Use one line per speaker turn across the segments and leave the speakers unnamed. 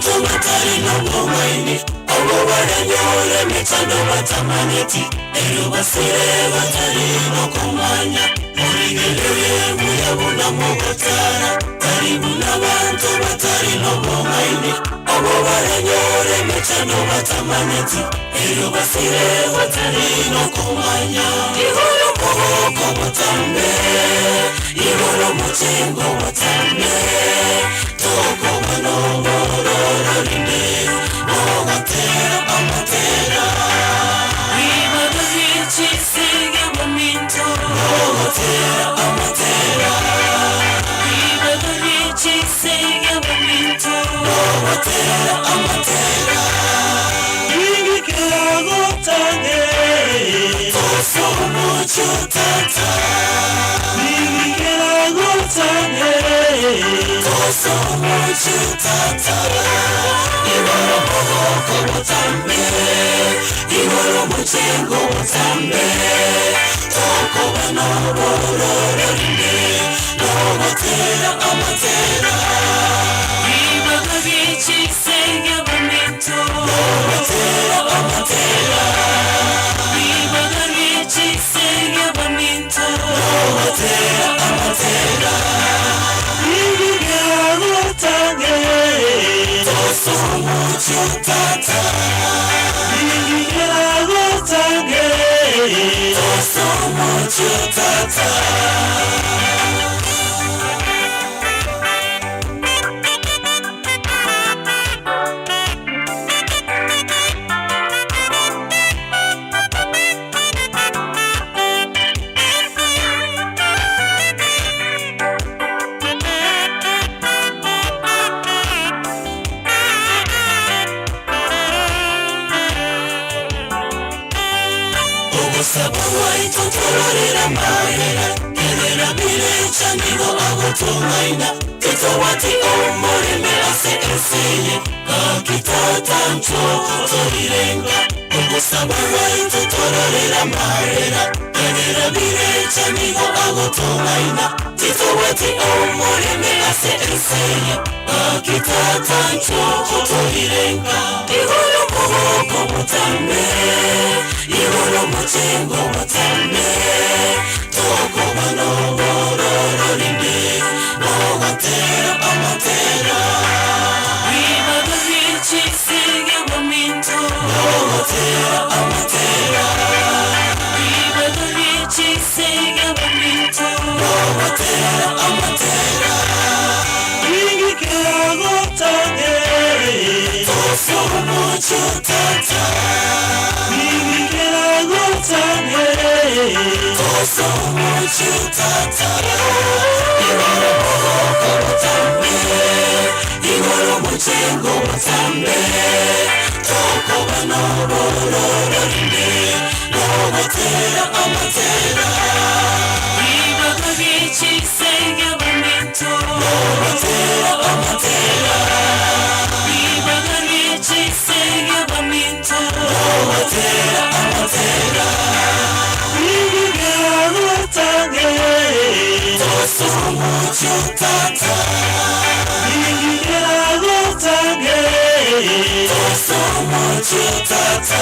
n'abanto batari nobong'aini, abwo baranyore emechando batamanyeti, erio basire batari nokomanya. Morigererie buya buna mogotara, tari buna abanto batari nobong'aini, abwo baranyore emechando batamanyeti, erio basire batari nokomanya. Igoro omogoko botambe, igoro omochengo botambe, tokoba nobororo rinde, nogotera amatera.
Ribaga rie chisegi abaminto.
Nogotera amatera.
Ribaga rie chisegi abaminto.
Nogotera amatera.
Ingikeragotange
Tosomocho tata.
Ingikeragotange
Tosomocho tata. Igoro mogoko botambe, igoro mochengo botambe, tokoba nobororo rinde, nogotera amatera.
Ribaga rie chisegi abaminto.
Nogotera amatera.
Ribaga rie chisegi abaminto.
Nogotera amatera.
Ingikeragotange
Tosomocho tata.
Ingikeragotange
Tosomocho tata. Ogosaba gwaito tororera amabera, kerera birecha nigo agotong'aina, titobwati omorembe ase ense eye, gaki tata ncho torirenga. Ogosaba gwaito tororera amabera, kerera birecha nigo agotong'aina, titobwati omorembe ase ense eye, gaki tata ncho torirenga. Igoro omogoko botambe, igoro omochengo botambe, tokoba nobororo rinde, nogotera amatera.
Ribaga rie chisegi abaminto.
Nogotera amatera.
Ribaga rie chisegi abaminto.
Nogotera amatera.
Ingikeragotange
Tosomocho tata.
Ingikeragotange
Tosomocho tata. Igoro omogoko botambe, igoro omochengo botambe, tokoba nobororo rinde, nogotera amatera.
Ribaga rie chisegi abaminto.
Nogotera amatera.
Ribaga rie chisegi abaminto.
Nogotera amatera.
Ingikeragotange
Tosomocho tata.
Ingikeragotange
Tosomocho tata.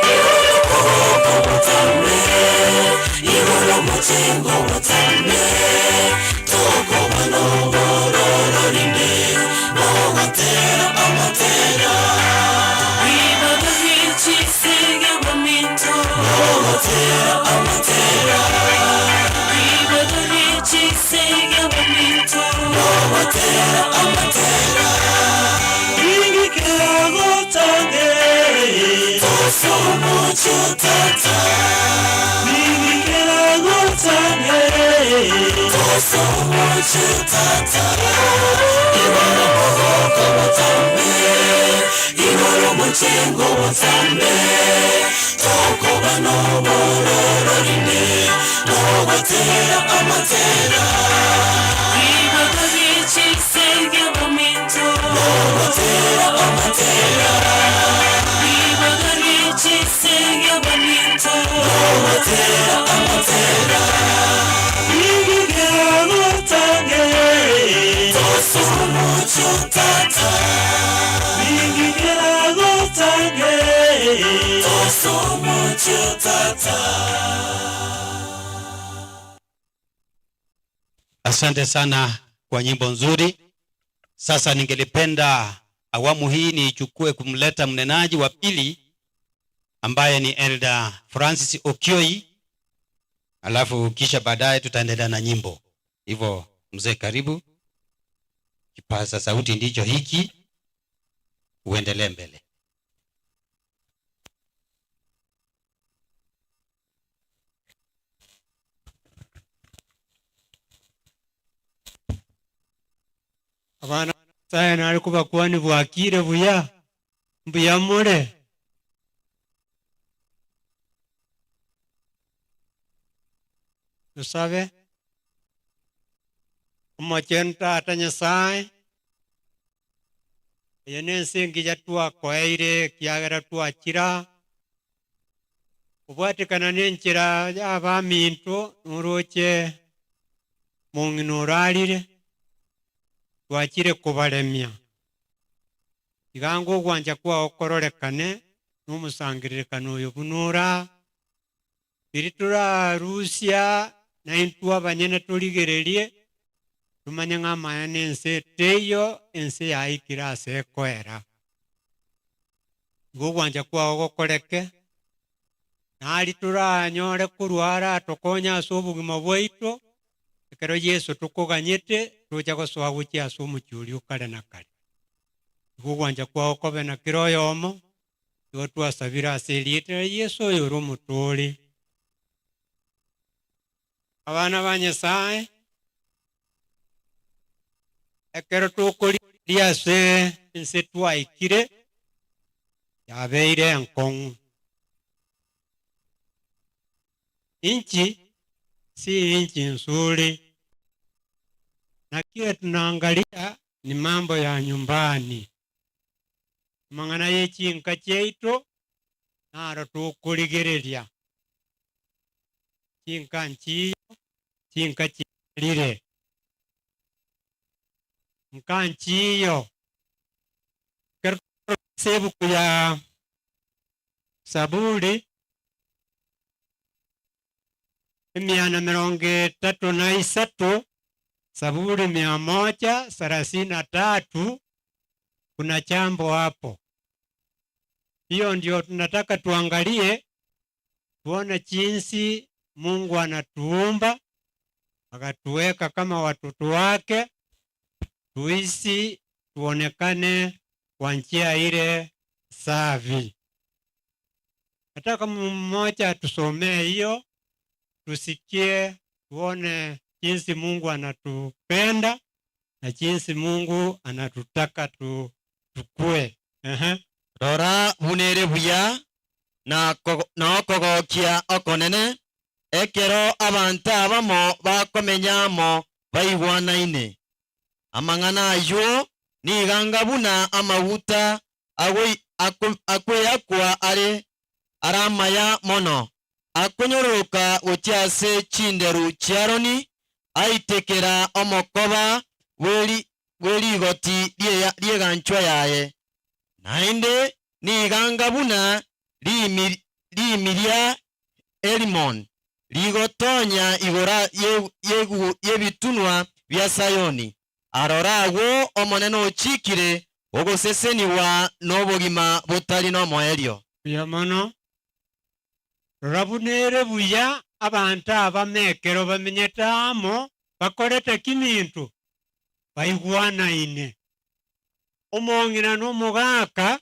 Igoro botambe, igoro omochengo botambe, tokoba nobororo rinde, nogotera amatera.
Ribaga rie chisegi abaminto.
Nogotera amatera.
Ribaga rie chisegi abaminto.
Nogotera amatera.
Ingikeragotange
Tosomocho tata.
Ingikeragotange
Tosomocho tata. Igoro omogoko botambe, igoro omochengo botambe, Tokoba nobororo rinde, nogotera amatera.
Ribaga rie chisegi abaminto.
Nogotera amatera.
Ribaga rie chisegi abaminto.
Nogotera amatera.
Igigegotange
Tosomocho tata.
Igigegotange
Tosomocho tata.
Asante sana kwa nyimbo nzuri. Sasa ningelipenda awamu hii niichukue kumleta mnenaji wa pili ambaye ni Elder Francis Okioi, alafu kisha baadaye tutaendelea na nyimbo. Hivyo mzee, karibu. Kipaza sauti ndicho hiki, uendelee mbele.
Abana Nyasaye nare kobakwani bwakire buya, mbuya more? Tosabe. Omochenu Tata Nyasaye, eye nense engiya twakoeire ekiagera twachira, kobwatekana nenchera y'abaminto noroche mong'ina orarire. Twachire kobaremia. Tiga ango ogwancha kwao kororekane nomosangererekano oyo buna ore aa, riria torarusia naintwe abanyene torigererie, tomanye ng'a amaya nense teiyo, ense yaikire ase ekoera. Igo ogwancha kwao gokoreke, Nari toranyore korwa aratokonye ase obogima bwaito, ekero Yeso tokoganyete tocha gosoa gochia ase omochie oria o kare na kare. Igo ogwancha kwao kobe na kera oyomo, igo twasabire ase erieta ria Yeso oyore Omotoori. Abana ba Nyasae, ekero tokorigereria ase ense twaikire, yabeire enkong'u. Inchi si inchi nzuri, na kile tunaangalia ni mambo ya nyumbani. Amang'ana ye chinka chiaito naro tokorigereria. Chinka nchiyo, chinka chiarire. Nka nchiyo. Ekero tokoroka ase ebuku ya Saburi, emia na merongo etato na isato, Saburi mia moja thelathini na tatu, kuna jambo hapo. Hiyo ndio tunataka tuangalie, tuone jinsi Mungu anatuumba akatuweka kama watoto wake, tuishi tuonekane kwa njia ile safi. Nataka mmoja atusomee hiyo, tusikie, tuone jinsi Mungu anatupenda na jinsi Mungu anatutaka tu, tukue. Ehe.
Rora buna ere buya na nokogokia okonene, ekero abanto abamo bakomenya amo baigwanaine. Amang'ana ayio nigo anga buna amaguta akweakwa are are amaya mono, akonyororoka gochia ase chinderu chi'Aroni, aitekera omokoba bwe rigoti ri'eganchwa yaye. Naende nigo anga buna riimi ria Herimoni rigotonya igoro y'ebitunwa bia Sayoni. Aroro agwo Omonene ochiikire ogosesenigwa nobogima botari nomoerio.
Mbuya mono. Rora buna ere buya abanto abamo ekero bamenyete amo bakorete kiminto baigwanaine. Omong'ina na omogaka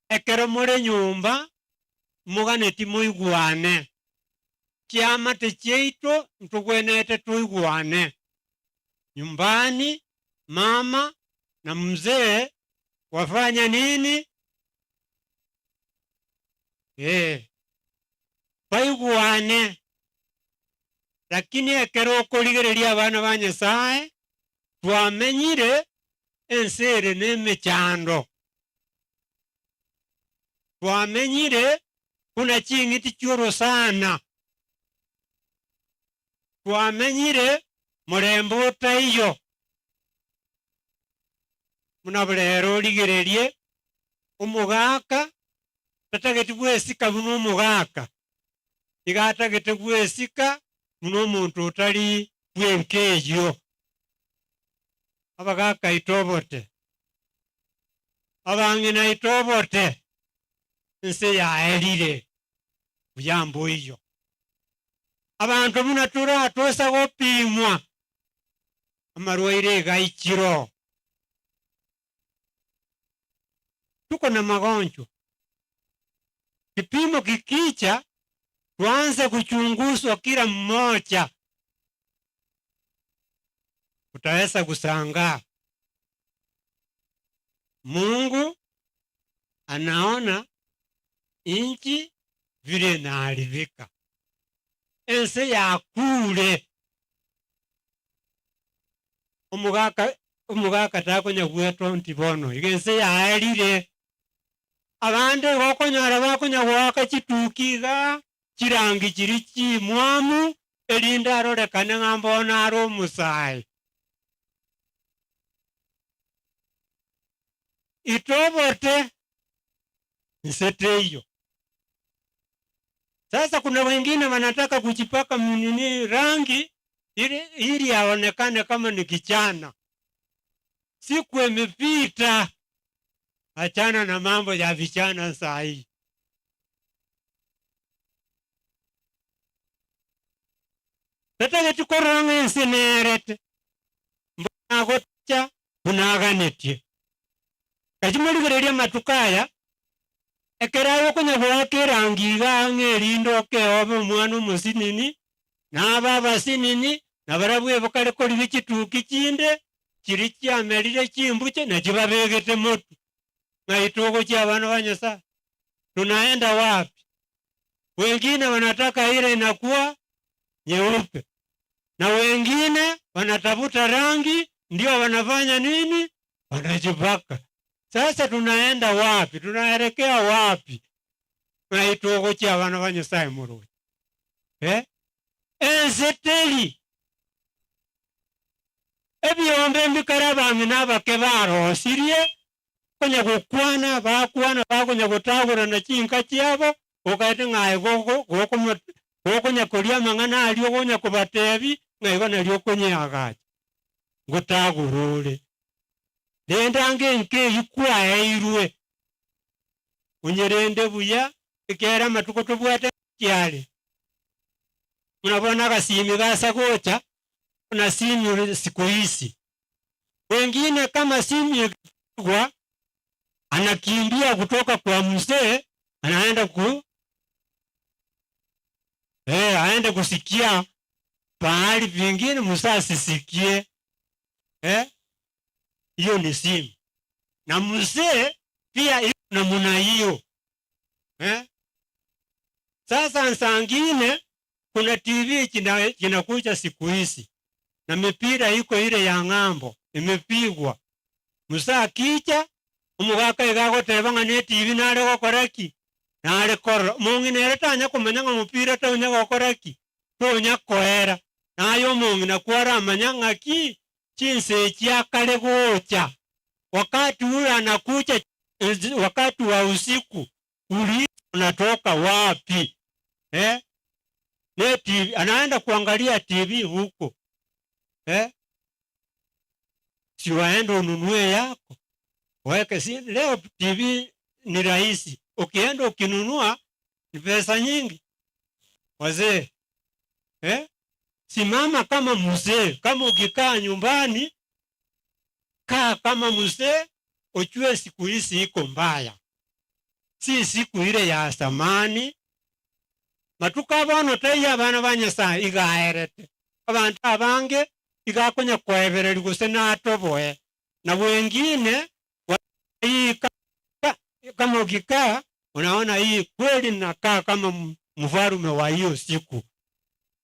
ekero more nyomba moganeti moigwane. Chiamate chiaito ntogwenerete toigwane. Nyumbani mama na mzee wafanya nini? Ee. Baigwane. Lakini ekero okorigereria abana ba Nyasae, twamenyire ense ere nemechando. Twamenyire buna ching'iti chi'orosana. Twamenyire morembe otaiyo. Buna rero origererie omogaka tatageti gwesika buna omogaka, iga atagete gwesika buna omonto otari bw'enka eyio. Abagaka aito obote, abang'ina aito obote, ense yaerire buya mboiyo. Abanto buna tore aa tosa gopimwa amarwaire iga aichire oo. Tuko na magonjwa. Kipimo kikicha tuanze kuchunguzwa kila mmoja, utaweza kusangaa. Mungu anaona inchi vile inaharibika, ense yakure. Omogaka omogaka takonya gwetwa nti bono iga ense yaerire. Abande igo okonyora bakonya goaka chituki igaa, chirangi chiria chimwamu, erinde arorekane ng'a mbono are omosae. Itobote nse teiyo. Sasa kuna wengine wanataka kujipaka nini rangi ili, ili aonekane kama ni kijana. Siku imepita, achana na mambo ya vijana saa hii. Tatageti korora ng'a ense nerete, mbuna agocha buna aganetie. Gaki morigererie amatuko aya, ekero agokonya goaka erangi iga ang'e erinde okeobe omwana omosinini, na abe abasinini, na barabwo ebokare korigia chituki chinde, chiria chiamerire chimbuche, na chibabegete motwe. Ng'ai togochia abana ba Nyasae? Tunaenda wapi? Wengine wanataka ile inakuwa nyeupe, na wengine wanatafuta rangi, ndio wanafanya nini? Wanajipaka. Sasa tunaenda wapi? Tunaelekea wapi? Ng'ai togochia abana ba Nyasae moroche? Eh? Ense teri ebiombe mbikare abang'ina abake barosirie konya gokwana bakwana bakonya gotagorana chinka chiabo okaete ng'a aye gogo gokomo gokonya koria amang'ana aria okonya kobatebi ng'a igo nario okonyeagacha ngotagora ore. Rende ange enka eywo kwaeirwe, onyerende buya ekiagera amatuko tobwate kiare. Buna bono agasimi gasa gocha, buna simu siku hizi. Wengine kama simu ikipigwa anakimbia kutoka kwa mzee anaenda ku eh, aende kusikia pahali pengine mzee asisikie eh, hiyo ni simu. Na mzee pia iko namna hiyo eh. Sasa saa ngine kuna TV china, chinakuja siku hizi na mipira iko ile ya ng'ambo imepigwa. Musa akicha omogaka iga agoteba ng'a ne TV nare gokora ki? Nare korora. Omong'ina ere tanya komanya ng'a omopira tonya gokora ki? Tonya koera. Naye omong'ina kwaramanya ng'aki chinsa echi akare gocha wakati ule anakuja wakati wa usiku uliza unatoka wapi eh? Ne TV, anaenda kuangalia TV huko eh? Si waende ununue yako weke. Si leo TV ni rahisi, ukienda ukinunua ni pesa nyingi. Wazee eh? Simama kama mzee, kama ukikaa nyumbani kaa kama mzee, ujue siku hizi iko mbaya, si siku ile ya zamani. Matuko bono taiyo abana ba Nyasaye igaerete abanto abange igakonya koebereria gose natoboe na wengine hii kama ukikaa unaona hii kweli nakaa kama. Mfalume wa hiyo siku.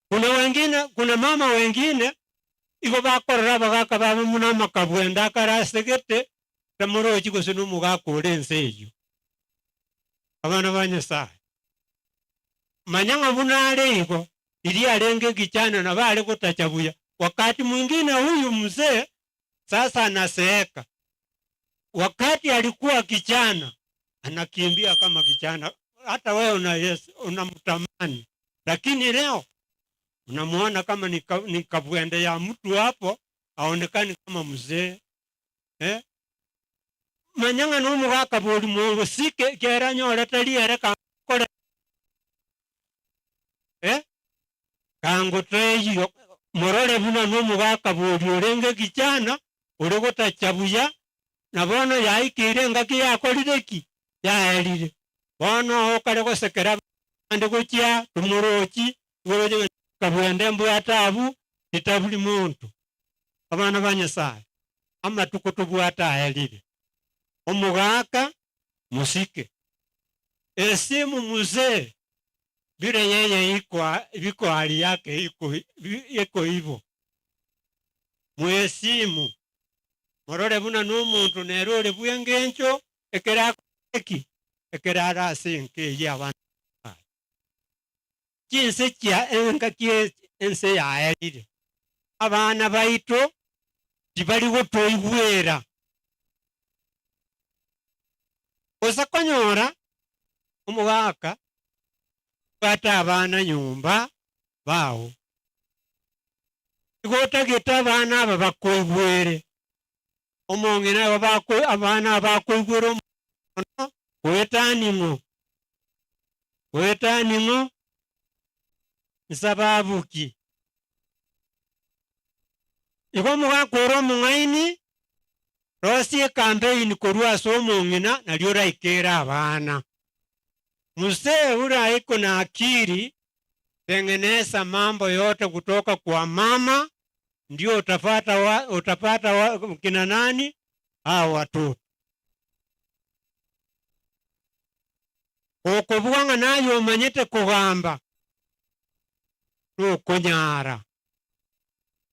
Kuna wengine, kuna mama wengine igo bakorora abagaka babo buna amakabwenda akare asegete, tamorochi gose nomogaka ore ense eyio. Abana ba Nyasaye, manya ng'a buna are igo, riria arenge ekichana nabo are gotacha buya. Wakati mwingine huyu mzee sasa anaseeka, wakati alikuwa kijana anakimbia kama kijana, hata wewe una yes, unamtamani, lakini leo unamuona kama ni kabwende ya mtu hapo, aonekani kama mzee eh? Manya ng'a nomogaka bori mogosike kera anyorete riere kore eh? Kango teiyo morore buna nomogaka bori orenge kichana ore gotacha buya, na bono yaikeire engaki yakorire ki? Yaerire. Bono okare gosekera abande gochia tomorochi, igo oroche ng'a kabwende mbwate abwo, titaburi monto. Abana ba Nyasaye, amatuko tobwate aerire. Omogaka mosike. Esimu mzee bire yeye iko biko hali yake iko iko ibo. Mwesimu, morore buna nomonto nere ore bw'engencho ekero akore ki? Ekero are ase enka eyio abana baye. Chinse chia engaki ense yaerire, abana baito tibari gotoigwera. Gose konyora omogaka obwate abana nyomba bao. Igo otagete abana aba bakoigwere. Omong'ina igo bako abana aba bakoigwera omono goetania ng'o? Goetania ng'o? Nsababu ki? Igo omogaka ore omong'aini, rosia ekampeini korwa ase omong'ina nario oraikere abana. Mzee ura iko na akili, tengeneza mambo yote kutoka kwa mama, ndio utapata wa, utapata wa, kina nani hao watoto. Okobua ng'a naye omanyete kogamba nokonyara.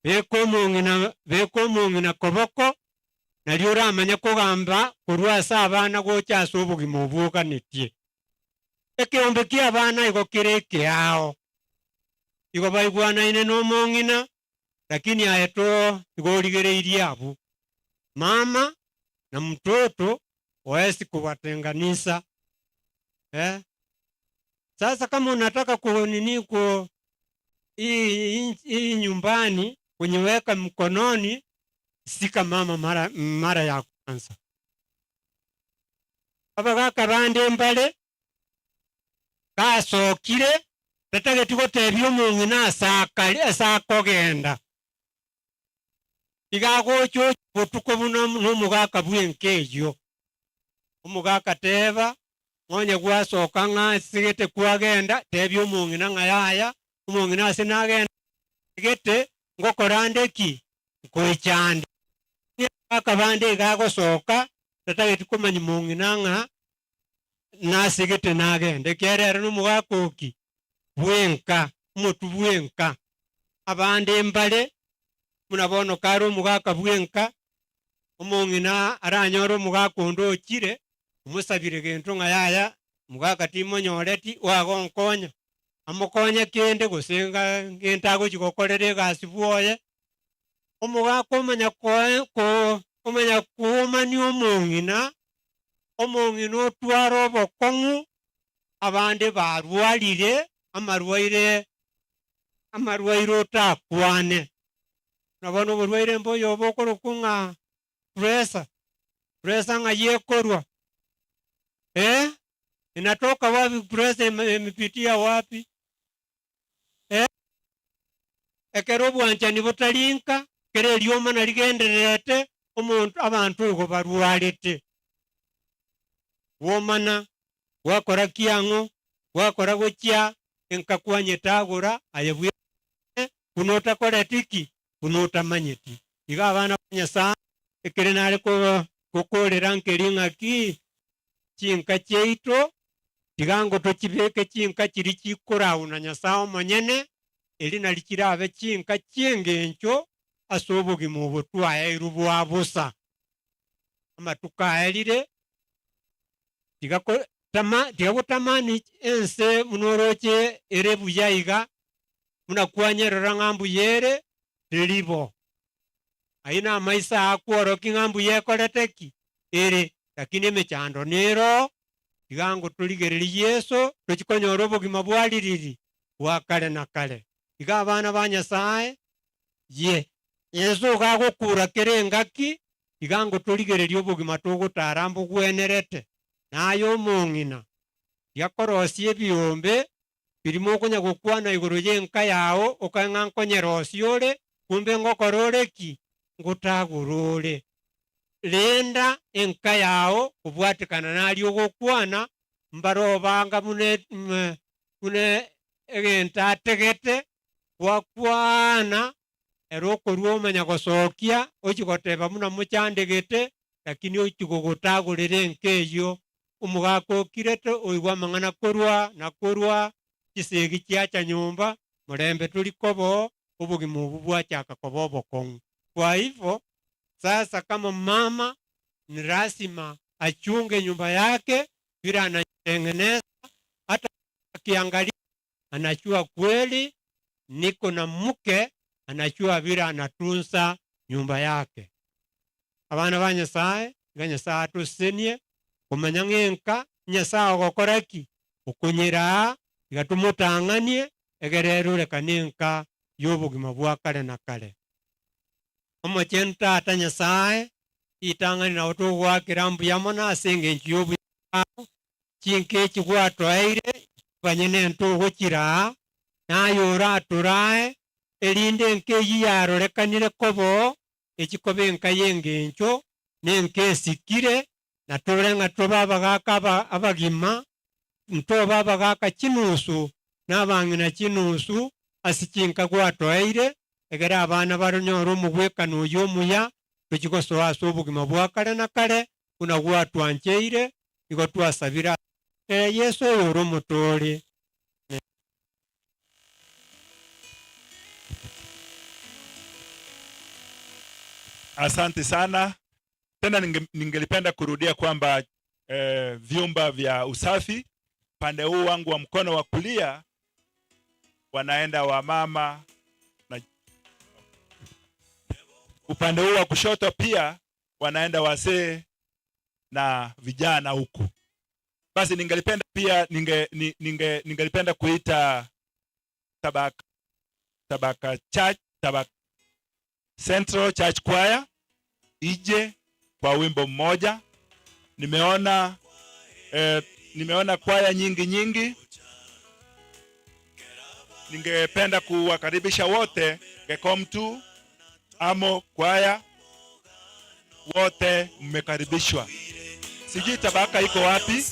Beka omong'ina beka omong'ina koboko nario oramanye kogamba korwa ase abana gocha ase obogima obwo oganetie. Ekeombe ki'abana igo kere ekeao, igo baigwanaine nomong'ina, lakini aye to igo origereirie abwo. Mama na mtoto huwezi kuwatenganisha eh. Sasa kama unataka ku nini ku hii hii nyumbani kunyiweka mkononi, sika mama mara, mara ya kwanza. Abagaka bande mbare gasokire tatageti gotebia omong'ina ase akare ase akogenda iga agocha ocha botuko buna nomogaka bw'enka eyio. Omogaka teba, Onye gwasoka ng'a asegete kwagenda, tebia omong'ina ng'a yaya, omong'ina ase nagenda gete, ngokora nde ki? Nkoicha nde. Abagaka bande iga agosoka, tatageti komanya mong'ina ng'a nasegete nagenda, ekiagera ere nomogaka o ki? Bw'enka, omotwe bw'enka. Abande mbare, buna bono kare omogaka bw'enka, omong'ina aranyore omogaka onde ochire, omosabire gento ng'a yaya, mogaka timonyoreti, oagonkonya, amokonye kende gose nga ngento agochia gokorera egasi bwoye, omogaka omanya koe ko omanya koomania omong'ina, omong'ina otware obokong'u, abande barwarire amarwaire amarwaire otakwane. Buna bono oborwaire mboyo obo okorokwa ng'a pressure, pressure ng'ai ekorwa? Eh, inatoka wapi pressure imepitia wapi? Eh, ekero obwanchani botari nka, ekero eriomana rigendererete, omonto abanto igo barwarete. Bwomana, gwakora ki ang'o, gwakora gochia enka kwanyetagora aye bwe buna otakoreti ki? Buna otamanyeti. Iga abana ba Nyasae, ekere nare gokorera nkeri ng'aki, chinka chiaito. Tiga ngo tochibeke chinka chiria chikoragwa na Nyasae omonyene, eri nario chirabe chinka chi'engencho ase obogima obo twaeirwe bwa bosa. Amatuko aerire, tiga ko tama tiga gotamani ense buna oroche ere buya iga, buna kwanyerora ng'a mbuya ere, teri bo. Ayio namaiso aa akworokia ng'a mbuya ekorete ki? Ere. Lakini emechando nero, tiga ngo torigererie Yeso, tochie konyora obogima bwa ririri bwa kare na kare. Iga abana ba Nyasae, ye. Yeso iga agokura kera engaki, tiga ngo torigererie obogima togotara mbogwenerete. Naye omong'ina, tiga korosia ebiombe Riria mokonya gokwana igoro y'enka yao, okae ng'a nkonyerosia ore, kumbe ngokora ore ki? Ngotagora ore. Renda enka yao kobwatekana naria ogokwana, mbare obanga buna buna egento ategete, gwakwana, ere okorua omanya gosokia, ochia goteba buna mochandegete, lakini ochia gogotagorera enka eyio Omogaka okirete oigwa amang'ana korwa na korwa, chisegi chiacha nyomba, morembe tori koba oo, obogima obwo bwachaka koba obokong'u. Kwa hivo sasa kama mama ni lazima achunge nyumba yake vile anaitengeneza hata akiangalia anajua kweli niko na mke anajua vile anatunza nyumba yake. Abana ba Nyasae, iga Nyasae atosesenie komanya ng'a enka Nyasae ogokora ki? Okonyeraa, iga tomotang'anie egere erorekane enka y'obogima bwa kare na kare. Omochenu Tata Nyasae, ritang'ani nabo togoakera mbuya mono ase engencho y'obuya bwao, Chinka echi gwatoeire abanyene ntogochiraa, naye oratorae, erinde enka eyio yarorekanire koba oo, echi koba enka y'engencho, na enka esikire, na tore ng'a tobe abagaaka abagima, ntobe abagaaka chinusu, na abang'ina chinusu, ase chinka gwatoeire, egere abana baronyore omogwekano oyio omuya, tochie gosoa ase obogima bwa kare na kare, buna gwatwancheire, Igo twasabire ase Yeso oyore Omotoori.
Asante sana. Tena ninge, ningelipenda kurudia kwamba eh, vyumba vya usafi pande huu wangu wa mkono wa kulia wanaenda wamama na upande huu wa kushoto pia wanaenda wazee na vijana huku. Basi ningelipenda pia ninge, ninge, ningelipenda kuita Tabaka, Tabaka Church, Tabaka Central Church Choir ije kwa wimbo mmoja. Nimeona eh, nimeona kwaya nyingi nyingi. Ningependa kuwakaribisha wote Gekomtu Amo kwaya wote mmekaribishwa. Sijui tabaka iko wapi?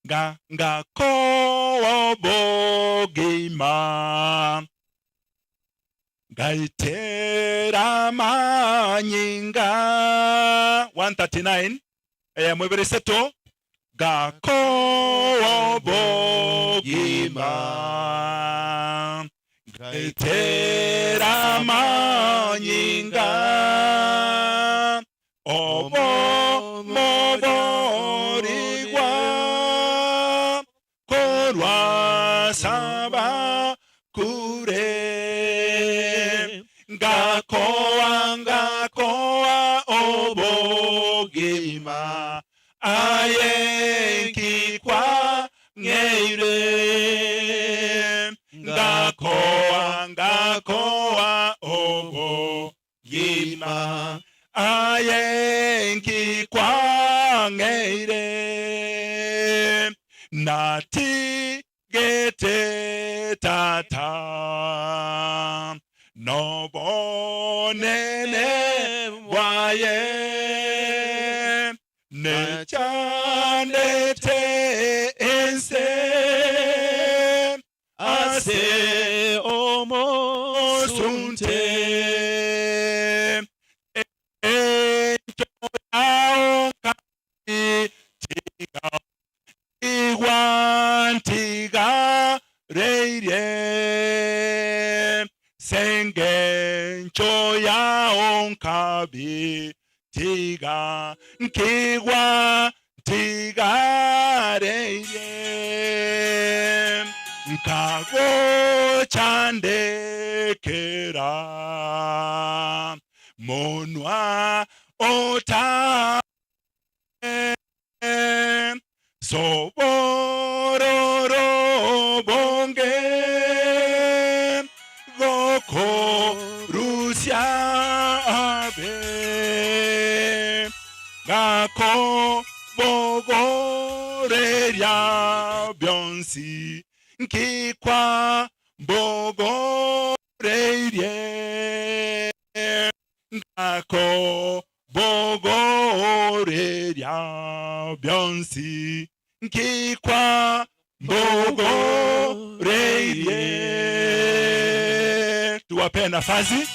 Nga ngakoa obogima ngaitera amanyinga 139 eyemo ibere isato ngakoa obogima ngaitera amanyinga Obomoborigwa korwa saba kure, ngakoa ngakoa obogima, aye nki kwang'eire, ngakoa ngakoa obogima. Gima aye nki kwang'eire, natigete. Nobonene bwaye nechandete ense ase omosunte. Encho yao nkabi tiga igwa ntigareirie sengencho yao nkabi tiga nkigwa ntigareirie nkagochandekera monwa ota sobororo bonge gokorusia abe gakobogoreria bionsi nkikwa mbogoreirie ngakobogoreria bionsi nkikwa mbogoreirie. Tuwapee nafasi.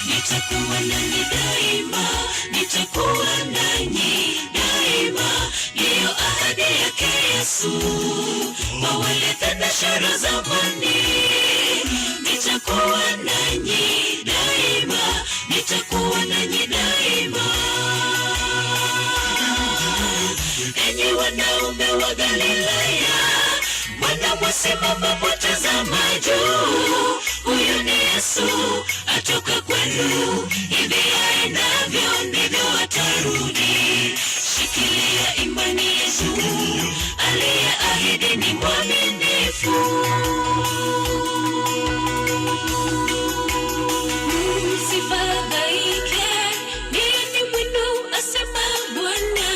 Nitakuwa nanyi daima, nitakuwa nanyi daima, ndiyo ahadi yake Yesu kwa wale thenashara zamani. Nitakuwa nanyi daima, nitakuwa nanyi daima. Enyi wanaume wa Galilaya, mbona mwasimama mwatazama juu? Huyu ni Yesu atoka kwenu, hivi aendavyo ndivyo atarudi. Shikilia imani yetu, aliyeahidi ni mwaminifu. Msifadhaike, mioyoni mwenu, asema Bwana.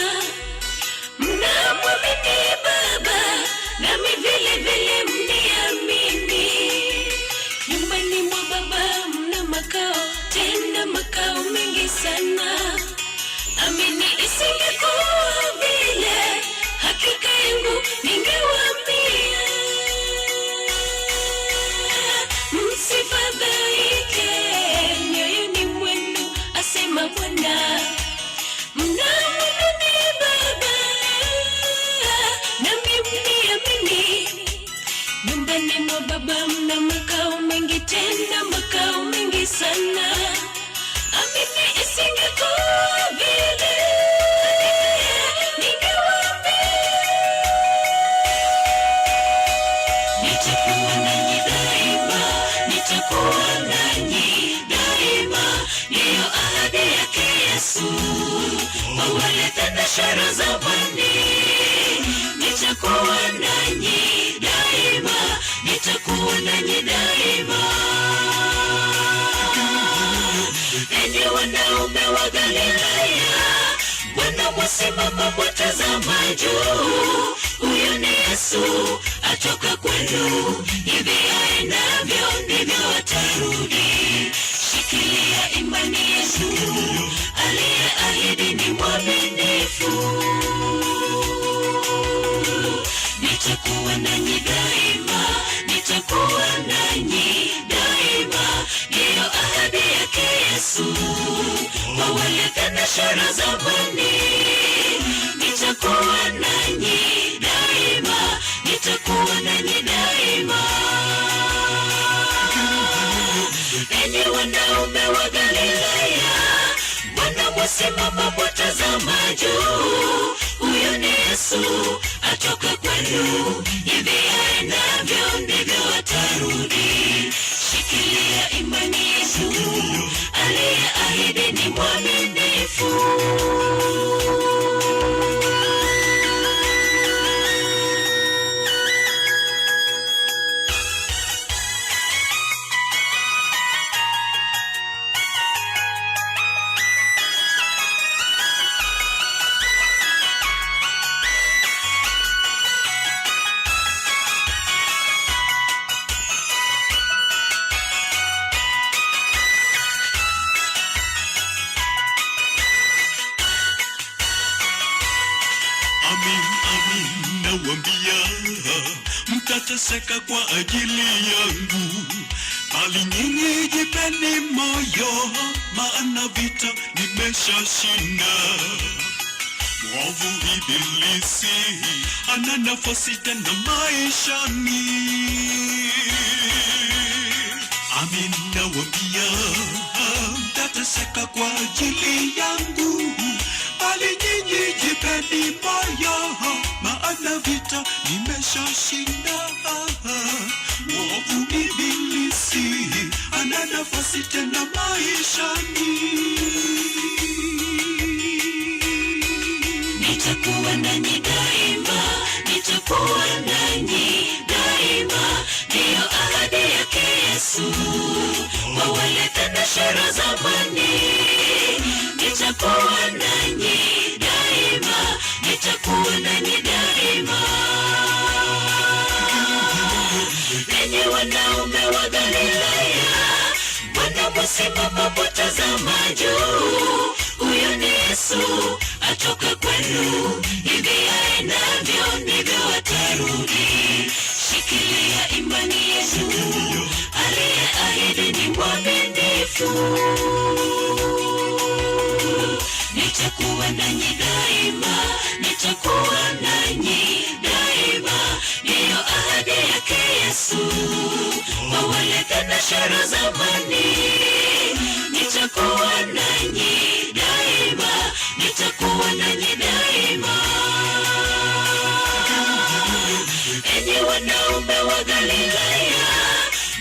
Mnamwamini Baba, nami vile vile mniamini. Nyumbani mwa Baba mna makao, tena makao mengi sana. Amini, isingekuwa vile, hakika yangu ningewaambia. Msifadhaike mioyoni mwenu, asema Bwana. Mnamwamini Baba, nami mniamini. Nyumbani mwa Baba mna makao mengi, tena makao mengi sana. Amini, isingekuwa vile, ningewaambia. Nitakuwa nanyi daima, nitakuwa nanyi daima, ndiyo ahadi yake Yesu kwa wale thenashara zamani. Nitakuwa nanyi daima, nitakuwa nanyi daima. Enyi wanaume wa Galilaya, mbona mwasimama mwatazama juu? Huyu ni Yesu atoka kwenu, hivi aendavyo ndivyo atarudi. Shikilia imani yetu, aliyeahidi ni mwaminifu. Nitakuwa nanyi daima, nitakuwa nanyi daima, ndiyo ahadi yake Yesu kwa wale thenashara zamani. Nitakuwa nanyi daima, nitakuwa nanyi daima. Enyi wanaume wa Galilaya, mbona mwasimama mwatazama juu? Huyu ni Yesu atoka kwenu, hivi aendavyo ndivyo atarudi. Shikilia imani yetu, aliyeahidi ni mwaminifu.
nawambia, mtateseka kwa ajili yangu, bali nyinyi jipeni moyo, maana vita nimeshashinda. Mwovu Ibilisi hana nafasi tena maishani. Amin, nawambia mtateseka kwa ajili yangu, bali nyinyi jipeni moyo, maana vita nimeshashinda. Mwovu Ibilisi hana nafasi tena maishani.
Nitakuwa nanyi daima, nitakuwa nanyi daima, ndiyo ahadi yake Yesu kwa wale thenashara zamani. Nitakuwa nanyi daima, nitakuwa nanyi daima. Enyi wanaume wa Galilaya, mbona mwasimama mwatazama juu? Huyo ni Yesu atoka kwenu, hivi aendavyo ndivyo atarudi. Shikilia imani yenu, aliyeahidi ni mwaminifu. Nitakuwa nanyi daima, nitakuwa nanyi daima, ndiyo ahadi yake Yesu kwa wale thenashara zamani. Nitakuwa nanyi daima, nitakuwa nanyi daima. Enyi wanaume wa Galilaya,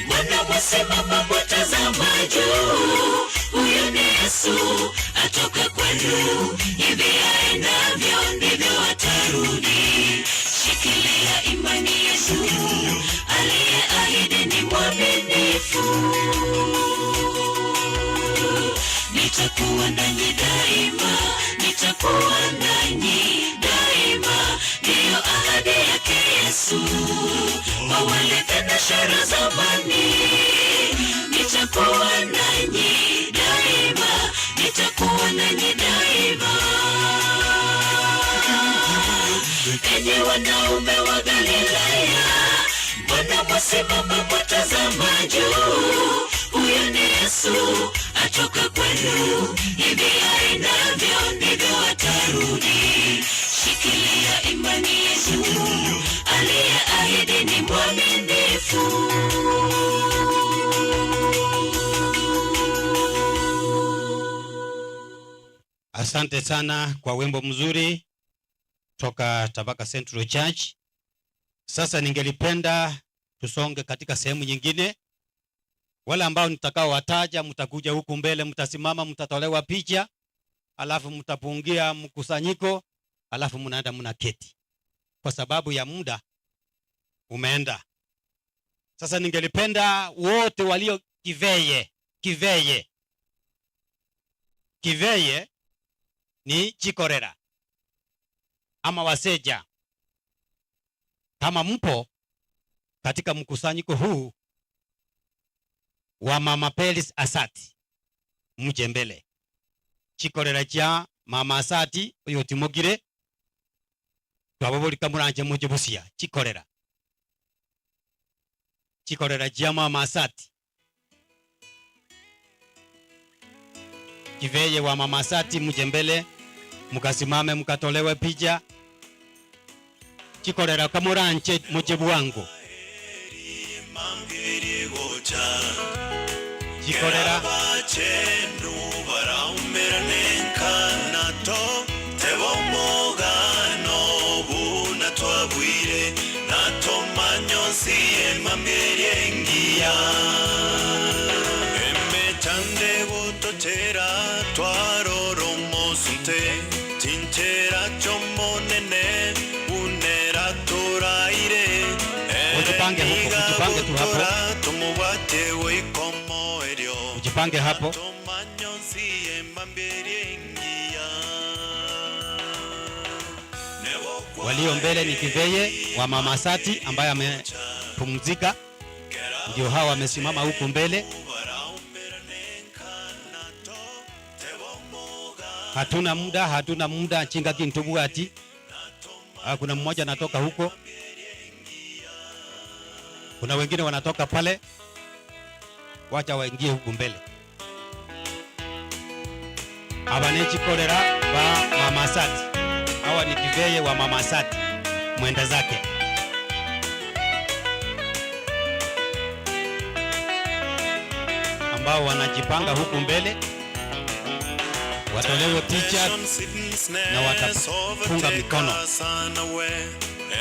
mbona mwasimama mwatazama juu? Huyo ni Yesu atoka kwenu, hivi aendavyo ndivyo atarudi. Shikilia imani yenu, aliyeahidi ni mwaminifu. Nitakuwa nanyi daima, nitakuwa nanyi daima, ndiyo ahadi yake Yesu kwa wale thenashara zamani. Nitakuwa nanyi daima, nitakuwa nanyi daima. Enyi wanaume wa Galilaya, mbona mwasimama mwatazama juu? Huyo ni Yesu atoka kwenu, hivi aendavyo ndivyo atarudi. Shikilia imani yenu, aliyeahidi ni mwaminifu.
Asante sana kwa wimbo mzuri toka Tabaka Central Church. Sasa ningelipenda tusonge katika sehemu nyingine. Wale ambao nitakaowataja mtakuja huku mbele, mtasimama, mtatolewa picha, alafu mtapungia mkusanyiko, alafu mnaenda mnaketi, kwa sababu ya muda umeenda. Sasa ningelipenda wote walio Kiveye, Kiveye, Kiveye ni Chikorera ama Waseja, kama mpo katika mkusanyiko huu wa Mama Peris Asati, mje mbele. Chikorera cha Mama Asati oyo timogire twababolika muranje muje busia chikorera chikorera cha Mama Asati Kiveye wa Mama Asati, muje mbele mukasimame mukatolewe picha chikorera kamuranje muje bwangu chikorera
Abachenu baraumeranenka-nato tebomogano buna twabwire natomanyosi emamberyengiya emechande gototera twaroromosunte tinchera chomonene unera toraire
Ujipange huko, ujipange tu hapo.
tumubwate wikomo eryo
Ujipange hapo. Walio mbele ni Kiveye wa Mama Asati ambaye amepumzika, ndio hawa wamesimama huku mbele. Hatuna muda, hatuna muda chinga kintubwati. Kuna mmoja anatoka huko. Kuna wengine wanatoka pale, wacha waingie huku mbele. Aba nechikorera ba Mama Sati. Hawa ni kiveye wa Mama Sati mwenda zake. Ambao wanajipanga huku mbele watolewe picha na watafunga mikono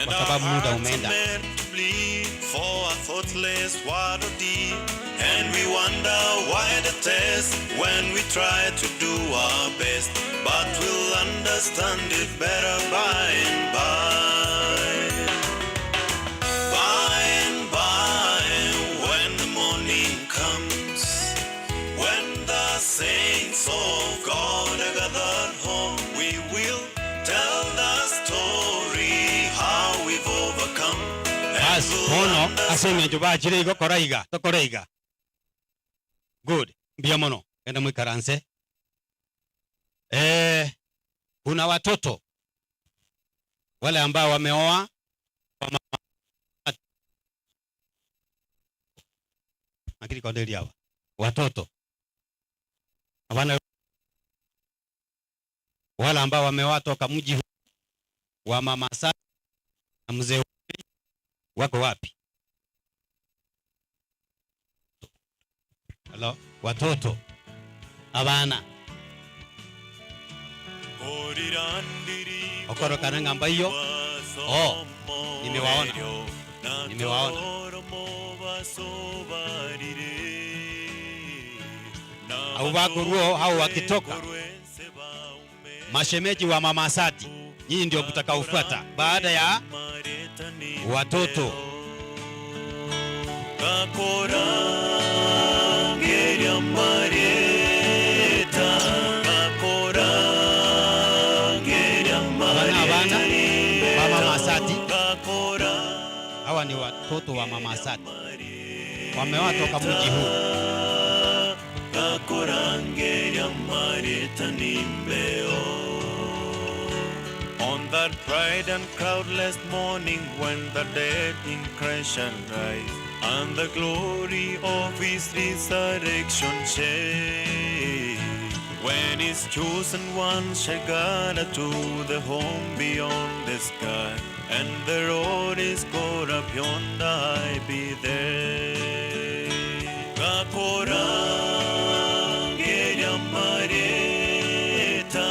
kwa sababu muda umeenda.
And we wonder why the test when we try to do our best, but we'll understand it better by and by. By and by, when the morning comes, when the saints of God are gathered home, we will tell the story how we've overcome.
Bas, bono ase eng'encho bachire igo kora iga, tokore iga. Good. Mbuya mono. Genda moikaranse. Eh, kuna watoto wale ambao wameoa wama... Lakini kwa hawa watoto hawana wale ambao wameoa toka mji wa mama Sara na mzee wako wapi? Hello, watoto abana okorokana ng'amba hiyo. Oh, nimewaona, nimewaona. Au bakuruo hao wakitoka mashemeji wa mama Sati, nyinyi ndio mtakaofuata baada ya watoto. Abana abana ba mama Sati, hawa ni watoto wa mama Sati, wamewatoka mji huu.
On that bright and cloudless morning when the dead in Christ shall rise, and the glory of his resurrection shine, when his chosen ones shall gather to the home beyond the sky, and the road is called up yonder, I be there. Gakorangeria Marieta,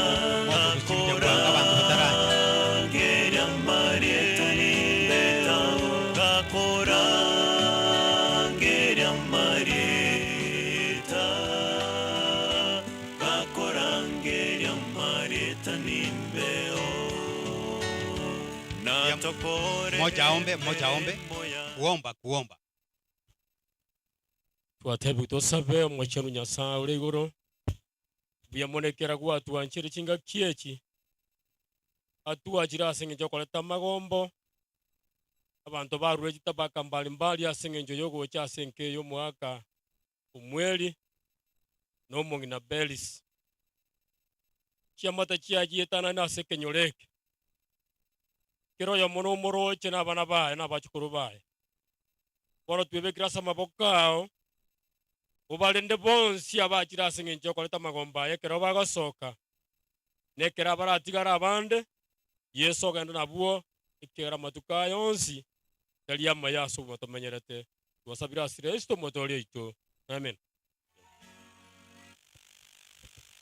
Gakorangeria Marieta, Gakorangeria Marieta, Gakorangeria Marieta nimbeo.
Mmoja aombe, mmoja aombe. Kuomba, kuomba.
Twatebi tosabe omochenu Nyasaye ore igoro buya monekera gwatwanchere chingaki echi atwachire ase eng'encho okoreta amagombo abanto barure chitabaka mbalimbali ase eng'encho yogocha ase enka eye omwaka omweri na omong'ina Belis chiamate chiachietanaine ase ekenyoro eke kera oyomo nomoroche na abana baye na abachukuru baye bono twebekire ase amaboko ao obarende bonsi abachire ase eng'encho okoreta amagombo aye ekero bagosoka na ekero abaratigare abande Yeso ogende nabwo ekero amatuko aya onsi tari amaya ase obwo tomenyerete twasabire ase Kristo omotoori oito amen.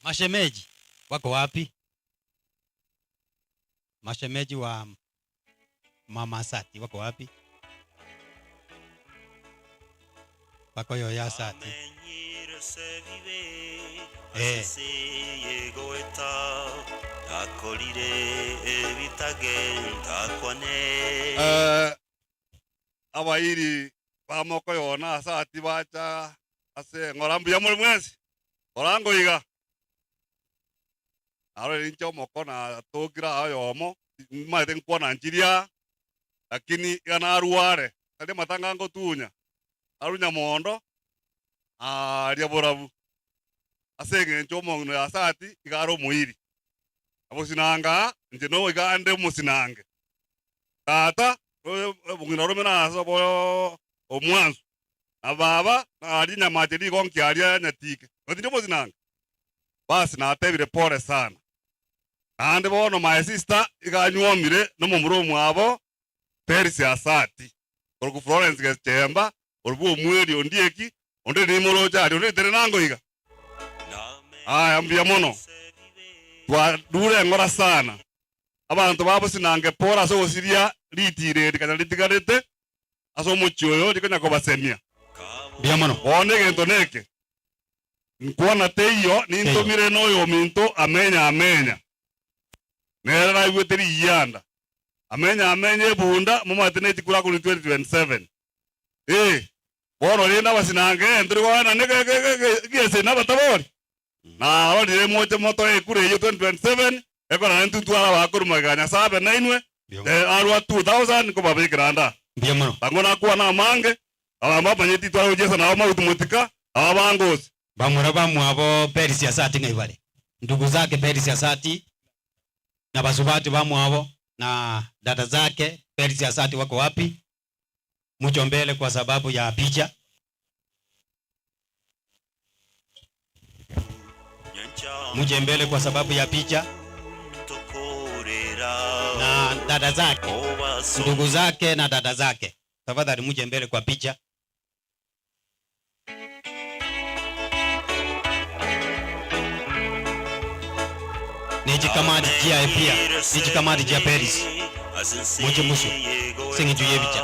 Mashemeji wako wapi? Mashemeji wa Mama Sati wako wapi? Wako yoya Sati. Eh.
Eh, abairi bamoko yona asati bacha ase ng'ora mbuya more mwensi ora ngoiga aro ninche omoko natokire aa oyomo maete nkwana nchiria lakini iga narware tari amatanga ngotunya aru nyamondo aria borabu ase eng'encho omong'ina oyo asati iga are omoiri abosinanga inche no iga ande omosinange tata mong'ina orome nase bo. Omwansu, na baba na aria nyamache rigonki aria nyatike, gose tindi omosinange? Basi natebire pole sana. Naende bono my sister iga anywomire nomomura omwabo Percy Asati, korokwa Florence Gechemba, orobwo omweri ondieki, onde nimoroche aria, onde ritere nango iga. Aya mbuya mono, twadure eng'ora sana. Abanto ba bosinange pore ase ogosiria ritiiro eri kanya ritigarete ase omochie oyo rikonya kobasemia.
Mbuya mono.
Bono egento neke, nkwana teiyo, nintomire noyominto amenya amenya. Nere naigwete riyianda, amenya amenya ebunda, momanyete nechikura korwa 2027. Ee, bono rende abasinange ntori koenana egieseni nabatabori. Narorire moche motoe ekura eyio 2027, ekorana intwe tware abakorwa magega Nyasae abe nainwe, arwa 2000 nkobabekera ande aa.
Mbuya mono.
Tango nakwana amange, abanto bamanyeti tware gochiesa nabo magutu motika, aba bangosi.
Bamura bamwabo Perisi Asati ng'ai bare? Ndugu zake Perisi Asati na basubati bamwabo na dada zake Perisi Asati wako wapi? Mucho mbele kwa sababu ya picha. Muje mbele kwa sababu ya picha na dada zake, ndugu zake na dada zake. Tafadhali muje mbele kwa picha. Nechikamati chiaye pia, nechikamati chia Perisi. Moche mosio ase eng'encho y'ebicha.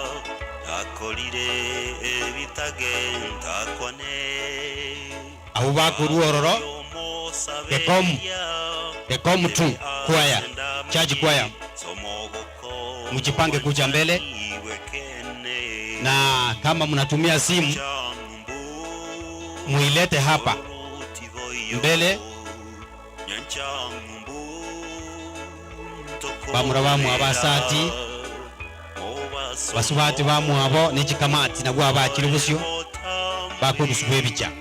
Abwo bakorua ororo Gekomu, Gekomu tu choir, church choir, mjipange kuja mbele, na kama mnatumia simu muilete hapa mbele. Bamura bamwabo Asati, basubati bamwabo ne chikamati nabwo abachire bosio bakorusugwa ebicha.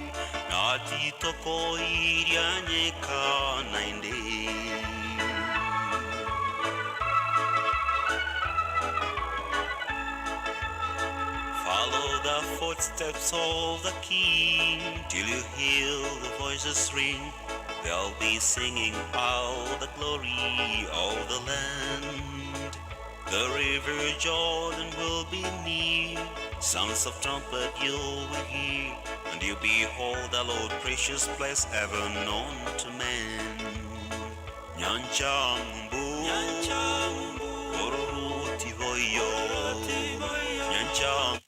They'll be singing all the glory of the land. The river Jordan will be near. Sounds of trumpet you will hear, and you behold the Lord precious place ever known to man. Nyancha mbu, Oruru tivoyo, Nyancha.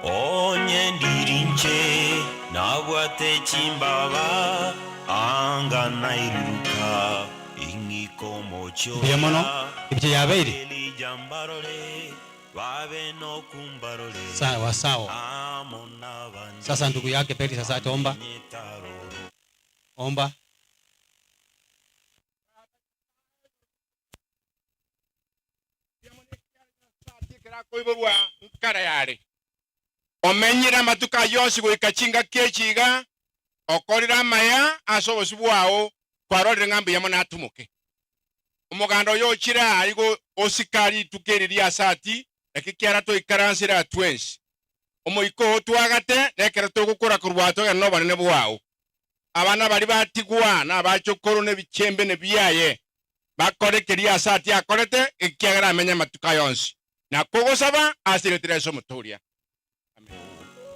Onye ndirinche nabwate chimbaba anga nairuruka ing'iko mochioya
Mbuya mono, ebicha yabeire.
Elijambarore, babe no kumbarore.
Sawa sawa.
Amo nabandi
Sasa ndugu yake Peri sasa ataomba. Omba.
Koiborwa nkara yare omenyire amatuko ayio onsi goika chingaki echi iga okorire amaya ase obosi bwao kwarorire ng'a mbuya mono atumuke omoganda oyo ochire aa igo osika rituko eri ria asati naki kiara toikaransere atwensi omoika oo twagate nekero togokora korwa atogenda na obonene bwao abana baria batigwa na abachokoro na ebichembe na ebiaye bakore keria asati akorete ekiagera amenye amatuko aye onsi na kogosaba ase erieta ria Yeso Omotoria.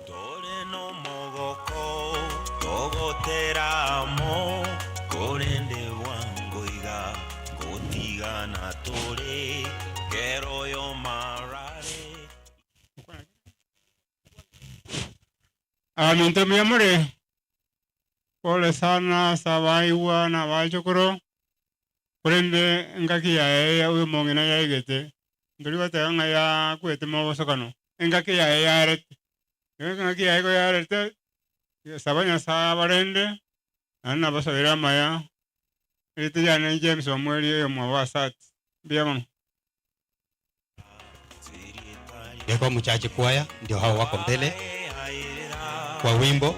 Tore nomogoko togotera amo, korende bwango iga ngotigana tore, kera oyomo arare.
Abaminto mbuya more? Pole sana ase abaigwa na abachokoro, korende engaki yaye ya oyomong'ina yaigete, ntori goteba ng'a yakwete mobosokano, engaki yaye yarete. Engaki yaye igo yarete, saba Nyasaye abarende, naende nabasabere amaya, erieta riane James Omweri oyomwabo Asati. Mbuya mono.
Geko Muchache Choir ndio hao wako mbele. kwa wimbo.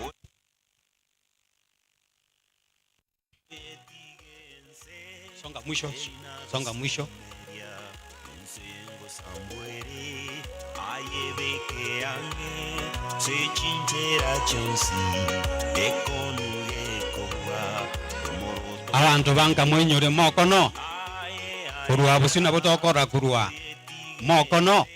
Songa mwisho, songa mwisho. Abanto banka moinyore mokono, korwa bosio nabo tokora korwa mokono.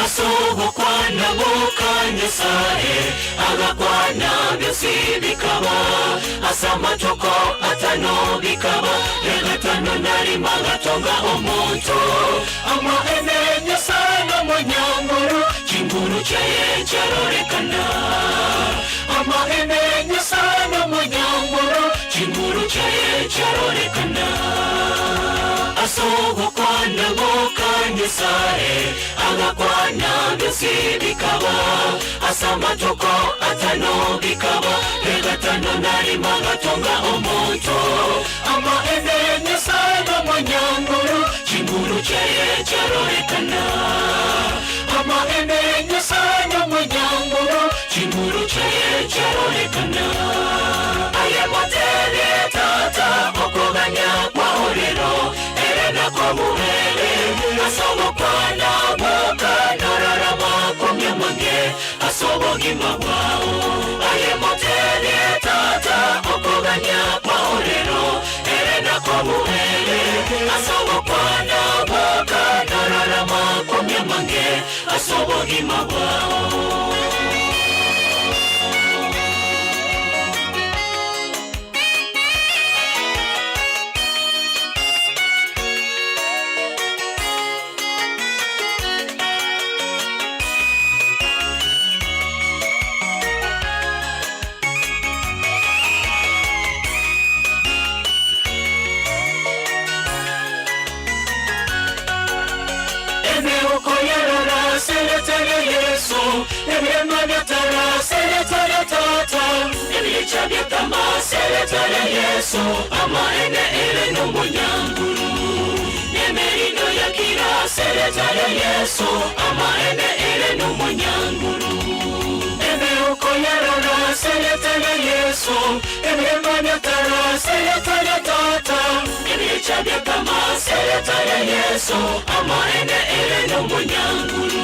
Asogokwana boka Nyasaye agakwana byose bikaba asamatuko atano bikaba egatano narimo agatonga omuntu amaene Nyasaye n'umunyanguru kinguru cyaye cyarorekana amaene Nyasaye n'umunyanguru kinguru cyaye cyarorekana asogokwana boka Nyasaye agakwana byose bikaba asamatuko atano bikaba egatano narimo agatonga omuntu amaene Nyasaye n'umunyanguru kinguru cyaye cyarorekana amaene Nyasaye n'umunyanguru kinguru cyaye cyarorekana aye motere tata okuganya kwahorero erena komuhere asobokwana boka norarama komyamange asobogima bwao aye motere tata okuganya kwahorero erena komuhere asobokwana boka norarama komyamange asobogima bwao. Yesu amaene ere n'umunyanguru nemerino yakira seretare Yesu amaene ere n'umunyanguru emeuko yarora seretare Yesu ememanatara seretare tata ebica byatama seretare Yesu amaene ere n'umunyanguru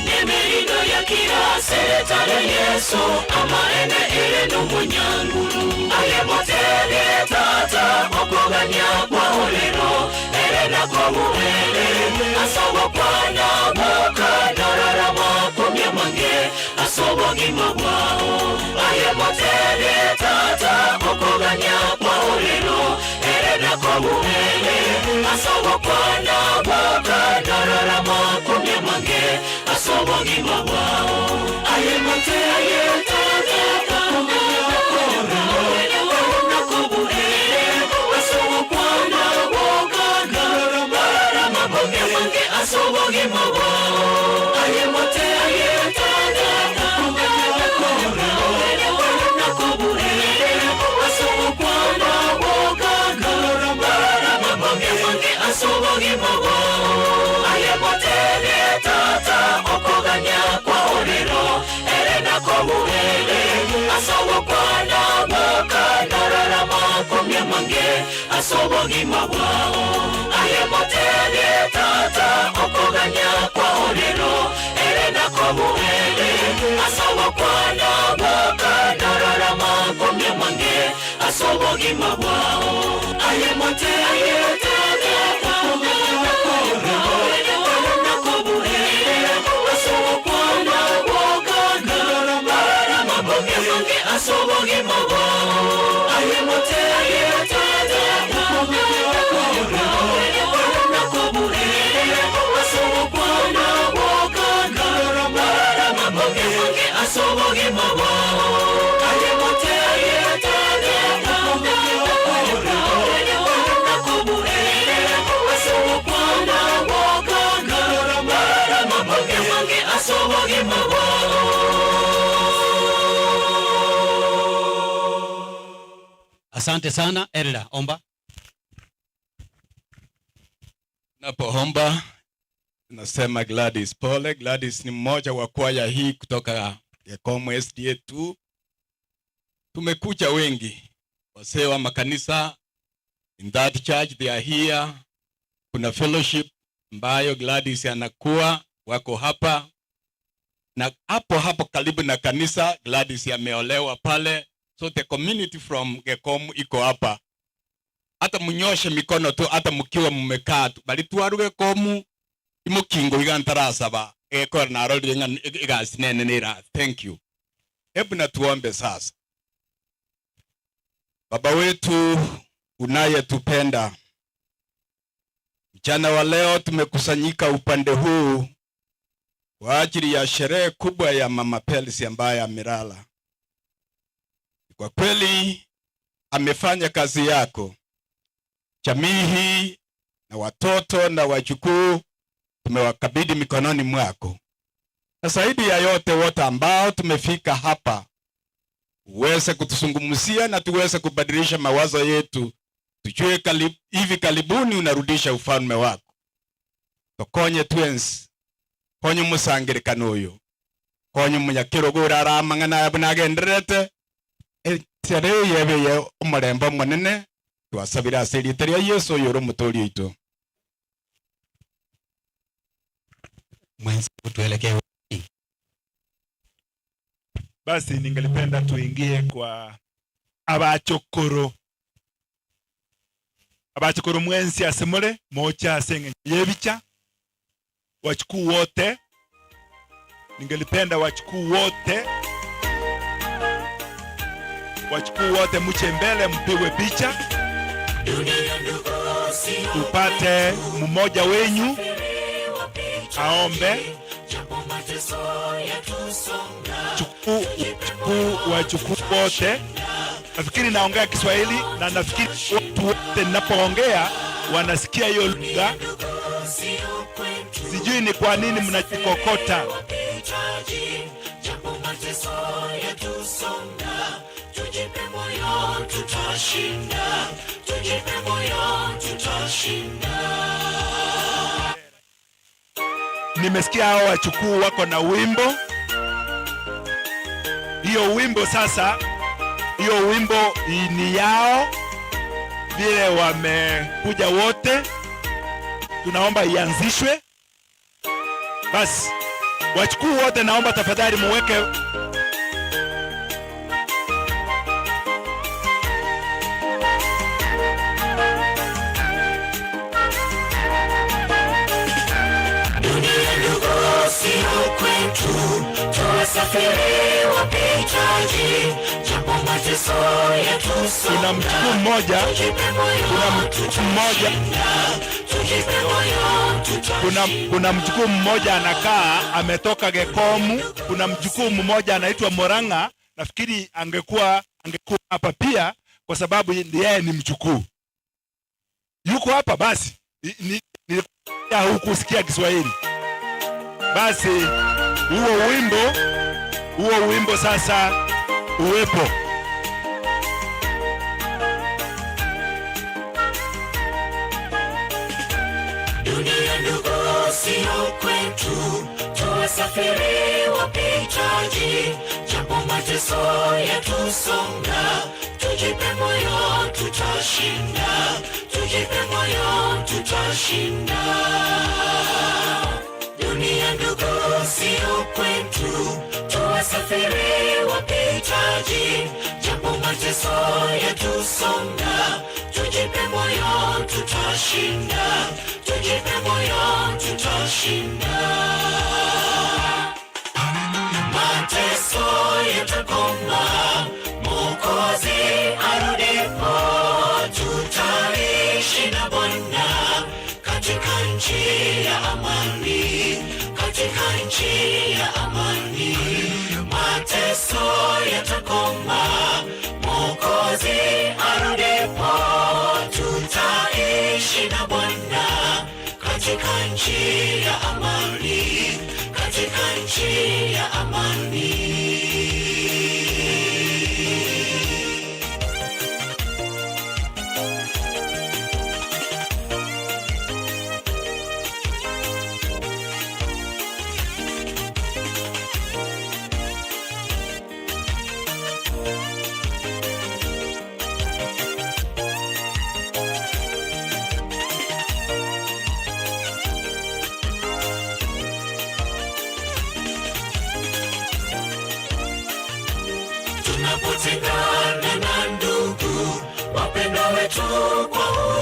nemerino yakira seretare Yesu amaene ere n'umunyanguru aye motere tata okuganya kwahorero ere nakomuhere asobokwana boka norarama komyamange asobogima bwao aye motere tata okuganya kwahorero ere nakomuhere asobokwana boka norarama komyamange asobogima bwao aye motere tata okuganya asobokwana boka norarama komyamange asobogima bwao aye motere tata okoganya kwahorero ere nakomuhere asobokwana boka norarama komyamange asobogima bwao aye motere tata okoganya kwahorero ere nakomuhere asobokwana boka norarama komyamange asobogima bwao aye motere tata. obogima bwao.
Asante sana Elda, omba.
Napoomba nasema Gladys pole. Gladys ni mmoja wa kwaya hii kutoka Gekomo SDA 2. Tumekuja wengi, wazee wa makanisa in that church they are here. Kuna fellowship ambayo Gladys anakuwa, wako hapa na hapo hapo karibu na kanisa. Gladys ameolewa pale, so the community from Gekomo iko hapa. Hata munyoshe mikono tu, hata mkiwa mmekaa tu, bali twaruge komu imukingo igantarasaba ekora narorire ng'a egasi nene nera. Thank you. Hebu na tuombe sasa. Baba wetu unayetupenda, mchana wa leo tumekusanyika upande huu kwa ajili ya sherehe kubwa ya Mama Pelsi ambaye amelala. Kwa kweli amefanya kazi yako. Jamii hii na watoto na wajukuu tumewakabidhi mikononi mwako, na zaidi ya yote wote ambao tumefika hapa uweze kutuzungumzia na tuweze kubadilisha mawazo yetu, tujue hivi karibuni unarudisha ufalme wako. Tokonye twensi konye musangirikano uyu konye munyakirogo uraramang'ana abu nagenderete sherehe yebeye omorembe omonene twasabire ase erieta ria Yesu oyo ore omotoori oito.
Mwenzangu, tuelekee wapi?
Basi ningelipenda tuingie kwa abachokoro. Abachokoro mwensi asemore mocha asenge yebicha wachukuu wote, ningelipenda wachukuu wote, wachukuu wote muche mbele mpigwe picha, tupate mmoja wenyu aombe. Chukuu, chukuu, wachukuu wote. Nafikiri naongea Kiswahili na nafikiri watu wote ninapoongea wanasikia hiyo lugha. Sijui ni kwa nini mnajikokota.
Japo mateso yatusonga, tujipe moyo tutashinda, tujipe moyo tutashinda.
Nimesikia hao wachukuu wako na wimbo. Hiyo wimbo sasa, hiyo wimbo ni yao, vile wamekuja wote, tunaomba ianzishwe. Basi wachukuu wote, naomba tafadhali muweke
Dunia ndugu sio kwetu, tuwasafiri wapitaji, japo mateso yatusonga.
Kuna mchukuu mmoja, kuna mchukuu mmoja,
tujipe moyo,
kuna, kuna mjukuu mmoja anakaa ametoka Gekomu. Kuna mjukuu mmoja anaitwa Moranga, nafikiri angekuwa hapa pia, kwa sababu yeye ni mjukuu. Yuko hapa basi. Hukusikia Kiswahili. Basi huo wimbo sasa uwepo.
Dunia ndugu sio kwetu, tuwasafiri wapitaji, japo mateso yatusonga, tujipe moyo tutashinda, tujipe moyo tutashinda. Dunia ndugu sio kwetu, tuwasafiri wapitaji, japo mateso yatusonga, tujipe moyo tutashinda, tujipe moyo tutashinda. Mateso yatakoma, Mwokozi arudipo, tutaishi na Bwana katika nchi ya amani, katika nchi ya amani. Mateso yatakoma, Mwokozi arudipo, tutaishi na Bwana katika nchi ya amani, katika nchi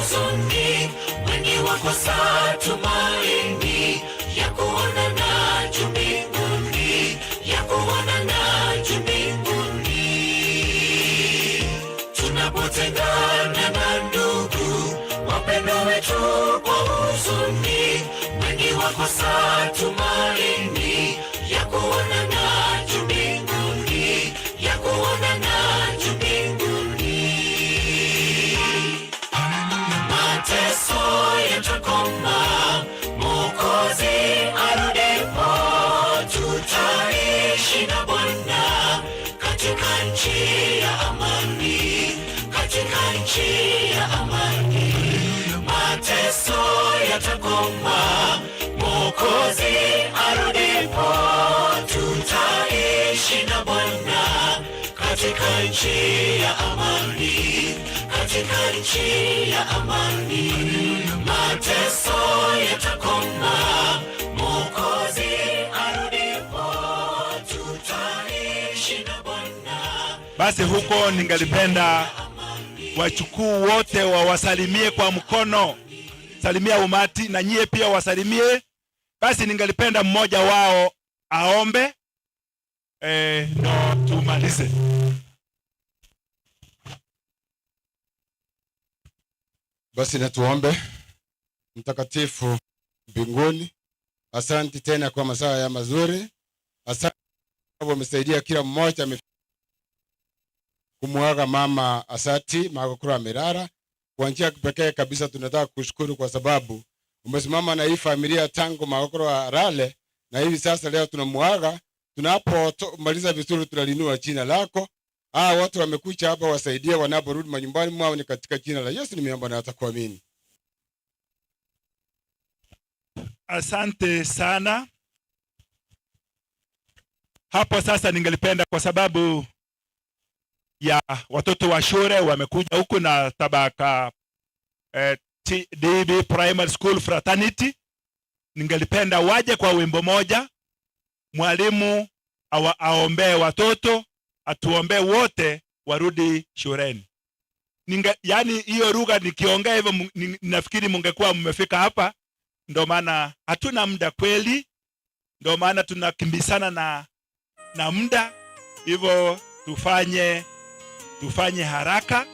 huzuni, wengi wakosa tumaini ya kuonana juu mbinguni, ya kuonana juu mbinguni. Tunapotengana na ndugu wapendwa wetu kwa huzuni, wengi wakosa tumaini ya kuonana juu mbinguni, ya kuonana juu mbinguni. Mateso yatakoma, Mwokozi arudipo, tutaishi na Bwana katika nchi ya amani, katika nchi ya amani. Mateso yatakoma, Mwokozi arudipo, tutaishi na Bwana katika nchi ya amani, katika nchi ya amani. Mateso yatakoma, Mwokozi arudipo, tutaishi na Bwana.
Basi huko ningalipenda wachukuu wote wawasalimie kwa mkono, salimia umati na nyie pia wasalimie. Basi ningalipenda mmoja wao aombe ndo tumalize.
Basi natuombe. Mtakatifu mbinguni, asante tena kwa masaa ya mazuri. Asante kwa umesaidia kila mmoja kumuaga mama Asati Magokoro Mirara. Kwa njia ya kipekee kabisa tunataka kushukuru kwa sababu umesimama na hii familia tangu Magokoro alale na hivi sasa leo tunamuaga. Tunapomaliza vizuri tunalinua jina lako. Hawa watu wamekuja hapa wasaidie wanaporudi manyumbani mwao, ni katika jina la Yesu nimeomba na hata kuamini.
Asante sana. Hapo sasa ningelipenda kwa sababu ya watoto wa shule wamekuja huku na tabaka TDB Primary School Fraternity, ningelipenda waje kwa wimbo moja, mwalimu aombee watoto, atuombee wote warudi shuleni. Yani hiyo lugha nikiongea hivyo nafikiri mungekuwa mmefika hapa. Ndio maana hatuna muda kweli, ndio maana tunakimbisana na muda, hivyo tufanye haraka.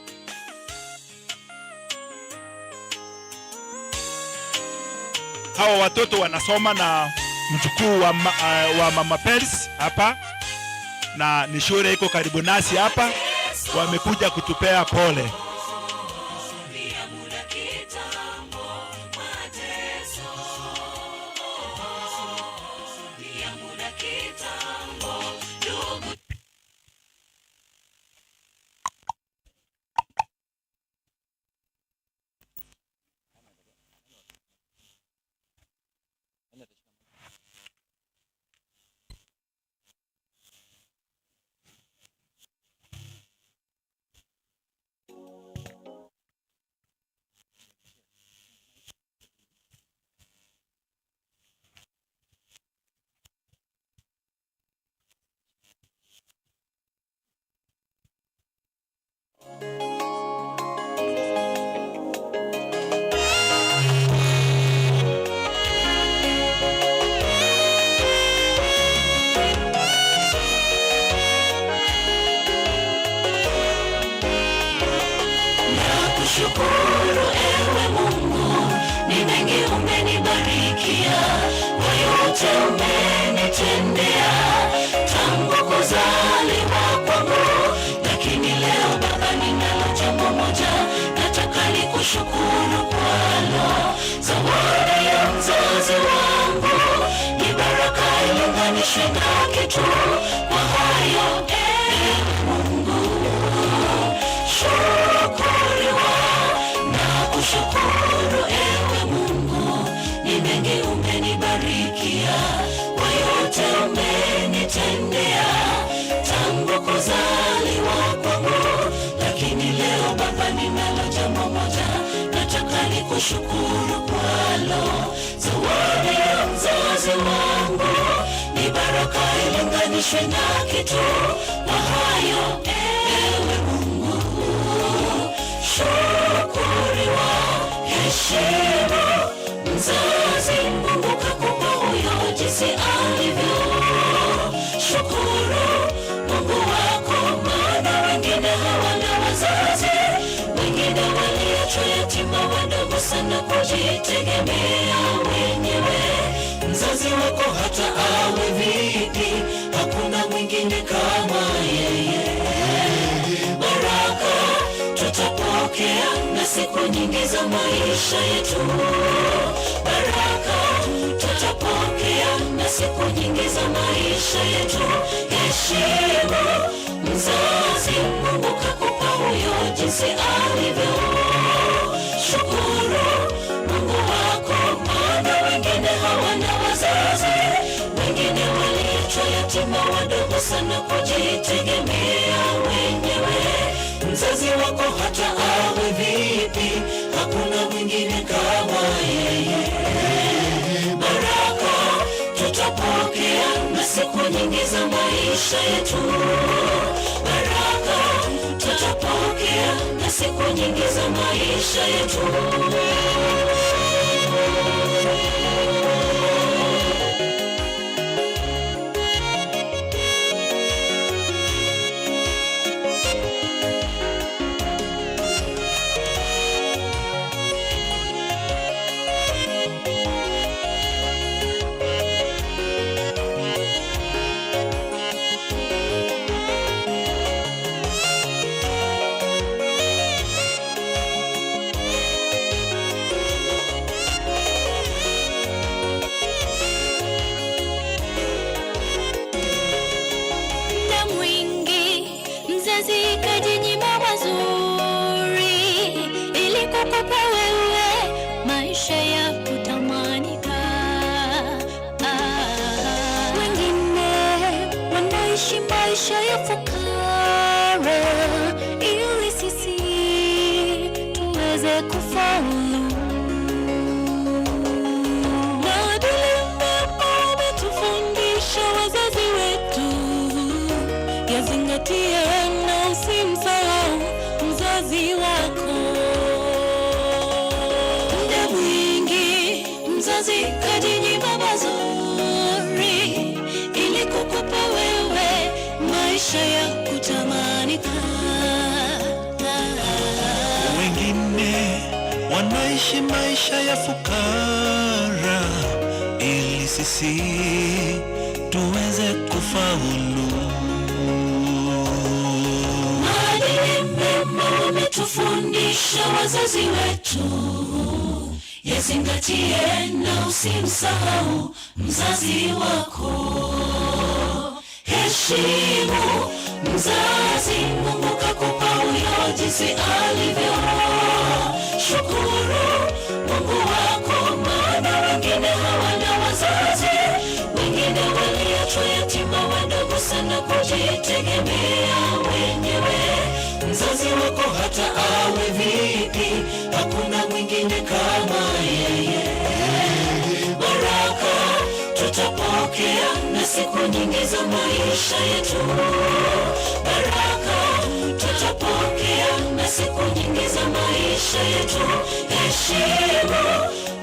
Hawa watoto wanasoma na mjukuu wa mama Pels hapa, na ni shule iko karibu nasi hapa, wamekuja kutupea pole.
Nakushukuru ewe Mungu, ni mengi umenibarikia, kwa yote umenitendea tangu kuzaliwa kwangu. Lakini leo Baba, ninalo jambo moja nataka nikushukuru kwalo. Zawadi ya mzazi wangu ni baraka ilinganishwe na kitu. Kwa hayo ewe Mungu shukuriwa na kushukuru ewe Mungu, ni mengi umenibarikia, kwa yote umenitendea tangu kuzaliwa kwangu. Lakini leo Baba, ninalo jambo moja nataka nikushukuru kwalo. Zawadi ya mzazi wangu ni baraka ilinganishwe na kitu. Kwa hayo ewe Mungu shukuriwa. Heshimu mzazi, Mungu kakupa huyo jinsi alivyo. Shukuru Mungu wako, maana wengine hawana wazazi, wengine waliachwa yatima wadogo sana kujitegemea wenyewe. Mzazi wako hata awe vipi, hakuna mwingine kama yeye. Baraka tutapokea na siku nyingi za maisha yetu. Baraka tutapokea na siku nyingi za maisha yetu. Heshimu mzazi, Mungu kakupa huyo jinsi alivyo. Shukuru Mungu wako, maana wengine hawana wazazi, wengine waliachwa yatima wadogo sana kujitegemea wenyewe. Mzazi wako hata awe vipi, hakuna mwingine kama yeye. Baraka tutapokea na siku nyingi za maisha yetu. Baraka tutapokea na siku nyingi za maisha yetu.
Muda mwingi mzazi kajinyima mazuri ili kukupa wewe maisha ya kutamanika. Ah, Wengine wanaishi maisha ya fukara ili sisi tuweze kufaulu.
Maadili mema wametufundisha wazazi wetu, yazingatie na usimsahau mzazi wako. Muda mwingi mzazi kajinyima mazuri ili kukupa wewe maisha ya kutamanika.
Wengine wanaishi maisha ya fukara ili sisi tuweze kufaulu.
Maadili mema wametufundisha wazazi wetu, yazingatie na usimsahau mzazi wako. Heshimu mzazi, Mungu kakupa huyo jinsi alivyo. Shukuru Mungu wako, maana wengine hawana wazazi, wengine waliachwa yatima wadogo sana kujitegemea wenyewe. Mzazi wako hata awe vipi, hakuna mwingine kama yeye. Baraka tutapokea na siku nyingi za maisha yetu. Baraka tutapokea na siku nyingi za maisha yetu. Heshimu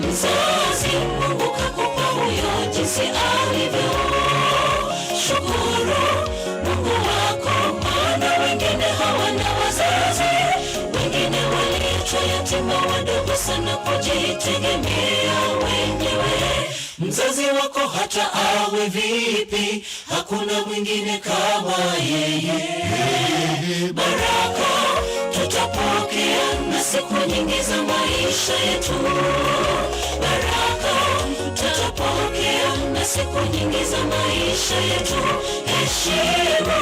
mzazi, Mungu kakupa huyo jinsi alivyo. Shukuru Mungu wako, maana wengine hawana wazazi, wengine waliachwa yatima wadogo sana kujitegemea wenyewe. Mzazi wako hata awe vipi, hakuna mwingine kama yeye. Baraka tutapokea na siku nyingi za maisha yetu. Baraka tutapokea na siku nyingi za maisha yetu. Heshimu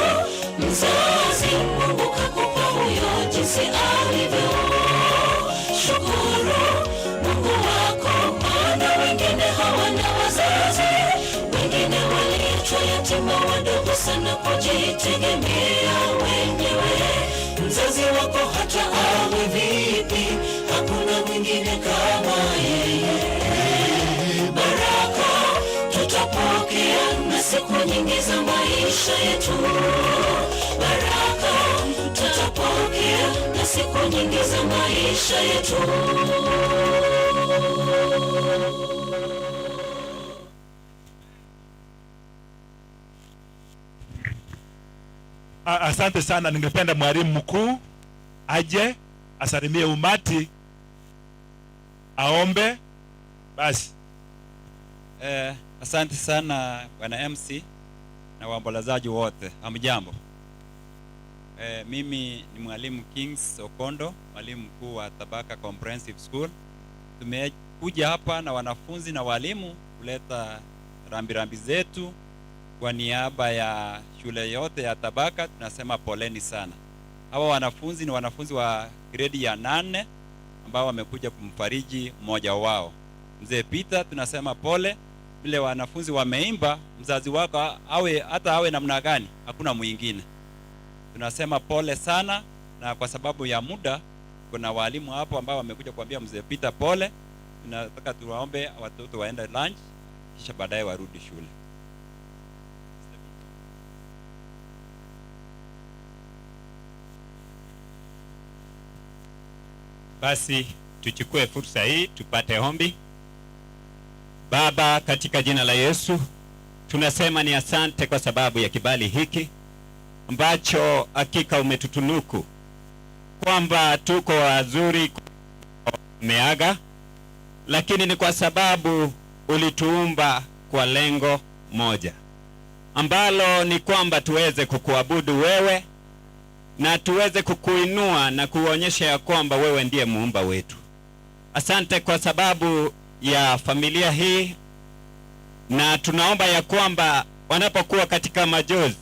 mzazi, Mungu kakupa huyo jinsi alivyo. Shukuru Mungu wako, maana wengine hawana wazazi, wengine waliachwa yatima wadogo sana kujitegemea wenyewe. Mzazi wako hata awe vipi, hakuna mwingine kama yeye. Baraka tutapokea na siku nyingi za maisha yetu. Baraka tutapokea na siku nyingi za maisha yetu.
Asante sana. Ningependa mwalimu mkuu aje asalimie umati, aombe basi.
Asante sana bwana MC na waombolezaji wote, hamjambo. Mimi ni mwalimu Kings Okondo, mwalimu mkuu wa Tabaka Comprehensive School. Tumekuja hapa na wanafunzi na walimu kuleta rambirambi zetu kwa niaba ya shule yote ya Tabaka. Tunasema poleni sana. Hawa wanafunzi ni wanafunzi wa gredi ya 8 ambao wamekuja kumfariji mmoja wao, Mzee Peter. Tunasema pole. Vile wanafunzi wameimba, mzazi wako awe hata awe namna gani, hakuna mwingine. Tunasema pole sana, na kwa sababu ya muda kuna walimu hapo ambao wamekuja kuambia Mzee Peter pole. Tunataka tuwaombe watoto waende lunch kisha baadaye warudi shule.
Basi tuchukue fursa hii tupate ombi. Baba, katika jina la Yesu tunasema ni asante kwa sababu ya kibali hiki ambacho hakika umetutunuku kwamba tuko wazuri umeaga, lakini ni kwa sababu ulituumba kwa lengo moja ambalo ni kwamba tuweze kukuabudu wewe na tuweze kukuinua na kuonyesha ya kwamba wewe ndiye muumba wetu. Asante kwa sababu ya familia hii, na tunaomba ya kwamba wanapokuwa katika majozi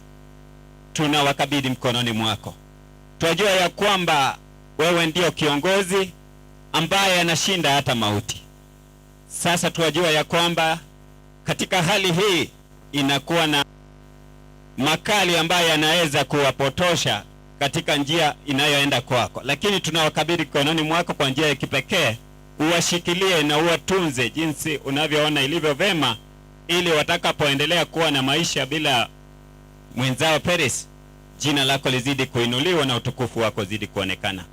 tunawakabidhi mkononi mwako. Twajua ya kwamba wewe ndio kiongozi ambaye anashinda hata mauti. Sasa twajua ya kwamba katika hali hii inakuwa na makali ambayo yanaweza kuwapotosha katika njia inayoenda kwako, lakini tunawakabidhi mkononi mwako kwa njia ya kipekee, uwashikilie na uwatunze jinsi unavyoona ilivyo vema, ili watakapoendelea kuwa na maisha bila mwenzao Peris, jina lako lizidi kuinuliwa na utukufu wako zidi kuonekana.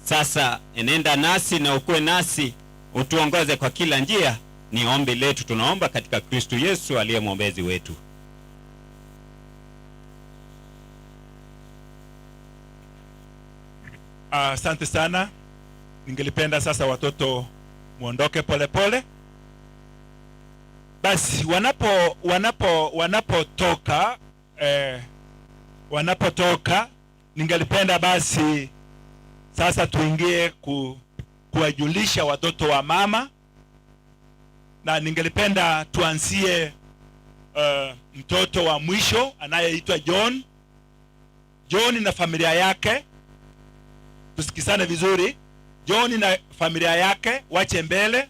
Sasa enenda nasi na ukuwe nasi, utuongoze kwa kila njia. Ni ombi letu tunaomba katika Kristo Yesu aliye mwombezi wetu.
Asante sana. Ningelipenda sasa watoto muondoke polepole. Basi wanapotoka ningelipenda basi sasa tuingie kuwajulisha watoto wa mama, na ningelipenda tuanzie mtoto wa mwisho anayeitwa John. John na familia yake, tusikizane vizuri. John na familia yake wache mbele.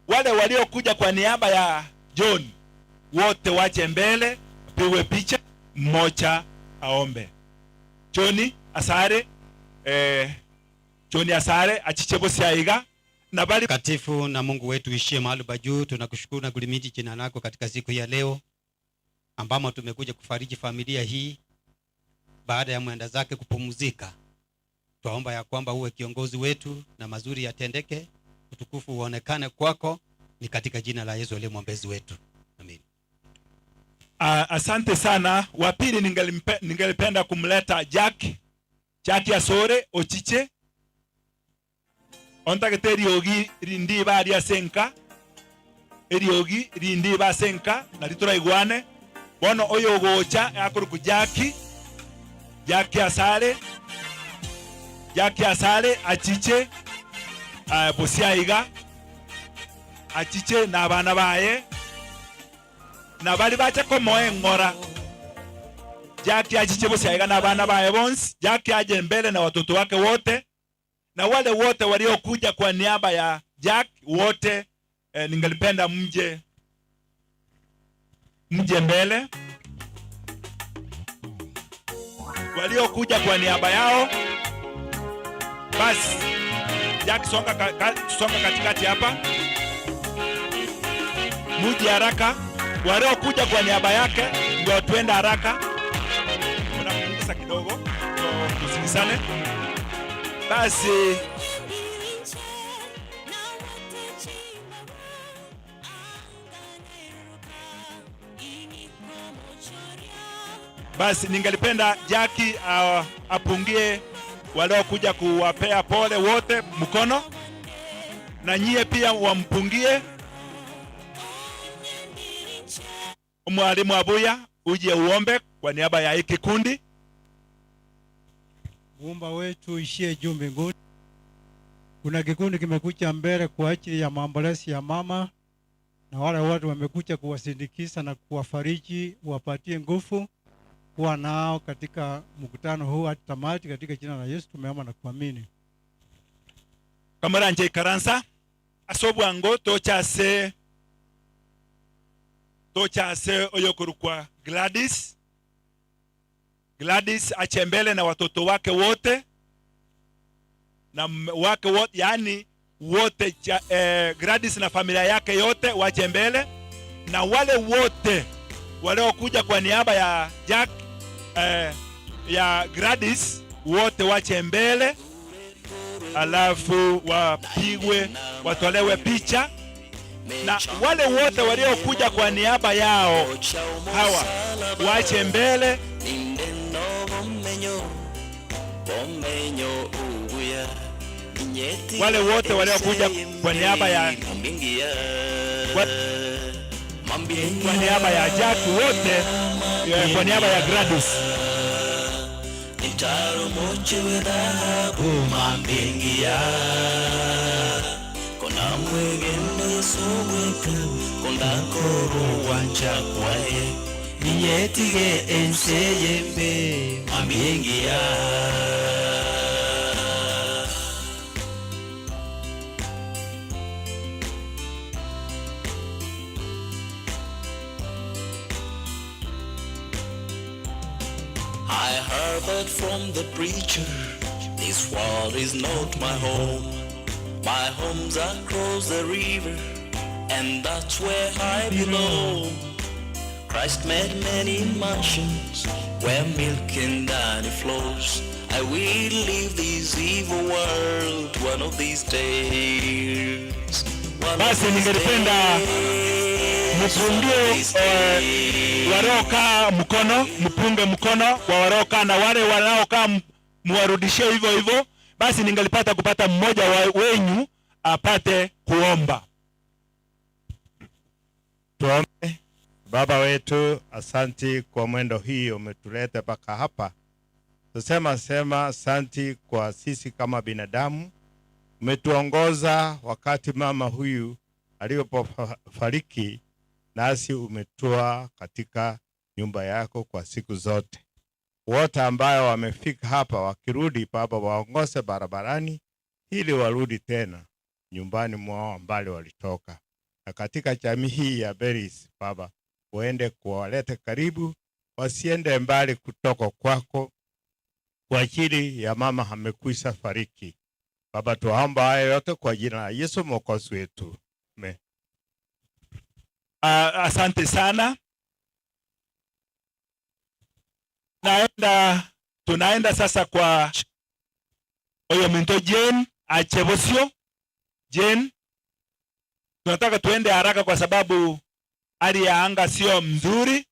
Wale waliokuja kwa niaba ya John wote wache mbele, pigwe picha, mmoja aombe. John asare John asare achiche bosiaiga na bali
Mtakatifu na Mungu wetu ishie mahali pa juu, tunakushukuru na kulimiti jina lako katika siku ya leo ambamo tumekuja kufariji familia hii baada ya mwenda zake kupumzika. Twaomba ya kwamba uwe kiongozi wetu na mazuri yatendeke, utukufu uonekane kwako, ni katika jina la Yesu aliye mwombezi wetu. Amen.
Asante sana. Wa pili ningelipenda kumleta Jack. Jack Asore Ochiche. Ontagete eriogi rindi baria senka. Eriogi rindi ba senka na rituraigwane. Bono oyo gocha akoruku Jack. Jack Asare. Jack Asare achiche. Bosiaiga. Achiche na abana baye. Na bali bache komoe ngora. Jack achiche bosiaiga na abana baye bonsi. Jack aje mbele na watoto wake wote. Na wale wote waliokuja kwa niaba ya Jack wote, ningelipenda mje mbele. Waliokuja kwa niaba yao. Basi Jack songa katikati hapa. Muje haraka. Waliokuja kwa niaba yake ndio tuende haraka. Tunapunguza kidogo ndio tusikizane. Basi Basi ningelipenda Jackie apungie waliokuja kuwapea pole wote mkono, na nyie pia wampungie. Mwalimu Abuya, uje uombe kwa niaba ya hiki kundi.
Muumba wetu ishie juu mbinguni. Kuna kikundi kimekuja mbele kwa ajili ya maombolezi ya mama, na wale watu wamekuja kuwasindikiza na kuwafariji, wapatie nguvu kuwa nao katika mkutano huu hadi tamati. Katika jina la Yesu tumeomba na kuamini.
Kamuranje ikaransa ase obwango tochase tochase oyokorukwa Gladys. Gladys achembele na watoto wake wote na wake wote, yani wote cha Gladys na familia yake yote wache mbele, na wale wote waliokuja kwa niaba ya Jack ya Gladys wote wache mbele, alafu wapigwe, watolewe picha, na wale wote waliokuja kwa niaba yao hawa wache mbele. Wale wote waliokuja kwa niaba ya kwa, kwa niaba ya Jack wote, kwa niaba ya Gladys.
Ninyetige ense yembe mamiengia.
I heard from the preacher, this world is not my home. My home's across the river, and that's where I belong. Christ made many mansions where milk and honey flows. I will leave this evil world one of these days. One of
Basi
these
ningelipenda
days.
mpungie waliokaa mkono, mpunge mkono kwa waliokaa, na wale wanaokaa muwarudishie hivyo hivyo. Basi ningelipata kupata mmoja wa wenyu apate kuomba.
Tuombe. Baba wetu, asanti kwa mwendo hii umetuleta mpaka hapa. Tusema sema asanti kwa sisi kama binadamu. Umetuongoza wakati mama huyu alipofariki, nasi umetua katika nyumba yako kwa siku zote. Wote ambao wamefika hapa wakirudi, Baba, waongoze barabarani ili warudi tena nyumbani mwao ambalo walitoka. Na katika jamii hii ya Beris, Baba, uende kuwaleta karibu, wasiende mbali kutoka kwako, kwa ajili ya mama amekwisha fariki. Baba, tuomba haya yote kwa jina la Yesu Mwokozi wetu. Amen.
Asante sana. Tunaenda sasa kwa oyo minto Jane Achebosio. Jane, tunataka tuende haraka kwa sababu hali ya anga sio mzuri.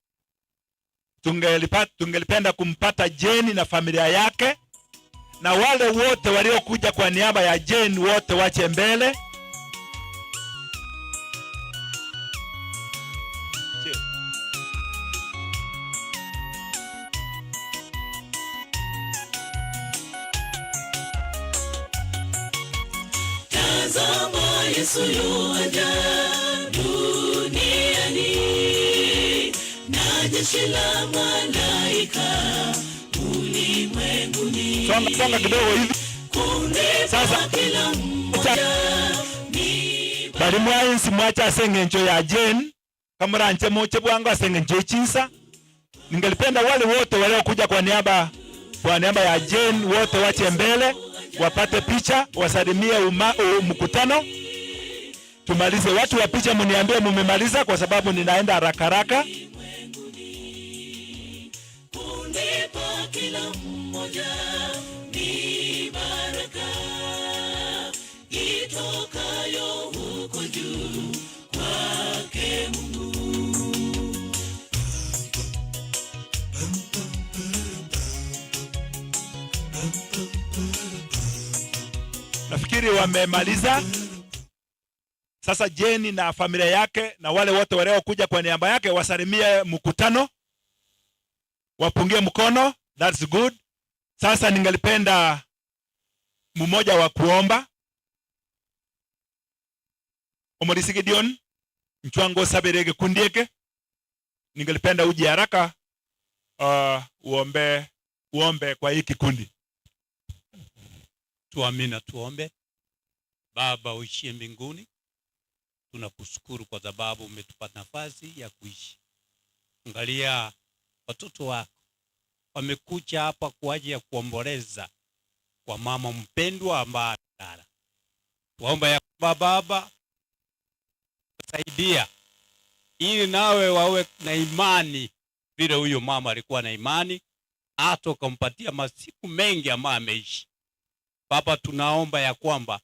Tungelipenda kumpata Jane na familia yake, na wale wote waliokuja kwa niaba ya Jane wote wache mbele.
Tazama Yesu yuaja duniani na jeshi la malaika ulimwenguni.
Songa, songa kidogo hivi.
Kundi
Sasa,
kila mmoja ni
bali mwainsi mwacha aseng'encho ya Jane kamuranche moche bwangu aseng'encho echinsa. Ningelipenda wale wote waliokuja kwa niaba ya Jane wote wache mbele wapate picha, wasalimie mkutano. Tumalize. Watu wa picha mniambie mumemaliza, kwa sababu ninaenda haraka haraka.
Kunde pa kila mmoja ni baraka.
Nafikiri wamemaliza. Sasa Jane na familia yake na wale wote waliokuja kwa niaba yake wasalimie mkutano, wapungie mkono. That's good. Sasa ningelipenda mmoja wa kuomba. Omorisi Gideon Nchwango Sabere gikundi eke, ningelipenda uje haraka uombe kwa hii kikundi.
Tuamini na tuombe. Baba uishie mbinguni, tunakushukuru kwa sababu umetupa nafasi ya kuishi. Angalia watoto wako wamekuja hapa kwa ajili ya kuomboleza kwa mama mpendwa ambaye amelala. Tuomba ya kwamba Baba saidia ili nawe wawe na imani vile huyo mama alikuwa na imani, hata ukampatia masiku mengi ambayo ameishi. Baba, tunaomba ya kwamba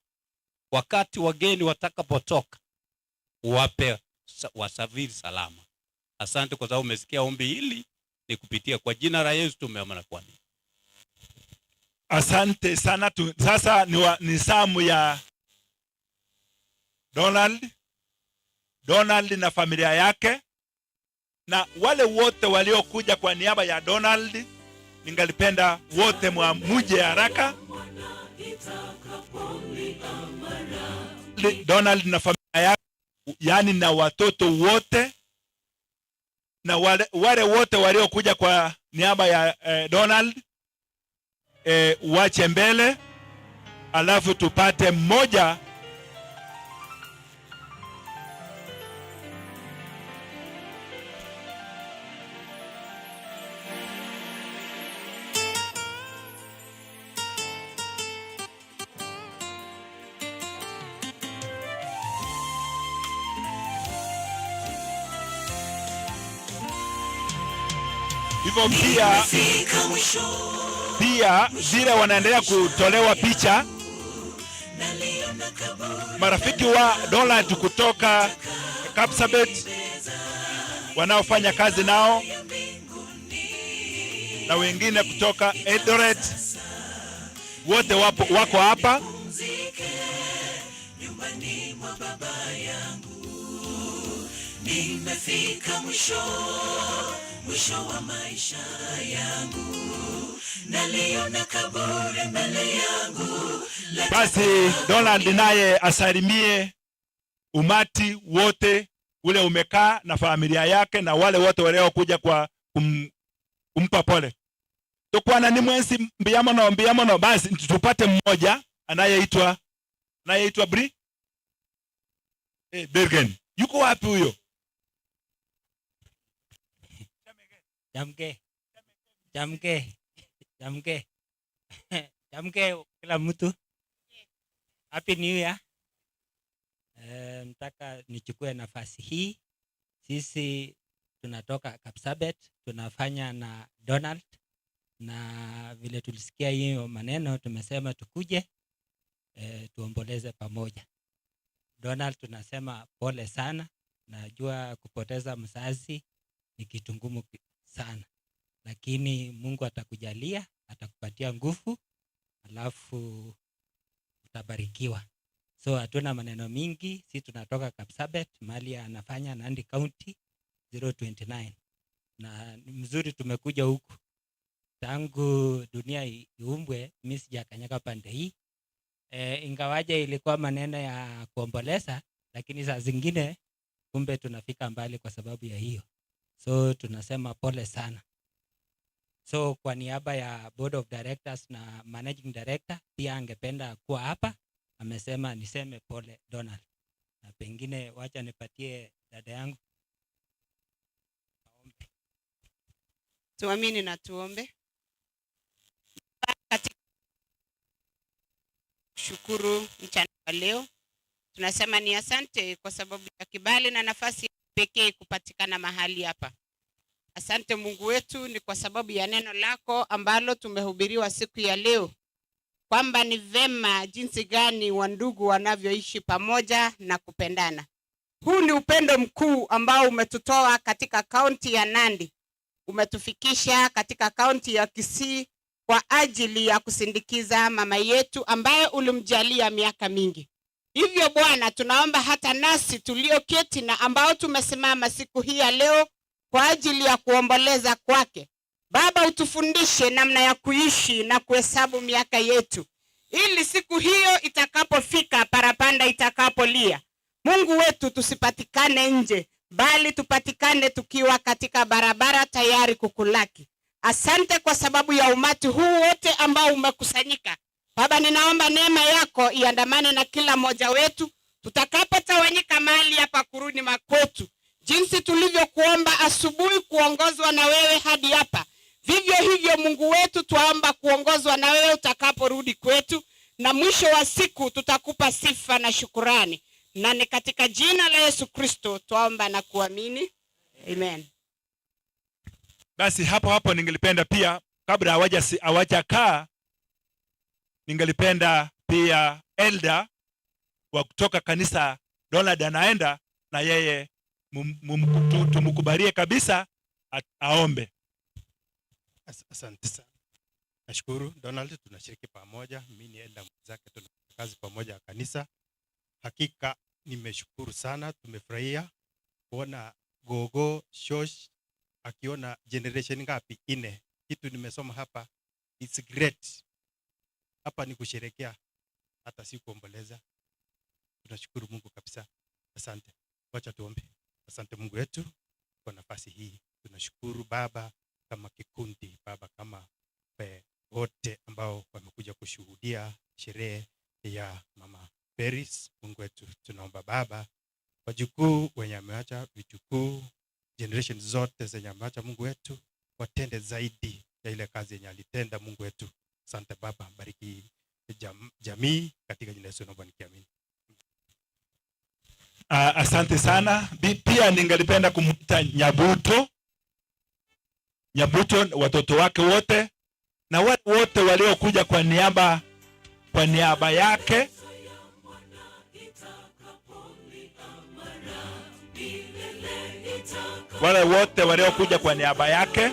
wakati wageni watakapotoka wape wasafiri salama. Asante kwa sababu umesikia ombi hili, ni kupitia kwa jina la Yesu tumeomba na kuamini.
Asante sana tu. Sasa ni samu ya Donald. Donald na familia yake na wale wote waliokuja kwa niaba ya Donald, ningalipenda wote muje haraka. Donald na familia yake, yani na watoto wote na wale wote waliokuja kwa niaba ya Donald wache mbele, alafu tupate mmoja. Hivyo pia vile wanaendelea kutolewa picha, marafiki wa Donald kutoka Kapsabet wanaofanya kazi nao na wengine kutoka Eldoret, wote wako hapa.
Nimefika mwisho, mwisho wa maisha yangu, naliona kaburi mbele yangu.
Basi Donald naye asalimie umati wote ule umekaa na familia yake na wale wote waliokuja kwa kumpa pole. Tukwana ni mwensi mbiamono mbiamono, basi tupate mmoja anayeitwa Bri Bergen. Yuko wapi huyo?
Jamke. Jamke. Jamke. Jamke kila mtu. Happy New Year. Nataka nichukue nafasi hii. Sisi tunatoka Kapsabet, tunafanya na Donald, na vile tulisikia hiyo maneno tumesema tukuje tuomboleze pamoja. Donald, tunasema pole sana. Najua kupoteza mzazi ni kitu ngumu sana, lakini Mungu atakujalia, atakupatia nguvu, alafu utabarikiwa. So hatuna maneno mingi, si tunatoka Kapsabet, mahali anafanya Nandi County 029. Na ni mzuri tumekuja huku. Tangu dunia iumbwe, mimi sijakanyaga pande hii. Ingawaje ilikuwa maneno ya kuomboleza, lakini saa zingine kumbe tunafika mbali kwa sababu ya hiyo. So tunasema pole sana. So kwa niaba ya Board of Directors na Managing Director pia angependa kuwa hapa, amesema niseme pole Donald. Na pengine wacha nipatie dada yangu.
Tuamini na tuombe. Katika kushukuru mchana wa leo, tunasema ni asante kwa sababu ya kibali na nafasi pekee kupatikana mahali hapa. Asante Mungu wetu, ni kwa sababu ya neno lako ambalo tumehubiriwa siku ya leo, kwamba ni vema jinsi gani wandugu wanavyoishi pamoja na kupendana. Huu ni upendo mkuu ambao umetutoa katika kaunti ya Nandi, umetufikisha katika kaunti ya Kisii kwa ajili ya kusindikiza mama yetu ambaye ulimjalia miaka mingi. Hivyo Bwana, tunaomba hata nasi tulioketi na ambao tumesimama siku hii ya leo kwa ajili ya kuomboleza kwake, Baba, utufundishe namna ya kuishi na kuhesabu miaka yetu, ili siku hiyo itakapofika, parapanda itakapolia, Mungu wetu, tusipatikane nje, bali tupatikane tukiwa katika barabara tayari kukulaki. Asante kwa sababu ya umati huu wote ambao umekusanyika. Baba, ninaomba neema yako iandamane na kila mmoja wetu tutakapotawanyika mahali hapa kurudi makwetu, jinsi tulivyokuomba asubuhi kuongozwa na wewe hadi hapa, vivyo hivyo Mungu wetu twaomba kuongozwa na wewe utakaporudi kwetu, na mwisho wa siku tutakupa sifa na shukurani, na ni katika jina la Yesu Kristo twaomba na kuamini, amen.
Basi hapo hapo ningelipenda pia kabla hawajakaa, ningelipenda pia elder wa kutoka kanisa Donald anaenda na yeye tumkubalie kabisa aombe.
Asante sana. Nashukuru Donald, tunashiriki pamoja. Mimi ni elder mwenzake, tunafanya kazi pamoja ya kanisa. Hakika nimeshukuru sana, tumefurahia kuona Gogo Shosh akiona generation ngapi? 4. Kitu nimesoma hapa, it's great. Hapa ni kusherekea, hata si kuomboleza. Tunashukuru Mungu kabisa. Asante. Wacha tuombe. Asante Mungu wetu kwa nafasi hii. Tunashukuru Baba kama kikundi, Baba kama wote ambao wamekuja kushuhudia sherehe ya Mama Peris. Mungu wetu, tunaomba Baba wajukuu wenye ameacha, vitukuu, generation zote zenye ameacha, Mungu wetu watende zaidi ya ile kazi yenye alitenda. Mungu wetu, asante Baba, bariki jamii katika jina la Yesu naomba nikiamini.
Asante sana. Pia ningelipenda kumuita Nyabuto. Nyabuto, watoto wake wote na wale wote waliokuja kwa niaba yake. Wale wote waliokuja kwa niaba yake.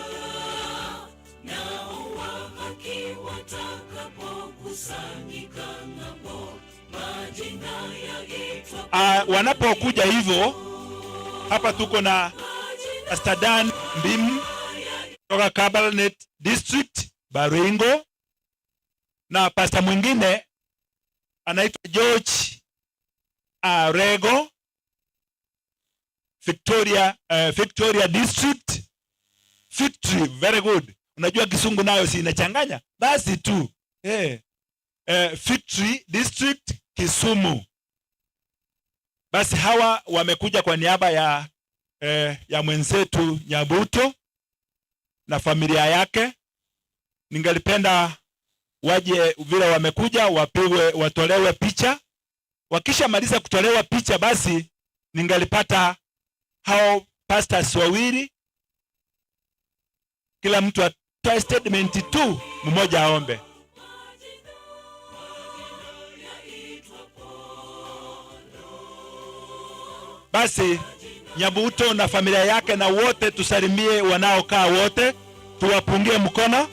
Wanapokuja hivyo, hapa tuko na Pastor Dan Mbim kutoka Kabarnet District, Baringo, na pastor mwingine anaitwa George Arego, Victoria District, Victory, very good. Unajua Kisungu nayo si inachanganya? Basi tu. Victory District, Kisumu. Basi hawa wamekuja kwa niaba ya mwenzetu Nyabuto na familia yake. Ningelipenda waje vile wamekuja, watolewe picha. Wakishamaliza kutolewa picha, basi ningelipata hao pastors wawili, kila mtu atoe statement tu, mmoja aombe. Basi Nyabuto na familia yake na wote tusalimie wanaokaa wote, tuwapungie mkono.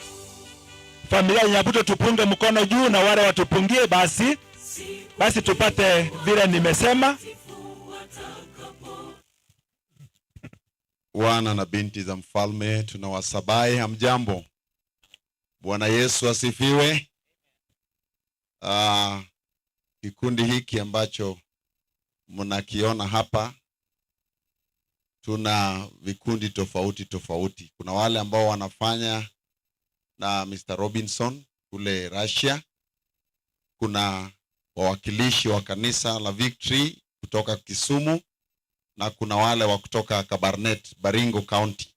Familia ya Nyabuto tupunge mkono juu na wale watupungie, basi tupate vile nimesema.
Wana na binti za mfalme tunawasabai, hamjambo? Bwana Yesu asifiwe. Kikundi hiki ambacho mnakiona hapa, tuna vikundi tofauti tofauti. Kuna wale ambao wanafanya na Mister Robinson kule Russia. Kuna wawakilishi wa kanisa la Victory kutoka Kisumu, na kuna wale wa kutoka Kabarnet, Baringo County.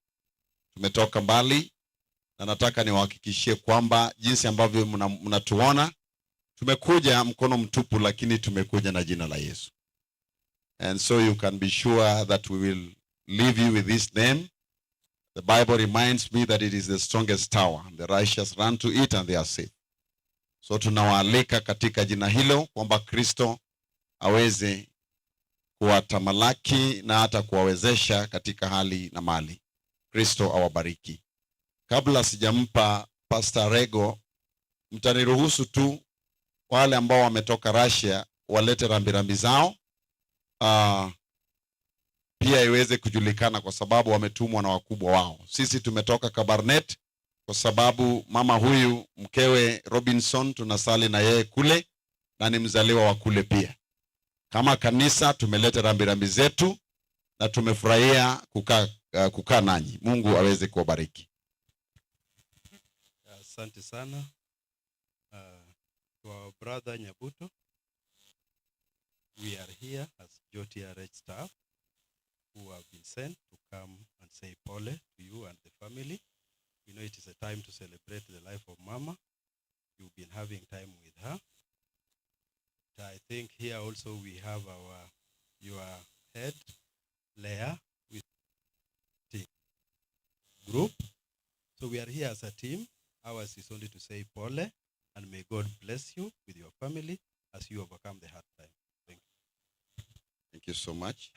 Tumetoka mbali na nataka niwahakikishie kwamba jinsi ambavyo mnatuona, tumekuja mkono mtupu, lakini tumekuja na jina la Yesu. And so you can be sure that we will leave you with this name. The Bible reminds me that it is the strongest tower. The righteous run to it and they are safe. So tunawaalika katika jina hilo kwamba Kristo aweze kuwatamalaki na hata kuwawezesha katika hali na mali. Kristo awabariki. Kabla sijampa Pastor Rego, mtaniruhusu tu wale ambao wametoka Russia walete rambirambi zao pia iweze kujulikana kwa sababu wametumwa na wakubwa wao. Sisi tumetoka Kabarnet kwa sababu mama huyu mkewe Robinson tunasali na yeye kule na ni mzaliwa wa kule pia. Kama kanisa tumeleta rambirambi zetu na tumefurahia kukaa nanyi. Mungu aweze kuwabariki.
Asante sana to our brother Nyabuto. We are here as JOTRH staff who have been sent to come and say pole to you and the family. We know it is a time to celebrate the life of Mama. You've been having time with her. I think here also we have your head, Leah, with the group. So we are here as a team. Ours is only to say pole, and may God bless you with your family as you overcome the hard time. Thank you.
Thank you so much.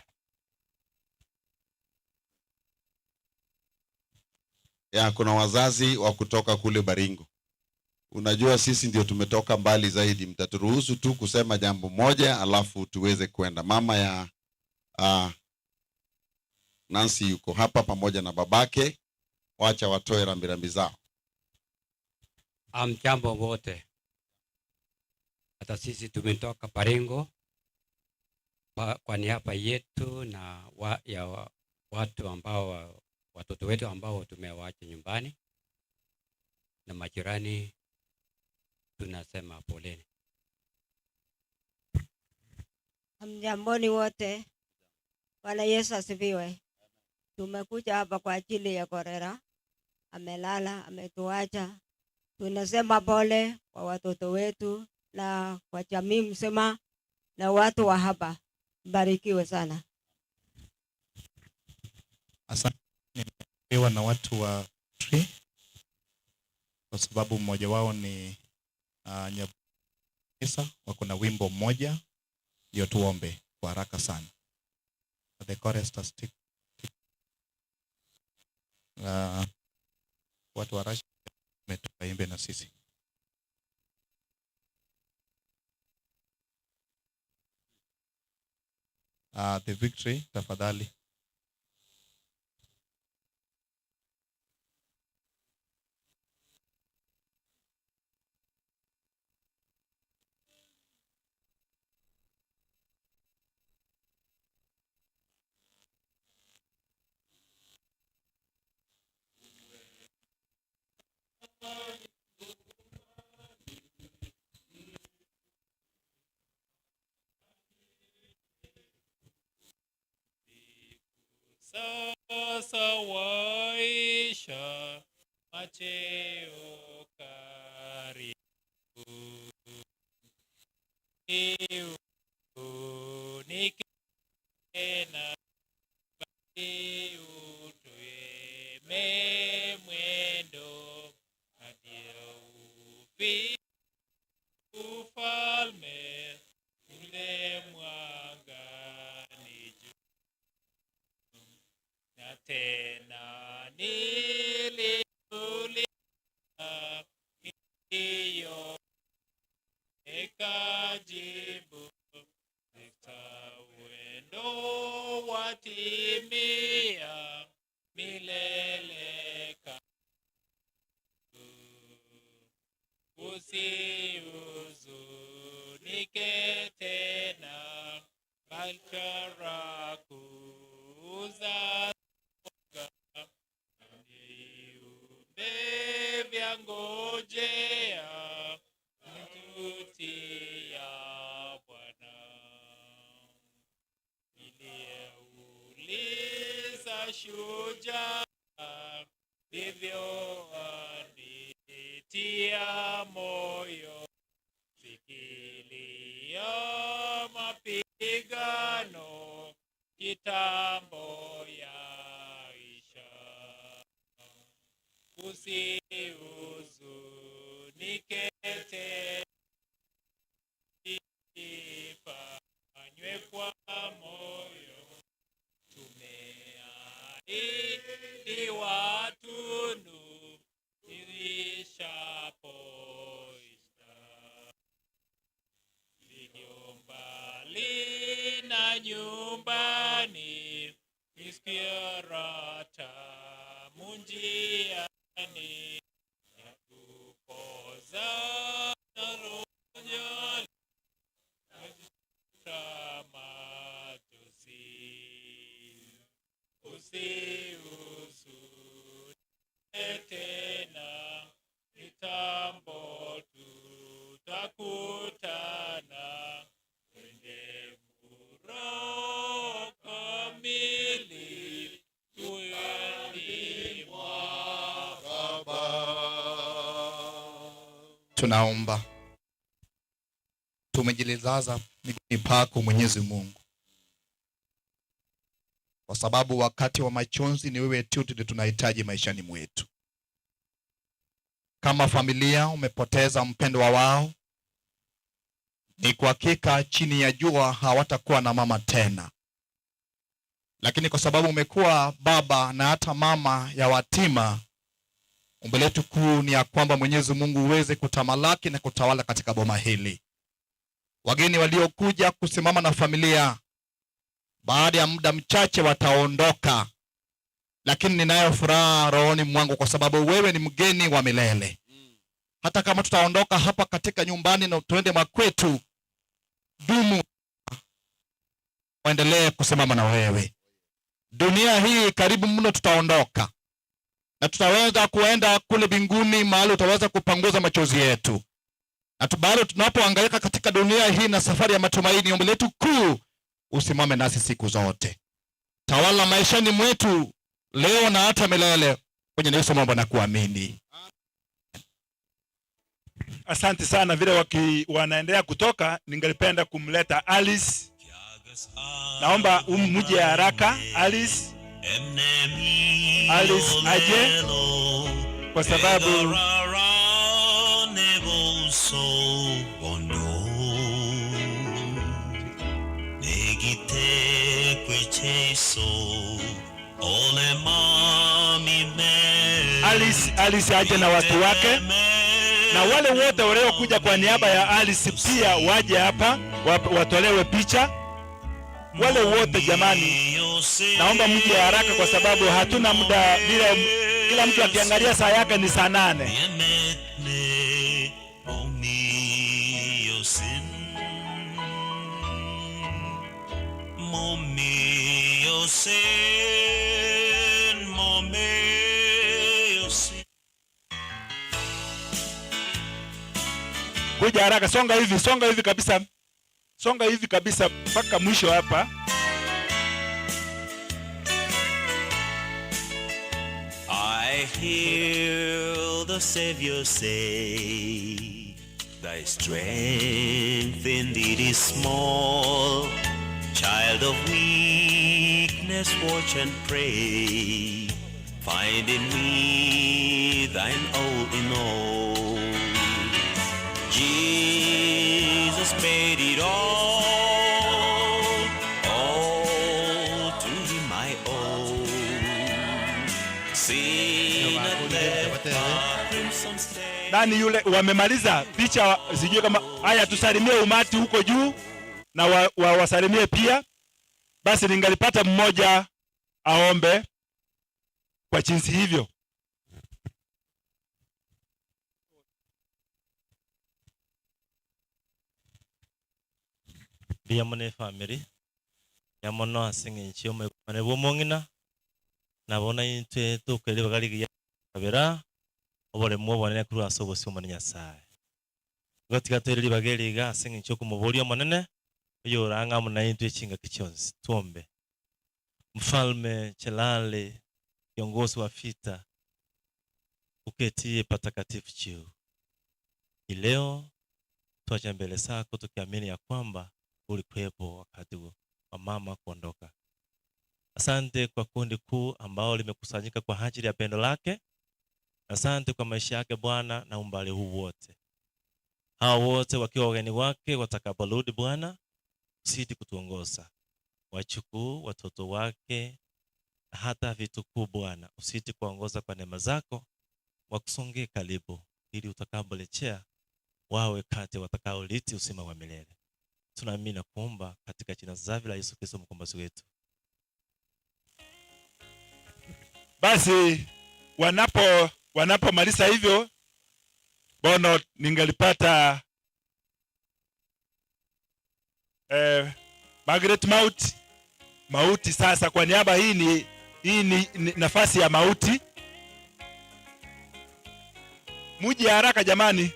Ya, kuna wazazi wa kutoka kule Baringo. Unajua sisi ndio tumetoka mbali zaidi, mtaturuhusu tu kusema jambo moja alafu tuweze kwenda. Mama ya Nancy yuko hapa pamoja na babake, wacha watoe rambirambi zao.
Amjambo wote, hata sisi tumetoka Baringo kwa niaba yetu na ya watu ambao watoto wetu ambao tumewaacha nyumbani na majirani, tunasema poleni.
Hamjamboni wote. Bwana Yesu asifiwe. Tumekuja hapa kwa ajili ya Korera. Amelala, ametuacha. Tunasema pole kwa watoto wetu na kwa jamii mzima na watu wa hapa. Mbarikiwe sana.
Asante. Nimepewa na watu wa Tree kwa sababu mmoja wao ni Nyabusa, wako na wimbo mmoja, ndio tuombe kwa haraka sana. The chorus stick. Watu wa Russia waimbe na sisi. The Victory, tafadhali.
Sasa waisha macheo karibu, nikena utweme mwendo hadi ufalme ule mwangani juu. Na tena niliuliza hiyo, nikajibu wendo watimia milele Usihuzunike tena, bali kuza viumbe vyangojea mtuti ya Bwana. Niliyeuliza shujaa, ndivyo anitia moyo, fikiria mapigano kitambo yaisha. Usihuzunike tena, ifanywe kwa moyo, tumeahidiwa tunu iisha nyumbani, nisikie raha tamu njiani, ya kupoza na roho machozi. Usihuzunike tena, kitambo tutakutana kwenye furaha kamili tuani mwa Baba.
Tunaomba. Tumejilizaza miguuni pako Mwenyezi Mungu, kwa sababu wakati wa machozi ni wewe tu ndiye tunahitaji maishani mwetu. Kama familia umepoteza mpendwa wao, ni kwa hakika chini ya jua hawatakuwa na mama tena, lakini kwa sababu umekuwa baba na hata mama ya watima, ombi letu kuu ni ya kwamba Mwenyezi Mungu uweze kutamalaki na kutawala katika boma hili. Wageni waliokuja kusimama na familia, baada ya muda mchache wataondoka, lakini ninayo furaha rohoni mwangu kwa sababu wewe ni mgeni wa milele. Hata kama tutaondoka hapa katika nyumbani na tuende makwetu, dumu waendelee kusimama na wewe. Dunia hii karibu mno tutaondoka na tutaweza kuenda kule mbinguni, mahali utaweza kupanguza machozi yetu. Na bado tunapohangaika katika dunia hii na safari ya matumaini, ombi letu kuu, usimame nasi siku zote. Tawala maishani mwetu leo na hata milele. Kwenye Yesu mambo na kuamini.
Asante sana. Vile wanaendelea kutoka, ningelipenda kumleta Alice. Naomba muje haraka Alice. Alice aje kwa sababu Alice aje na watu wake, na wale wote waliokuja kwa niaba ya Alice pia waje hapa watolewe picha. Wale wote jamani, naomba mje haraka kwa sababu hatuna muda. Bila kila mtu akiangalia saa yake ni saa 8. Kuja haraka, songa hivi, songa hivi kabisa. Songa hivi kabisa mpaka mwisho hapa.
I hear the Savior say, thy strength indeed is small. Child of weakness, watch and pray. Find in me thine all in all. Jesus paid it all, all to him I owe. Sin had left a crimson stain.
Nani yule wamemaliza picha? Sijui kama haya, tusalimie umati huko juu na wasalimie pia. Basi ningalipata mmoja aombe kwa jinsi hivyo.
Mbuya mono efamily, mbuya mono ase eng'encho ya omoigwane bwa omong'ina, nabo naintwe tokoira ribaga rigiya kabera, oboremu obonene korwa ase obosio omonene Nyasaye. Igo tiga toire ribaga eri iga ase eng'encho ya okomoboria omonene, oyo orang'a amo naintwe chingaki chionsi, tuombe. Mfalme Chelale, kiongozi wa vita, uketie patakatifu juu. Leo tuache mbele zako tukiamini ya kwamba ulikuwepo wakati wa mama kuondoka. Asante kwa kundi kuu ambao limekusanyika kwa ajili ya pendo lake. Asante kwa maisha yake Bwana na umbali huu wote. Hao wote wakiwa wageni wake watakaporudi Bwana, usidi kutuongoza. Wachukuu watoto wake hata vitukuu Bwana, usidi kuongoza kwa neema zako, wakusongee karibu ili utakaporejea wawe kati watakaoliti uzima wa milele. Tunaamini na kuomba katika jina safi la Yesu Kristo mkombozi wetu.
Basi wanapo wanapomaliza hivyo, bono ningelipata eh, Margaret Mauti Mauti sasa kwa niaba hii ni hii ni, ni nafasi ya Mauti. Muje haraka jamani,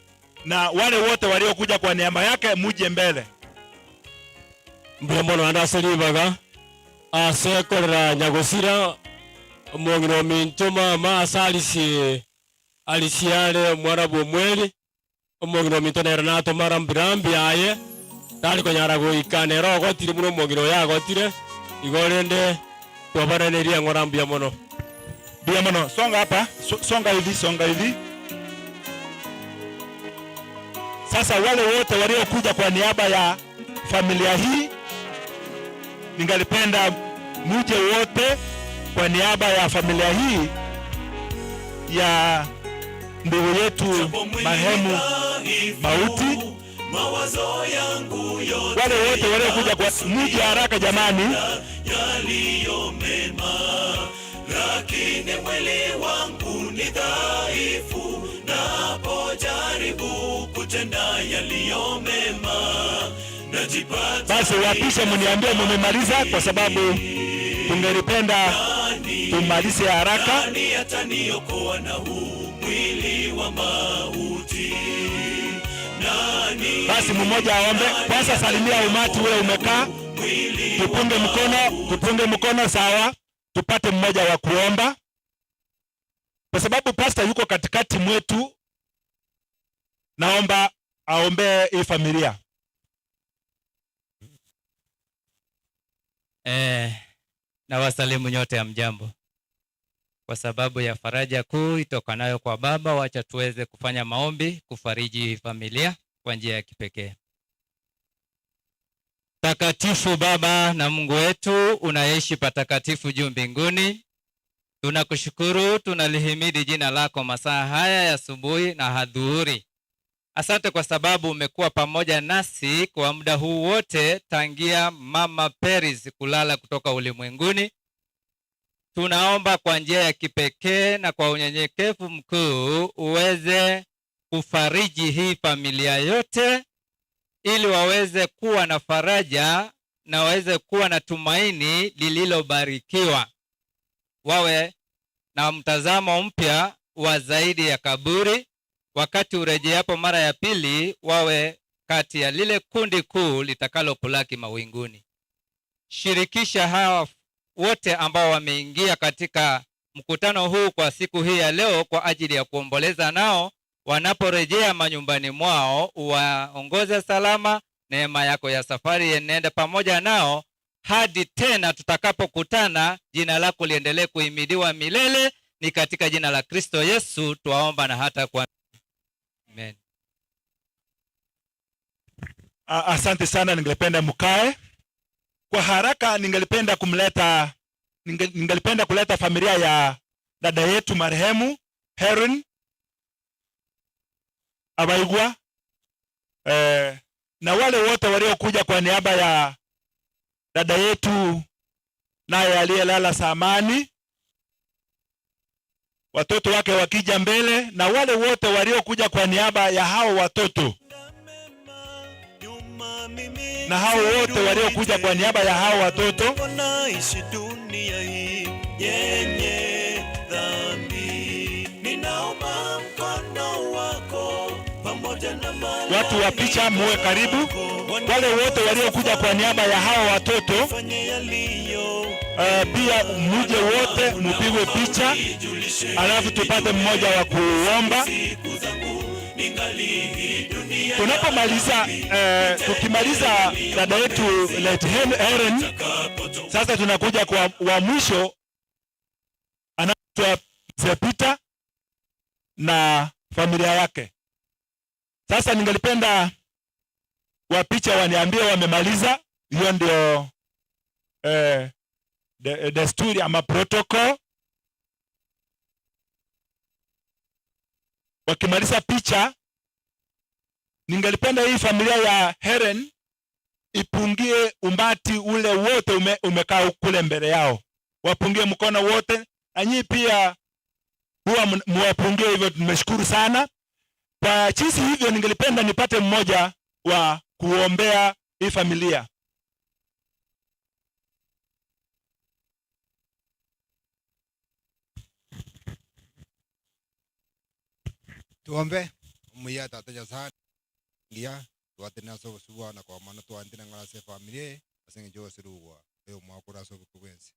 na wale wote waliokuja kwa niaba yake muje mbele.
Mbuya mono ande ase ribaga ase ekorera nyagosira omong'ina ominto mama ase arisie arisie are omwana bw'omweri omong'ina ominto nere natomara mburambi aye tari konyara goika nere ogotire buna omong'ina oyo agotire igo rende twabaranerie eng'ora mbuya mono.
Mbuya mono. Songa hapa, songa hivi, songa hivi. Sasa wale wote waliokuja kwa niaba ya familia hii, ningalipenda muje wote kwa niaba ya familia hii ya ndugu yetu marehemu Mauti.
Mawazo yangu yote
Wale wote waliokuja kwa muje haraka jamani.
yaliyo mema, lakini mwili wangu ni dhaifu, napojaribu kutenda yaliyo mema najipata
Basi wapishe mniambie mumemaliza, kwa sababu tungelipenda tumalize haraka.
Nani ataniokoa na huu mwili wa mauti? Nani
Basi mmoja aombe kwanza. Salimia umati ule umekaa, tupunge mkono, tupunge mkono, sawa. Tupate mmoja wa kuomba, kwa sababu pastor yuko katikati mwetu. Naomba aombee hii familia.
Na wasalimu nyote hamjambo. Kwa sababu ya faraja kuu itokanayo kwa Baba, wacha tuweze kufanya maombi kufariji familia kwa njia ya kipekee. Takatifu Baba na Mungu wetu unaishi patakatifu juu mbinguni, tunakushukuru, tunalihimidi jina lako masaa haya ya asubuhi na hadhuhuri. Asante kwa sababu umekuwa pamoja nasi kwa muda huu wote tangia Mama Peris kulala kutoka ulimwenguni. Tunaomba kwa njia ya kipekee na kwa unyenyekevu mkuu uweze kufariji hii familia yote ili waweze kuwa na faraja na waweze kuwa na tumaini lililobarikiwa. Wawe na mtazamo mpya wa zaidi ya kaburi. Wakati urejeapo mara ya pili, wawe kati ya lile kundi kuu litakalokulaki mawinguni. Shirikisha hawa wote ambao wameingia katika mkutano huu kwa siku hii ya leo kwa ajili ya kuomboleza nao. Wanaporejea manyumbani mwao, uwaongoze salama. Neema yako ya safari ienende pamoja nao hadi tena tutakapokutana. Jina lako liendelee kuhimidiwa milele. Ni katika jina la Kristo Yesu twaomba na hata kwa Amen.
Asante sana, ningependa mkae kwa haraka. Ningelipenda kumleta, ningelipenda kuleta familia ya dada yetu marehemu Heron Abaigwa, na wale wote waliokuja kwa niaba ya dada yetu naye aliyelala samani, watoto wake wakija mbele, na wale wote waliokuja kwa niaba ya hao watoto, na hao wote waliokuja kwa niaba ya hao watoto.
Naishi dunia hii yenye dhambi, ninaomba mkono wako pamoja na malaika.
Watu wa picha muwe karibu. Wale wote waliokuja kwa niaba ya hao watoto, pia muje wote mupigwe picha, alafu tupate mmoja wa kuomba. Tunapomaliza, tukimaliza dada yetu Late Helen, sasa tunakuja kwa wa mwisho, anaitwa Mzee Peter na familia yake. Sasa ningelipenda wa picha waniambie wamemaliza. Hiyo ndio desturi ama protocol. Wakimaliza picha, ningelipenda hii familia ya Helen ipungie umbati ule wote ume, umekaa kule mbele yao, wapungie mkono wote, na nyinyi pia huwa muwapungie hivyo. Tumeshukuru sana kwa jinsi hivyo. Ningelipenda nipate mmoja wa kuombea hii familia.
Tuombe omuya tata Nyasaye ngiya twatene ase obosio bwao na kwamana twantire ng'ora ase efamiri eye ase eng'encho y'ogosirugwa oyo omwaka ore ase obotuko bwensi.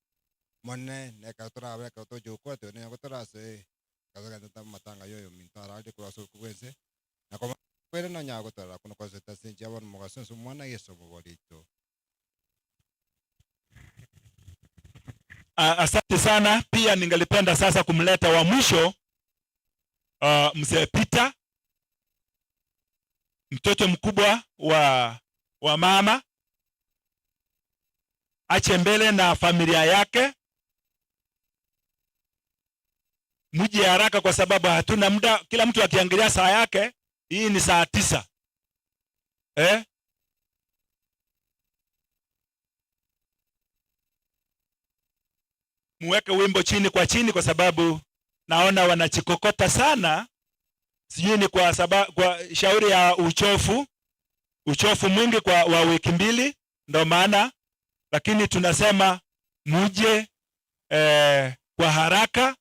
Omonene nekero torabe ekero togochia gokora toenene nigo torasoe ase amatanga ya oyominto ararire korwa ase obotuko bwensi na komanya kwere nonyare gotorora kono kwasete ase enchera bono mogaso ase omwana Yeso omobori oito.
Asante sana. Pia ningelipenda sasa kumleta wa mwisho mzee Peter, mtoto mkubwa wa mama, ache mbele na familia yake. Mje haraka kwa sababu hatuna muda. Kila mtu akiangalia saa yake, hii ni saa 9. Muweke wimbo chini kwa chini kwa sababu naona wanachikokota sana. Sijui ni kwa sababu, kwa shauri ya uchofu mwingi kwa wa wiki mbili ndo maana, lakini tunasema muje kwa haraka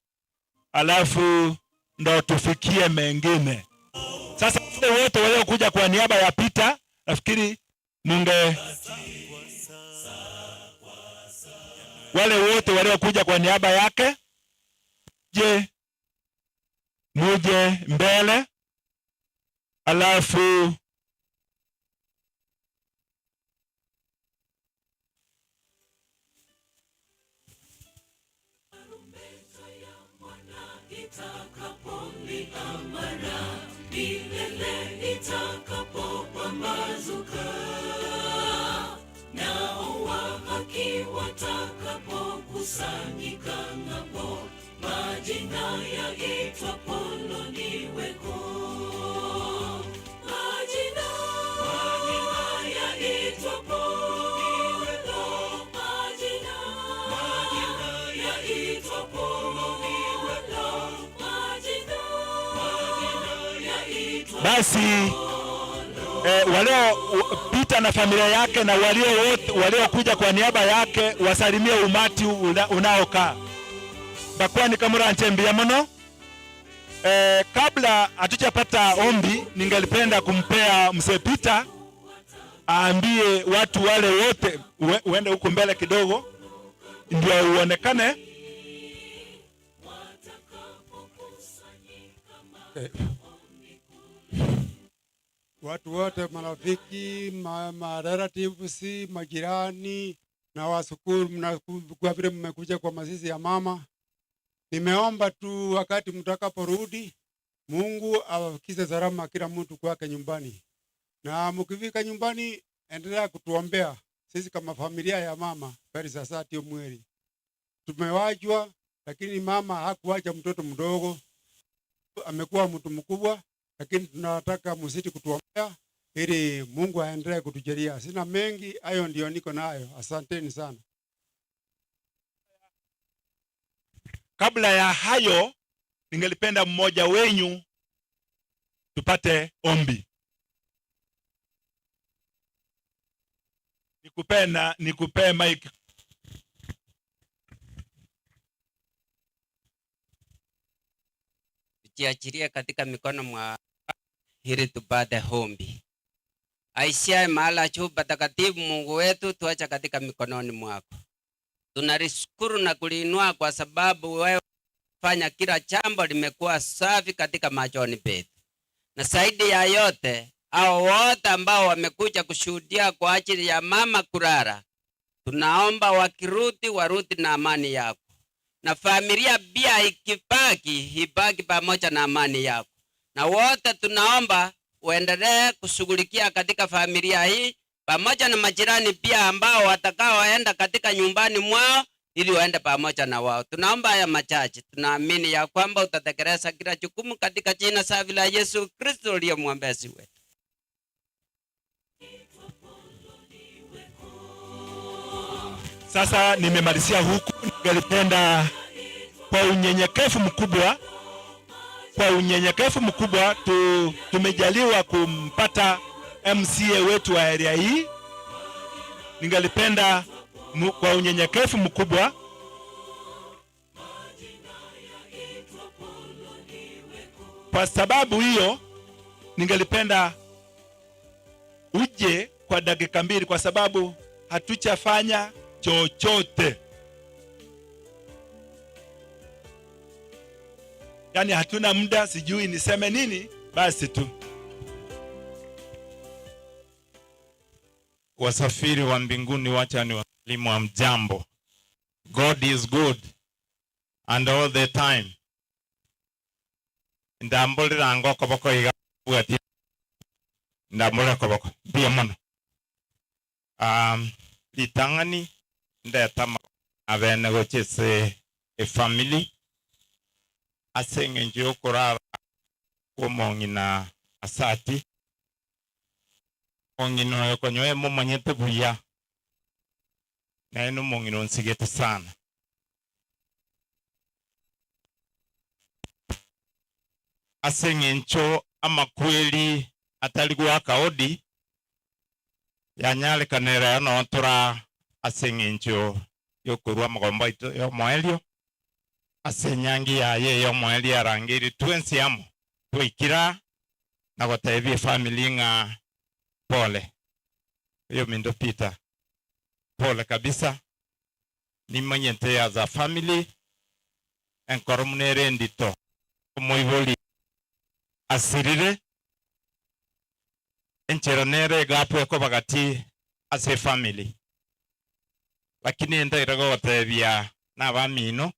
alafu ndo tufikie mengine. Sasa wale wote waliokuja kwa niaba ya Peter, nafikiri munge wale wote waliokuja kwa niaba yake, je, muje mbele alafu
Watakapokusanyika ng'ambo, majina yaitwapo loniweko. Majina yaitwapo loniweko. Majina yaitwapo loniweko. Majina yaitwapo
Basi walio Peter na familia yake na waliokuja kwa niaba yake wasalimie umati unaokaa. Bakwani kamura nchembia mono. Kabla hatujapata ombi, ningelipenda kumpea mzee Peter aambie watu wale wote uende huko mbele kidogo ndio uonekane.
Watu wote, marafiki, ma relatives, majirani na wasukuru, kwa vile mmekuja kwa mazishi ya mama. Nimeomba tu wakati mtakaporudi, Mungu awafikishe salama kila mtu kwake nyumbani. Na mkifika nyumbani, endelea kutuombea sisi kama familia ya mama Felisa Sasati Omweri. Tumewachwa, lakini mama hakuacha mtoto mdogo. Amekuwa mtu mkubwa, lakini tunataka msiti kutuombea ili Mungu aendelee kutujalia. Sina mengi, hayo ndio niko nayo. Asanteni sana.
Kabla ya hayo, ningelipenda mmoja wenyu tupate ombi. Nikupe na nikupe mic.
Tujiachilie katika mikono mwa ili tupate ombi. Aishaye mahala juu patakatifu, Mungu wetu, tuacha katika mikononi mwako. Tunalishukuru na kuliinua kwa sababu wewe fanya kila jambo limekuwa safi katika machoni petu. Na zaidi ya yote, hao wote ambao wamekuja kushuhudia kwa ajili ya mama kulala, tunaomba wakirudi warudi na amani yako. Na familia pia ikibaki, ibaki pamoja na amani yako. Na wote tunaomba uendelee kushughulikia katika familia hii pamoja na majirani pia ambao watakaoenda katika nyumbani mwao ili waende pamoja na wao. Tunaomba haya machache. Tunaamini ya kwamba utatekeleza kila jukumu katika jina safi la Yesu Kristo uliye mwombezi wetu.
Sasa nimemalizia huku, ningelipenda kwa unyenyekevu mkubwa, kwa unyenyekevu mkubwa tu, tumejaliwa kumpata MCA wetu wa area hii. Ningelipenda kwa unyenyekevu mkubwa Kwa sababu hiyo ningelipenda uje kwa dakika mbili, kwa sababu hatuchafanya chochote, yaani hatuna muda, sijui niseme nini. Basi tu
Wasafiri wa mbinguni, wacha ni wasalimu wa mjambo. God is good and all the time. Ndamborera okoboko iga bwati ndamborera okoboko mbuya mono. Um, ritang'ani ndeta abene gocha ase efamily ase eng'encho yokorara kwa omong'ina Asati. Omong'ina oyo konya momanyete buya naye nomong'ina onsigete sana. Ase eng'encho amakweri atari goaka odi yanyarekanera noo tora ase eng'encho yokorwa amagombo aito ya omoerio ase enyangi yaye ya omoerio arangeire twensi amo twaikira na gotebia efamily ng'a pole. Oyo minto Peter, pole kabisa, nimanyete as a family enkoro muna ere endito omoibori asirire enchera nere egapu ekoba gati ase efamily, lakini entaire gogotebia na abamino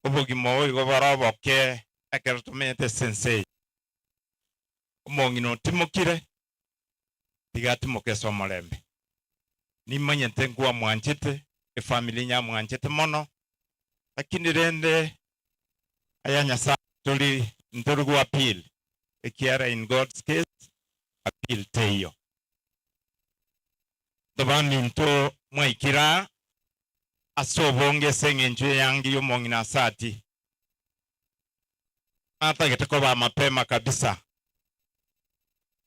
obogima obo igo bore oboke ekero tomenyete ase ense eye. Omong'ina otimokire tiga atimoke ase omorembe. Nimanyete nkwamwanchete, efamily nyamwanchete mono, lakini rende aya Nyasaye tori ntori go appeal ekiara in God's case appeal teiyo. Baminto mwaikire aa ase obonge ase eng'encho eyangi y'omong'ina Asati, natagete koba mapema kabisa,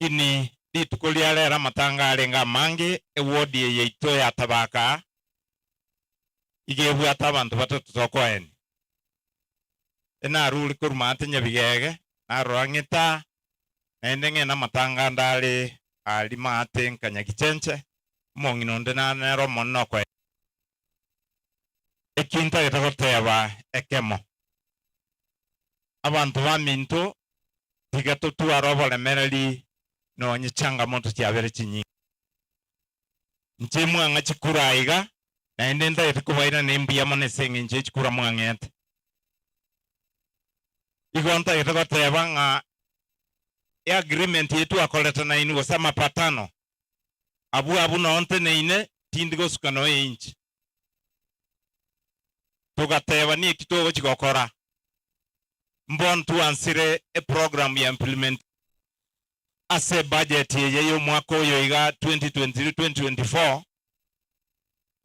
lakini rituko ria rero amatanga arenge amange, ewodi eye yaito ya Tabaka iga ebwate abanto batato tokoenia. Enarure korwa maate Nyabigege, narora ng'ita, naende ng'ende amatanga ande are aria maate nkanyagichenche, omong'ina onde nere omonene okoenia. Eki ntagete goteba ekemo, abanto baminto tiga totware oboremereri nonye changamoto chiabere chinyinge. Inche mwang'a chikura aiga, naende ntagete kobairana imbuya mono ase eng'encho ye chikura mwang'ete. Igo ntagete goteba ng'a eagreement eye twakorete nainwe gose amapatano, abwo abwo noo nteneine, tindi gosuka nonya inche. Togateba neki togochi gokora, mbono twansire eprogram ya implementation ase ebudget eye y'omwaka oyo iga 2023-2024,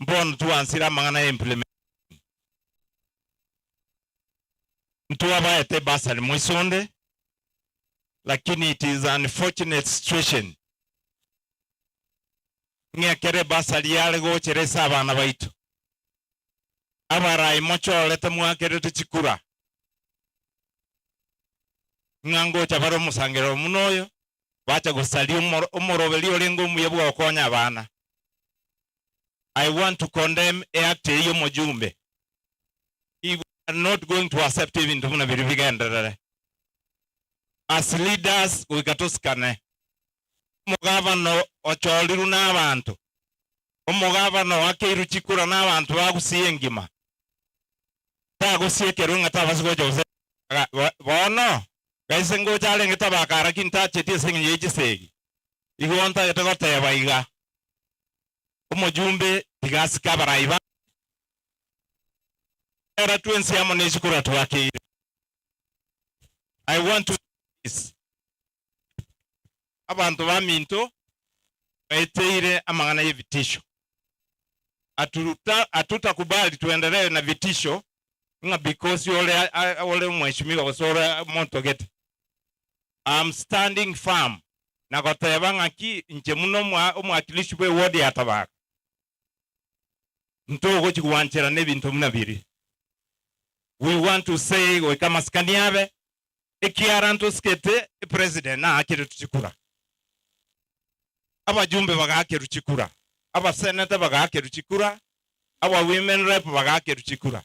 mbono twansire amang'ana ya implementation. Ntwabaete ebursary moisonde, lakini it is unfortunate situation ng'a ekero ebursary yare gochera ase abana baito, abarai mochorete mwakerete chikura, ng'a ngocha bare omosangerero buna oyo, bacha gosaria omoro omoroberi orenge omuya bw'ogokonya abana. I want to condemn eact eyio omojumbe. We are not going to accept ebinto buna biria bigenderere. As leaders goika tosikane. Omogavana ochorirwe nabanto, omogavana oakeirwe chikura nabanto ba Gusii engima, tagosiekerwe ng'a tabasi gocha gose bono gaise ngocha arenge tabaka lakini tacheti ase eng'encho ye chisegi. Igo ntagete goteba iga, omojumbe tiga asike abarai ba era twensi amo ne chikura twakeire. I want to this. Abanto baminto baeteire amang'ana y'ebitisho.
Hatutakubali tuendelee na vitisho ng'a because ore ore omweshimiwa gose ore omonto gete. I'm standing firm na goteba ng'aki inche buna omwakilishi bwe ward ya Tabaka ntogochi gwancherana ebinto buna biria. We want to say goika amasikani abe, ekiara ntosikete epresident naakeretwe chikura, abajumbe bagaakerwa chikura, abaseneta bagaakerwa chikura, aba women rep bagaakerwa chikura,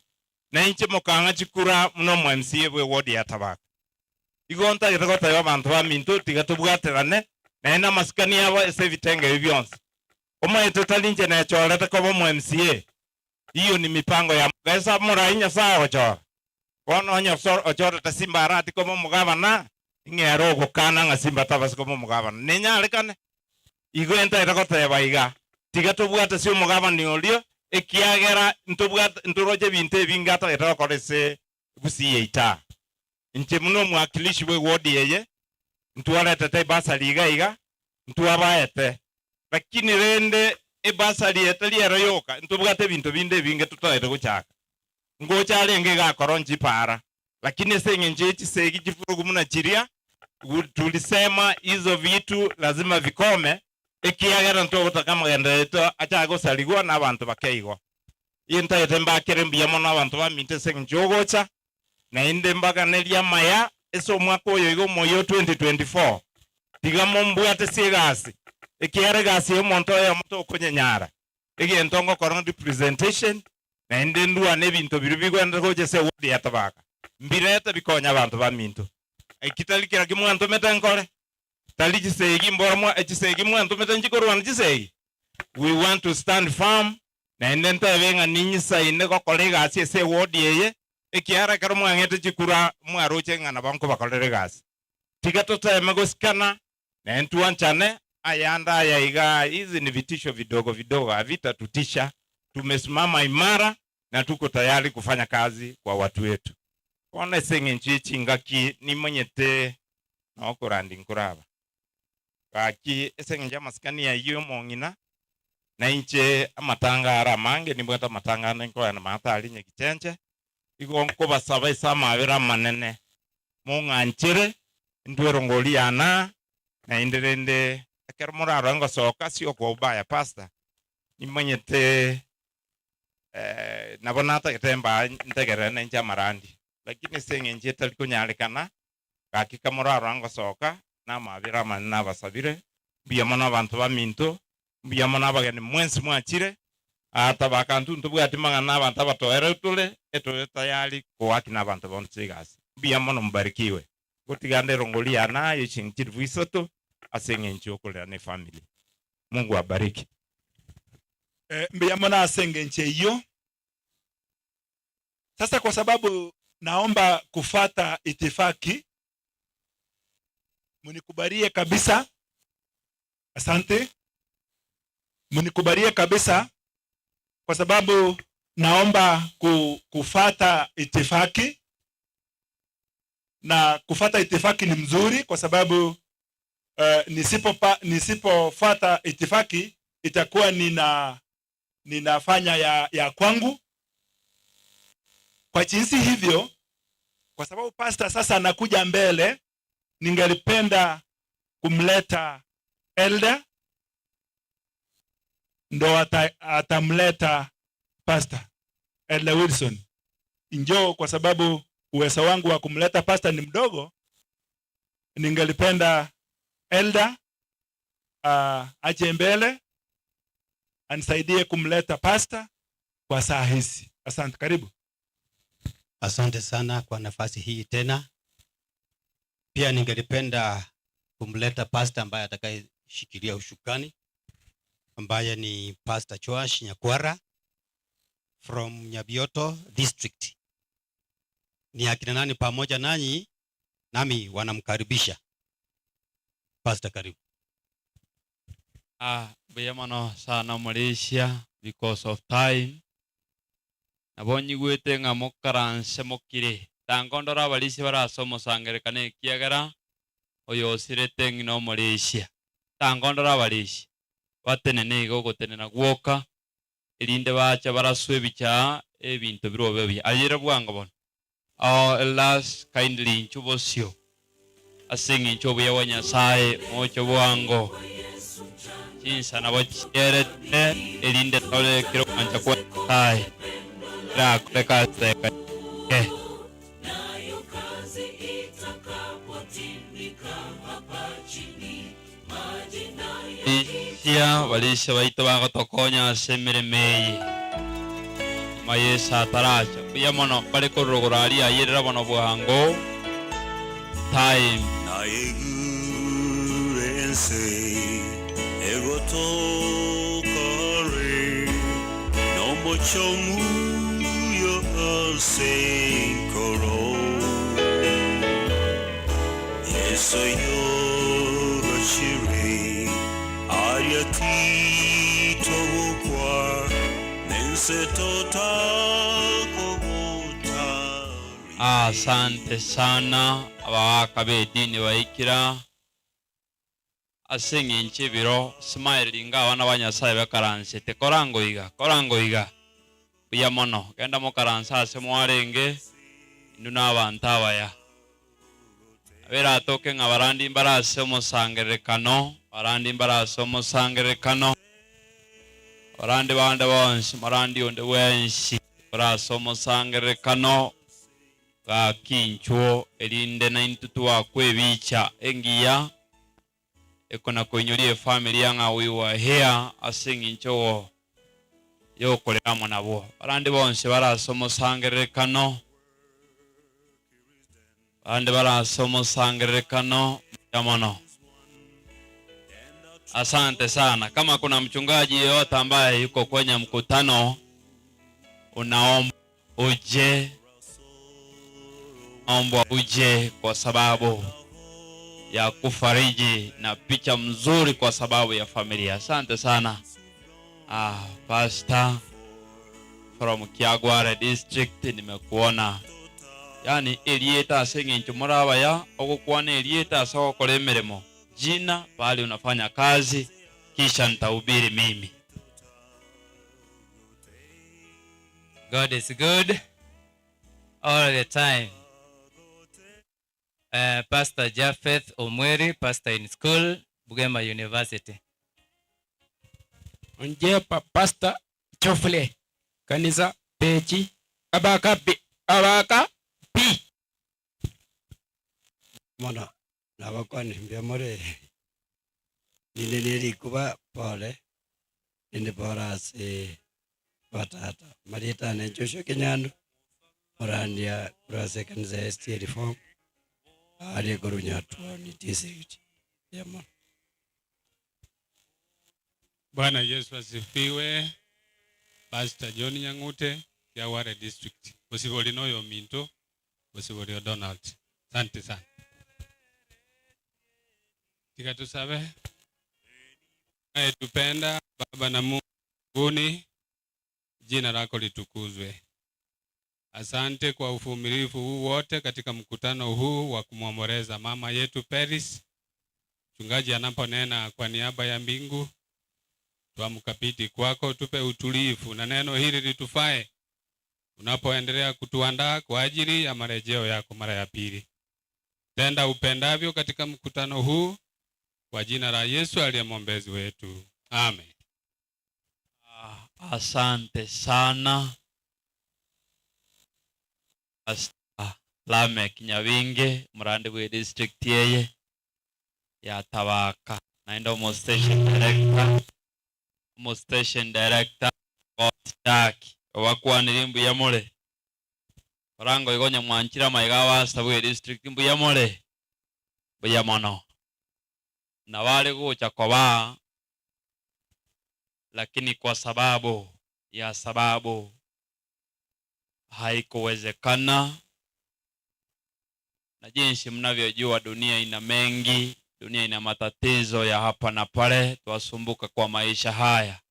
na inche mokang'a chikura buna omo MCA bwe ward ya Tabaka. Igo ntagete goteba abanto baminto tiga tobwaterane naende amasikani abo ase ebitenge ebi bionsi. Omoeto tari inche nechorete koba omo MCA, Iyo ni mipango ya Gesa morai Nyasae agochora. Bono onye ochorete Simba arati koba omogabana, ing'e ere ogokana ng'a Simba tabasi koba omogabana. Nenyarekane? Igo entaete goteba iga, Tiga tobwate ase omogabani oria, ekiagera ntobwate ntoroche ebinto ebinge atagete gokora ase Gusii yaito aa. Inche buna omwakilishi bw'ewodi eye, ntwaretete ebasari iga iga, ntwabaete. Lakini rende ebasari etari ero yoka, ntobwate ebinto binde ebinge totaete gochaka. Ngocha arenge iga akoro nchipara, lakini ase eng'encho ye chisegi chifurugu buna chiria, tulisema hizo vitu lazima vikome, ekiagera ntogotaka amagenderero aito achake gosarigwa nabanto bake igo. Intaete mbakere mbuya mono abanto baminto ase eng'encho y'ogocha, Naende mbaganerie amaya ase omwaka oyo iga omoyia o 2024. Tiga mombwate ase egasi, ekiagera egasi y'omonto oyomo tokonyenyara. Egento ngokora representation, naende ndwane ebinto biria bigwenerete gocha ase eward ya Tabaka. Mbirete bikonye abanto baminto. Eki tari kera ki mwantomete nkore? Tari chisegi mbora mwa chisegi mwantomete nchi korwana chisegi? We want to stand firm, naende ntebe ng'a ninyisaine gokora egasi ase eward eye, Ekiagera ekero mwang'ete chikura mwaroche ng'a nabo nkobakorera egasi. Tiga toteeme gosikana, na intwanchane, ayande aya iga, hizi ni vitisho vidogo vidogo, havitatutisha. Tumesimama imara na tuko tayari kufanya kazi kwa watu wetu. Bono ase eng'encho ye chingaki nimanyete nokorandi nkoraba. Gaki ase eng'encho y'amasikani ayio omong'ina, na inche amatanga are amange, nimbwate amatanga ande nkoyana maate aria nyagichenche, igo nkobasaba ase amabera amanene, mong'anchere, intwe erongori yane aa, naende rende ekero morarore ngosoka ase okwa ubaya pastor, nimanyete nabo natagete mba ntegerere nainche amarandi, lakini ase eng'encho etari konyarekana, Gaki kamorarora ngosoka, namabera amanene nabasabire. Mbuya mono abanto baminto, mbuya mono abageni mwensi mwachire. Aa tabaka intwe ntobwati mang'ana na abanto abatoereru tore, etore tayari koaki na abanto bonsi egasi. Mbuya mono mubarikiwe. Ngotiga nde erongori yane aa ye chingi chilifu isato ase eng'encho yokorera ne efamiri. Mungu abariki.
Mbuya mono ase engencho eyio. Sasa kwa sababu naomba kufata itifaki, munikubalie kabisa. Asante, munikubalie kabisa kwa sababu naomba kufata itifaki, na kufata itifaki ni mzuri kwa sababu nisipofata itifaki itakuwa ninafanya ya kwangu. Kwa jinsi hivyo, kwa sababu pastor sasa anakuja mbele, ningelipenda kumleta elder, ndo atamleta pastor Elder Wilson. Njoo, kwa sababu uwezo wangu wa kumleta pastor ni mdogo, ningelipenda elder aje mbele anisaidie kumleta pastor kwa saa hizi. Asante, karibu.
Asante sana kwa nafasi hii tena. Pia ningelipenda kumleta pastor ambaye atakayeshikilia ushukani, ambaye ni Pastor Joash Nyakwara from Nyabioto District. Ni akina nani pamoja nanyi nami wanamkaribisha. Pastor, karibu.
Mbuya mono sana omorisia because of time. Nabo nyigwete ng'a mokaranse mokire. Tanga ondore abarisia bare ase omosangererekano ekiagera oyo osirete ng'ina omorisia. Tanga ondore abarisia batenene iga ogotenena gwoka. Erinde bache baraswe ebicha ebinto birobe buya. Ayere bwango bono. Our elders kindly inchuo bosio ase eng'encho obuya bwa Nyasaye moche bwango. Chinsa nabo chierete erinde tore kera ogwancha kwa Nyasaye kerakoreke ase eka eye. Rigia barisia baito bagotokonya ase emeremo eye. Nyuma Yeso ataracha, mbuya mono mbare korwa rogoro aria ayerera bono bwango. Time.
Naigure ense egotoka are, nomochie omuya ase enkoro. Yeso oyogachire aria titogokwa, nense totakogota.
Asante sana abagaka b'edini baikira ase eng'encho ebiro smile ringa abana ba Nyasaye bekaransete korango iga korango iga buya mono genda mokaranse ase mwarenge inwe na abanto abaya. Nabo eratoke ng'a barandi mbare ase omosangererekano, barandi mbare ase omosangererekano, abarandi bande bonsi, morandi onde bwensi ore ase omosangererekano, gaki inchuo, erinde naintwe twakwe ebicha engiya ekona-koinyoria efamiri ng'a we were here ase eng'encho y'okorera amo nabwo. Barande bonsi bare ase omosangererekano, barande bare ase omosangererekano, mbuya mono. Asante sana. Kama kuna mchungaji yeyote ambaye yuko kwenye mkutano, unaomba uje, naomba uje kwa sababu ya kufariji na picha mzuri kwa sababu ya familia. Asante sana. Ah, Pastor from Kiagware district nimekuona. Yani erieta ase eng'encho more abaya ogokwana erieta ase ogokora emeremo jina pahali unafanya kazi kisha nitahubiri mimi.
God is good all the time. Uh, Pastor Japheth Omweri, pastor in school, Bugema University.
Onje pa Pastor Geoffrey, kanisa Pechi, Abaka B, Abaka B.
Mono nabakwane mbuya more, ninde ne rikuba pore, rinde pore ase batata. Marieta ane Joshua Kenyandu, morandia korwa ase ekanisa ya SDA Reform, aaria korwa Nyatuoni district. Mbuya mono.
Bwana Yesu asifiwe. Pastor John Nyang'ute, Kiagware District. Bosibori noyominto, bosibori o Donald. Asante sana. Tiga tusabe. Unayetupenda Baba na Mungu mbinguni, jina lako litukuzwe. Asante kwa uvumilivu huu wote katika mkutano huu wa kumwomboleza mama yetu Peris. Mchungaji anaponena kwa niaba ya mbingu, twamkabidhi kwako, tupe utulivu na neno hili litufae unapoendelea kutuandaa kwa ajili ya marejeo yako mara ya pili. Tenda upendavyo katika mkutano huu kwa jina la Yesu aliye mwombezi wetu, amen.
Asante sana Pastor Lameck Nyabinge omorandi bwe district eye ya Tabaka naende omo station director omo station director Jack obakwanirie mbuya more korango igo onye mwanchire amaiga abastor bwe district mbuya more mbuya mono nabo are gocha koba lakini kwa sababu ya sababu haikuwezekana, na jinsi mnavyojua dunia ina mengi, dunia ina matatizo ya hapa na pale, twasumbuka kwa maisha haya.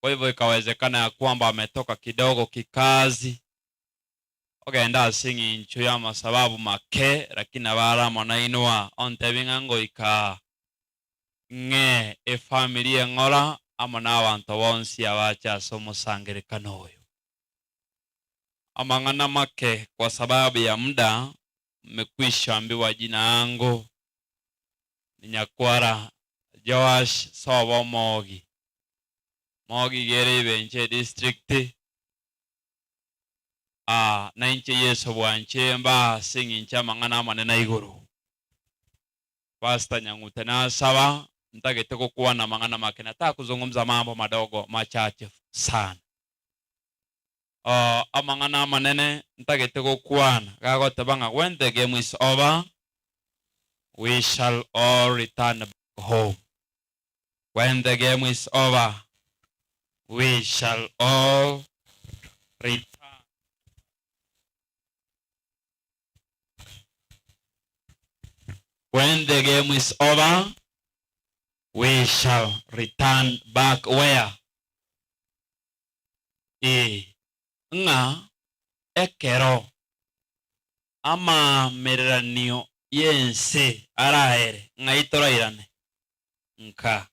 Kwa hivyo ikawezekana ya kwamba ametoka kidogo kikazi ogenda ase eng'encho y'amasababu make, lakini abaramo nainwa ontebi ng'a ngoika ng'e efamiri eng'ora. amo nabanto bonsi abache ase omosangerekano oyo. Amang'ana make kwa sababu ya muda mmekwisha ambiwa jina yangu ni Nyakwara Joash sobo Mogi. Mogi iga ere Ibenche edistrict, ah, nainche Yeso bwanchire mba ase eng'encho y'amang'ana amanene aigoro. Pastor Nyang'ute nasaba ntagete gokwana amang'ana make nataka kuzungumza mambo madogo machache sana. Oh, amang'ana amanene ntagete gokwana gagoteba ng'a when the game is over we shall all return back home. When the game is over we shall all return. When the game is over we shall return back where? Ee, ng'a ekero amaamereranio y'ense araere, ng'ai torairane? Nka.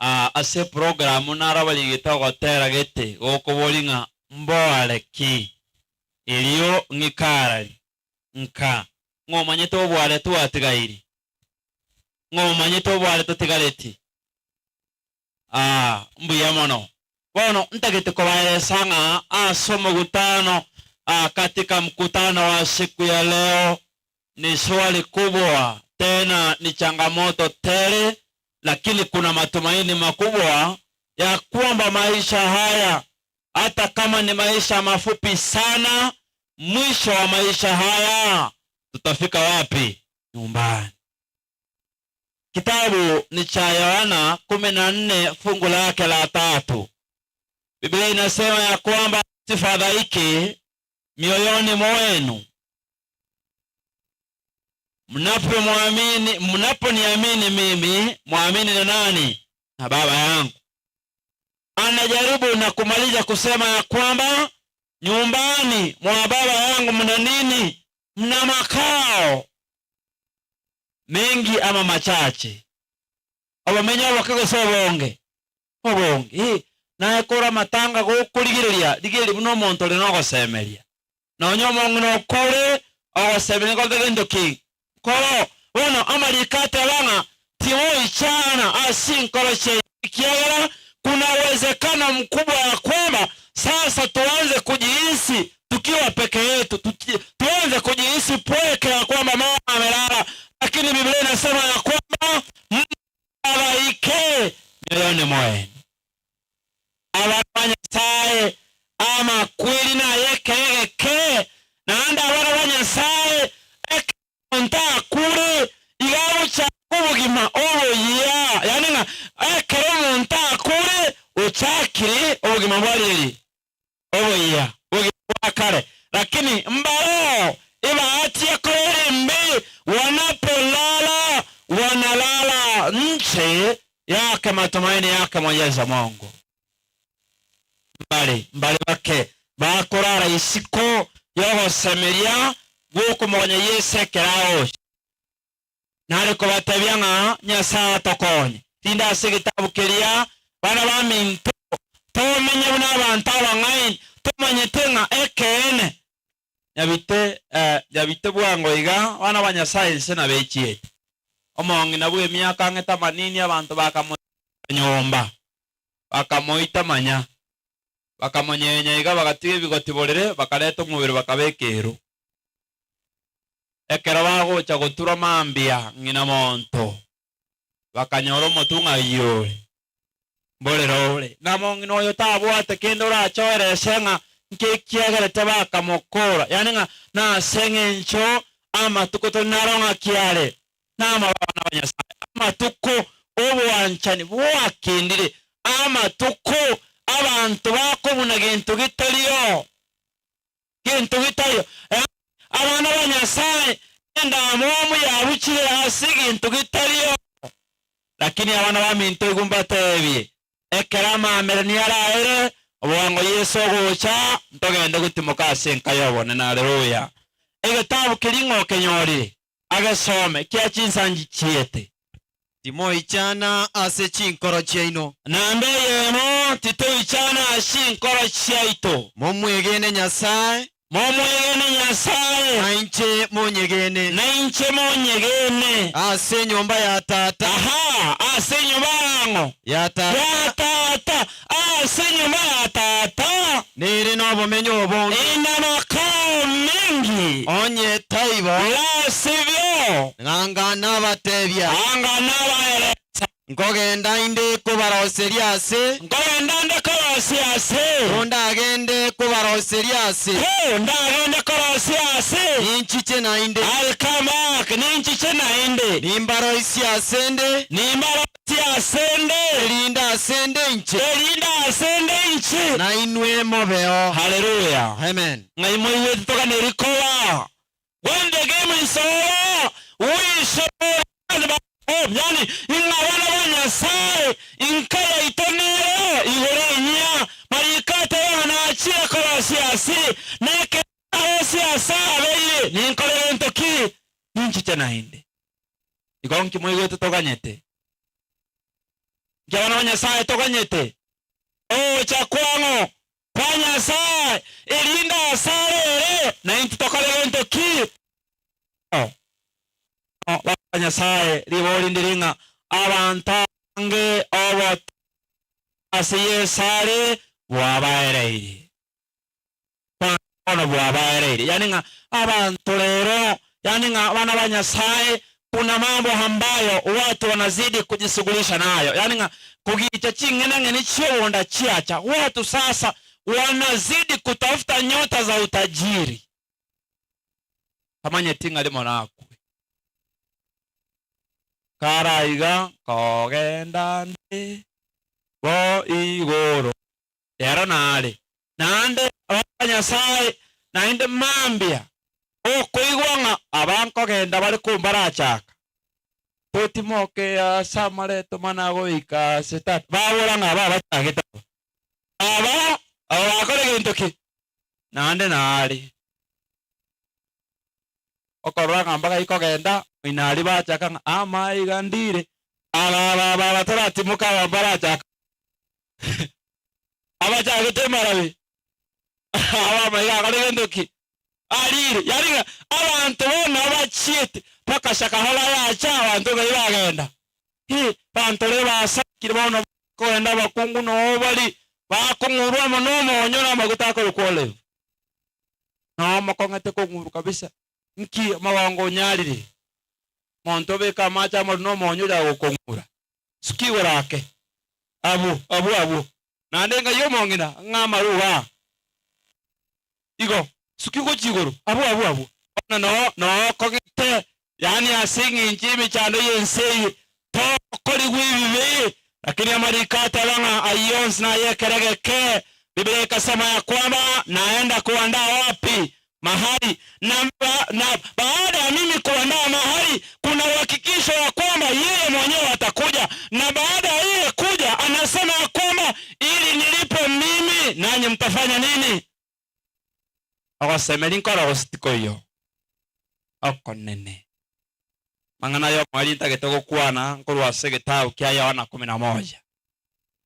Aa, ase eprogramu naro abarigete ogotera gete gokoboria ng'a mboare ki, erio ng'ike arari? Nka. Ng'a omanyete oboare twatigairi? Ng'a omanyete oboare totigareti? Aa, mbuya mono. Bono ntagete kobaeresa ng'a ase omogutano, aa, katika mkutano wa siku ya leo ni swali kubwa tena ni changamoto tele, lakini kuna matumaini makubwa ya kwamba maisha haya hata kama ni maisha mafupi sana, mwisho wa maisha haya tutafika wapi? Nyumbani. Kitabu ni cha Yohana 14 fungu lake la tatu. Biblia inasema ya kwamba msifadhaike mioyoni mwenu, mnapomwamini, mnaponiamini mimi, mwamini na nani? Na Baba yangu. Anajaribu na kumaliza kusema ya kwamba nyumbani mwa Baba yangu mna nini? Mna makao mengi ama machache. Obomenyo oboke gose obonge? Obonge. Ee, naye kore amatanga gokorigereria, rigereria buna omonto ore nogosemeria. Nonya omong'ina okure, ogosemeria nkorote gento ki? Nkoro. Bono amariko ateba ng'a timoichana ase chinkoro chiaino, ekiagera kuna uwezekano mkubwa ya kwamba sasa tuanze kujihisi tukiwa peke yetu, tuanze kujihisi pweke ya kwamba mama amelala, lakini Biblia inasema ya kwamba msifadhaike mioyoni mwenu. Abana ba Nyasae amakweri nay'ekeegeke eke, naende abana ba Nyasae ekero omonto akure iga agochaka obogima oboyia, yaani ng'a ekero omonto akure ochakire obogima bwa riria oboyia, bogima bwa kare. Lakini mbaroo ebahati ekora embe, wanapolala wanalala nche yake matumaini yake Mwenyezi Mungu. Mbare mbare bake bakorara isiko y'ogosemeria gw'okomogonya Yeso ekero agocha. Nare kobatebia ng'a Nyasae atokonye. Rinde ase egetabu keria, Bana baminto, tomenye buna abanto abang'aini, tomanyete ng'a ekeene nyabite, eh, nyabite bwango iga, abana ba Nyasae inse nabechiete. Omong'ina bw'emiaka ang'e tamanini abanto bakamoita nyomba, bakamoita manya, bakamonyenya iga bagatiga ebigoti borere, bakareta omobere bakabeka ero. Ekero bagocha goturwa mambia ng'ina monto, bakanyora omotwe ng'a oyio ore mborere ore. Na mong'ina oyo tabwate kende orachoere ase ng'a nkekiagerete bakamokora, yaani ng'a nase eng'encho amatuko tori naro ng'aki are namabana ba Nyasae, amatuko obwanchani bwakindire, amatuko abanto bakobuna gento getario. Gento getaiyo. Abana ba Nyasae endamwamu yabuchire ase egento getario. Lakini abana baminto igo mbatebie, ekero amaamererania araere, obwango Yeso ogocha, ntogende gotimoka ase enka y'obonene. Haleluya! Egetabu keria ng'a okenyorire, agesome, kia chinsangi chiete.
Timoichana ase chinkoro chiaino.
Naende eyemo, titoichana ase chinkoro chiaito.
Momwegene Nyasae.
Momwegene Nyasae.
Na inche monyegene.
Na inche monyegene.
Ase enyomba ya Tata.
Aha, ase enyomba yang'o?
Ya Tata.
Ya Tata. Ase enyomba ya Tata.
Nere nobomenyo obonge.
Ina makao mengi.
Onye taibo.
La sivyo.
Anga nabatebia.
Anga nabaeresa.
Nkogenda inde kobaroseria ase.
Nkogenda nde korosia ase.
Kondagende kobaroseria ase.
Ko ndagende korosia ase.
Ninchiche naende.
I'll come back, ninchiche naende.
Nimbaroisie ase nde.
Nimbaroisie ase nde.
Erinde ase nde inche.
Erinde ase nde inche.
Na inwe mobeo.
Haleluya.
Amen.
Ng'ai moigwete toganeiri koba. When the game is over, we shall run back home. Yani, ing'a abana ba Nyasae, inka yaito nero igoro enyia, mariko ateba ng'a nachire korosia ase, na ekero arosie ase abeire, ninkore gento ki? Ninchiche naende. Igo nki moigwete toganyete? Nki abana ba Nyasae toganyete? Ogocha kwang'o kwa Nyasae, erinde asare ere, na intwe tokore gento ki? Bono ba Nyasae, ribori ndiri ng'a abanto abange obote ase Yeso are bwabaereire. Bono bwabaereire, yaani ng'a abanto rero, yaani ng'a abana ba Nyasae, kuna mambo ambayo watu wanazidi kujishughulisha nayo, yaani ng'a kogicha ching'enang'eni chi'obonda chiacha, watu sasa wanazidi kutafuta nyota za utajiri. Tamanyeti ng'a rimo nakwe. Karaiga nkogenda nde bo igoro. Rero nare, naende abana ba Nyasae, naende mambia okoigwa ng'a aba nkogenda bare kombarachaka, totimoke ase amareto mana goika ase tata. Babora ng'a aba abachagete aba, aba aba bakore gento ki? Naende nare okorora ng'a mbagai kogenda, moino aria bachaka ng'a amaiga ndire, aba aba aba bataratimoka aba mbarachaka. Abachagete emarabi, abamaiga akore gento ki? Arire. Yaani ng'a abanto bono abachiete mpaka Shakahola yacha abanto ng'ai bagenda. Hi, banto rero basakire bono bakogenda abakungu noo bari bakong'urwa amo nomonyo na amaguta akorokwa olive. Noo mokong'ete kong'urwa kabisa. Nki omogongo onyarire? Monto obeke amache amaru na omonyo oria agokong'ura. Suka igoro ake, abwo, abwo, abwo. Naende engai y'omong'ina, ng'a amaruga aa. Igo, suka gochia igoro, abwo, abwo, abwo. Bono noo, noo okong'ete, yaani ase eng'encho y'emechando y'ense eye, tokorigwa ebibe. Lakini amariko ateba ng'a ayio onsi naye ekero egeke. Biblia ekasema ya kwamba naenda kuandaa wapi? Mahali. Na, na baada ya mimi kuandaa mahali, kuna uhakikisho ya kwamba yeye mwenyewe atakuja, na baada ya yeye kuja, anasema ya kwamba ili nilipo mimi nanyi mtafanya nini? Ogosemeria nkoro gose tikoiyo okonene. Mang'ana ay'omwari ntagete gokwana nkorwa ase egetabu kia Yohana kumi na moja.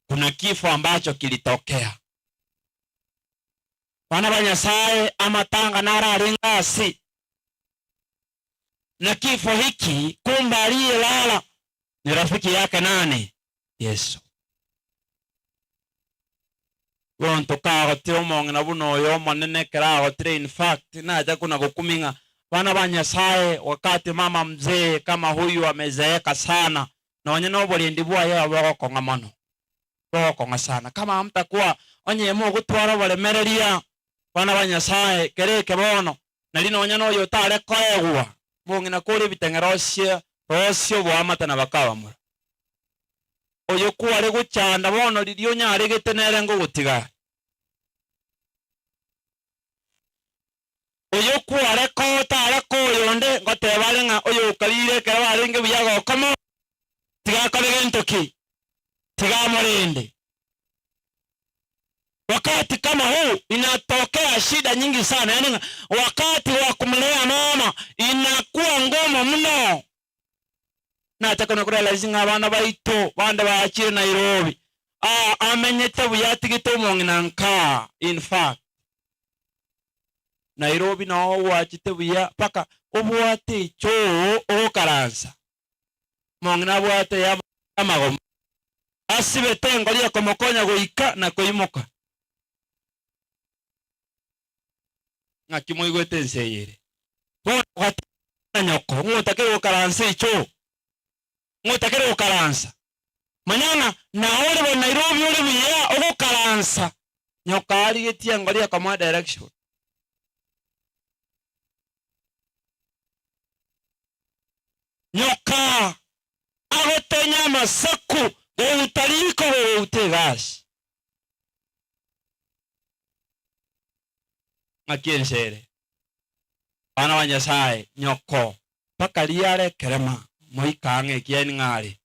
Kuna kifo ambacho kilitokea. Abana ba Nyasae, amatanga naro arenge ase, na kifo hiki kumbe aliyelala ni rafiki yake nani? Yeso. Gonto kagotire omong'ina buna oyo Omonene ekero agotire in fact nacha kona gokumia ng'a bana ba Nyasae wakati mama mzee kama huyu amezeeka sana nonye noborendi bwaye bogokong'a mono. Bogokong'a sana. Kama hamtakuwa onye mogotwara oboremereria, bana ba Nyasae, kera eke bono, nari nonya noyo otare koegwa, mong'ina kore ebiteng'e rosie, rosie oboamate na bakabamura. Oyo kware gochanda bono riria onyaregete nere ngogotiga. Oyo kware kotara koyonde ngoteba are ng'a oyokarire ekero arenge buya gokoma, tiga akore gento ki? Tiga amorende. Wakati kama huu inatokea shida nyingi sana, yaani ng'a wakati wa kumlea mama inakuwa ngumu mno. Nacha konya korealize ng'a abana baito bande baachire Nairobi, aa amenyete buya atigete omong'ina nkaa in fact. Nairobi noo ogwachete buya mpaka obwate echoo ogokaransa. Omong'ina abwate ya amagoma asibete engori ekomokonya goika na koimoka. Ng'aki moigwete ense eye ere? Bono ogateba nyoko, ng'o otakire gokaransa echoo? Ng'o otakire gokaransa? Manya ng'a nao ore bo Nairobi ore buya ogokaransa, nyoko arigetie engori ekomoa direction. Nyoka agotenya amasaku gouta riko gogouta egasi. Ng'aki ense ere? Abana ba Nyasae, nyoko mpaka riare ekerema, moika ang'e ekieni ng'a are.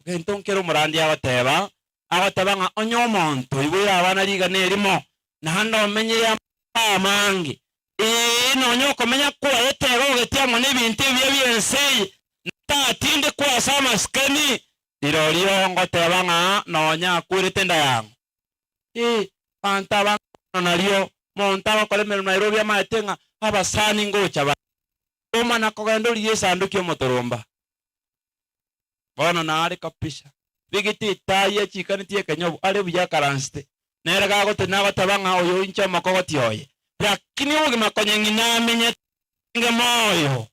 Gento nkere omorandia agoteba, agoteba ng'a onye omonto oiboire abana rigana erimo, naende omenyire amatuko amange, ee, nonya okomenya kwaye tegogetie amo nebinto ebiya bi'ense eye, na tatindekwa ase amasikani, rirorio ngoteba ng'a nonya akwerete enda yang'o. Ee, abanto abange bono nario monto agokora emeremo Nairobi amaete ng'a abasani ngocha bare. Omana kogenda origie esanduki omotoromba. Bono nare kabisa. Bigete etai achiikanetie ekenyobu are buya akaransete. Nere gagotena agoteba ng'a oyo inche omokogoti oye. Lakini obogima konya ng'ina amenyete arenge moyo.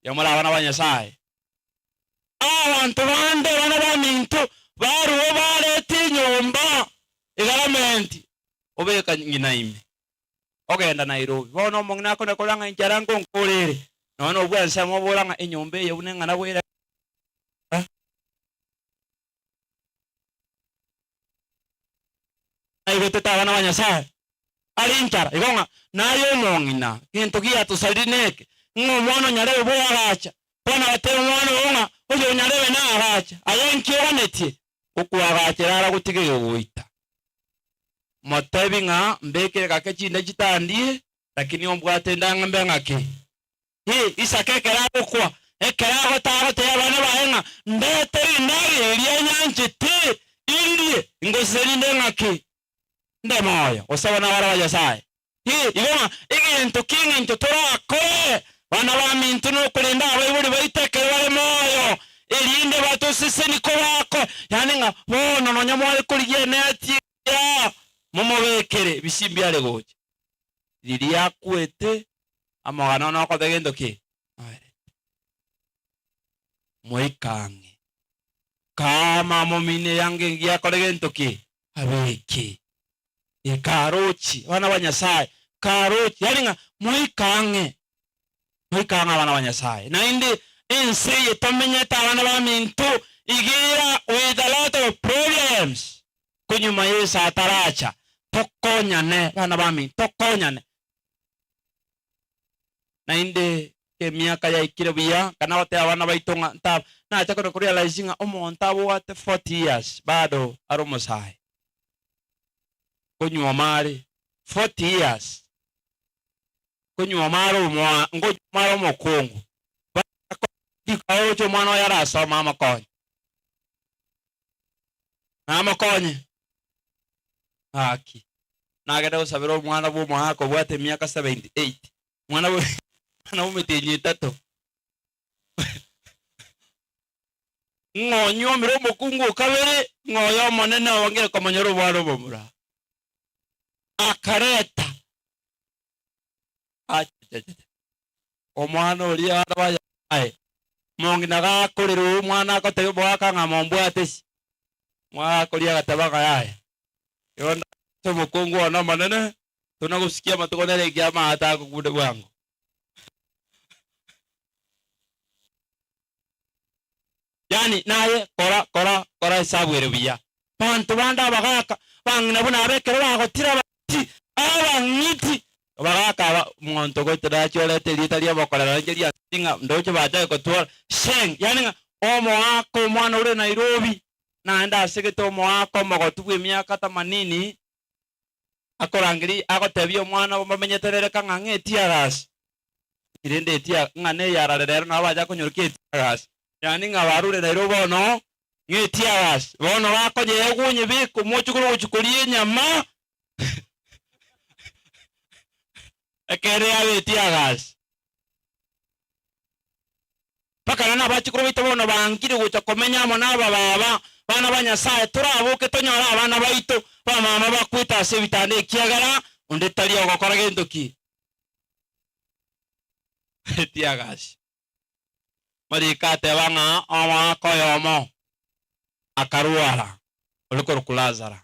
Inwe more abana ba Nyasae. Abanto bande abana baminto barue barete enyomba egaramenti obeka ng'ina ime. Ogenda Nairobi. Bono omong'ina akona korora ng'a enchara nkonkore ere. Nonya nobwo ensemo obora ng'a enyomba eye buna eng'ana bwere. Naigwetete abana ba Nyasae are enchara, igo ng'a naye omong'ina, gento giatosariri neke, ng'a omwana o Nyarebe bw'oagacha. Bono agatebia omwana oyo ng'a oyo o Nyarebe naagache, aye nki oganetie? Okoagachera ara gotiga egegoita. Motebi ng'a mbekere gake chinde chitandie, lakini ombwate endang'a mbe ng'ake. Ee, Isaka ekero agokwa, ekero agota agotebia abana baye ng'a, Ndete rindagera eria nyanchete indie, ingosesenie inde ng'ake, nde moyo, gose abana bare ba Nyasae. Ee, igo ng'a egento ki'eng'encho torakore, bana baminto, nokorenda abaibori baito ekero bare moyo, erinde batosesenie kobako, yaani ng'a bono nonya mware korigia eneti eria, momobekere ebisimbi are gocha. Riria akwete, amogano nokoba egento ki? Noerete. Moika ang'e. Kaa mama omino eanga engiya akore gento ki? Abeke. E karochi, abana ba Nyasaye, karochi, yaani ng'a moika ang'e. Moika ang'e abana ba Nyasaye. Naende ense eye tomenyete abana baminto, igira with a lot of problems. Konyuma Yeso ataracha, tokonyane, bana baminto, tokonyane. Naende emiaka yaikire buya, nkana gotebia abana baito ng'a nta nacha konya korealize ng'a omonto abwate 40 years bado are omosae. Konyuoma are 40 years, konyuoma are omoa nkonyuoma are omokungu, aroche omwana oye arasome amokonye. Namokonye? Gaki, nagende gosabera omwana bw'omoaka obwate emiaka 78, omwana bwe omwana bw'emetienyi etato. Ng'a onyuomire omokungu o kabere, ng'a oyo omonene obangire komonyora obwana obomura. Akareta achachacha omwana oria abana ba Nyasaye, omong'ina gakorera omwana agotebia omogaka ng'a mombwate ase. Omogaka oria agateba ng'a yaya, igo ndase omokungu one omonene, tona gosikia amatuko nere ekiagera amaate akokunde bwango. Yaani naye kora kora kora esabu ere buya. Abanto bande abagaka, bang'ina buna aba ekero bagotira abang'iti, abang'iti, abagaka aba, omonto goetera nachia orete erieta ri'obokorera nainche riasiri ng'a ndoche bachake gotwara sheng, yaani ng'a omoaka omwana ore Nairobi, naende asegete omoaka omogotu bw'emiaka themanini, akorangeria agotebia omwana bamenyete nere kang'a ng'a etiagasi. Rende etia ng'a neyarare rero nabo bacha konyorokia etiagasi, yaani ng'a barure Nairobi bono ng'a etiagasi, bono bakonyegwa onyebeke omochokoro ogochia koria enyama ekere yabe etiagasi. Mpaka nonye nabachokoro baito bono bangire gocha komenya amo nabababa, bana ba Nyasae, toraboke tonyore abana baito bamama bakwete ase ebitanda ekiagera onde tari ogokora gento ki? Etiagasi. Mariko ateba ng'a omogaka oyomo akarwara, ore korokwa Lazaro.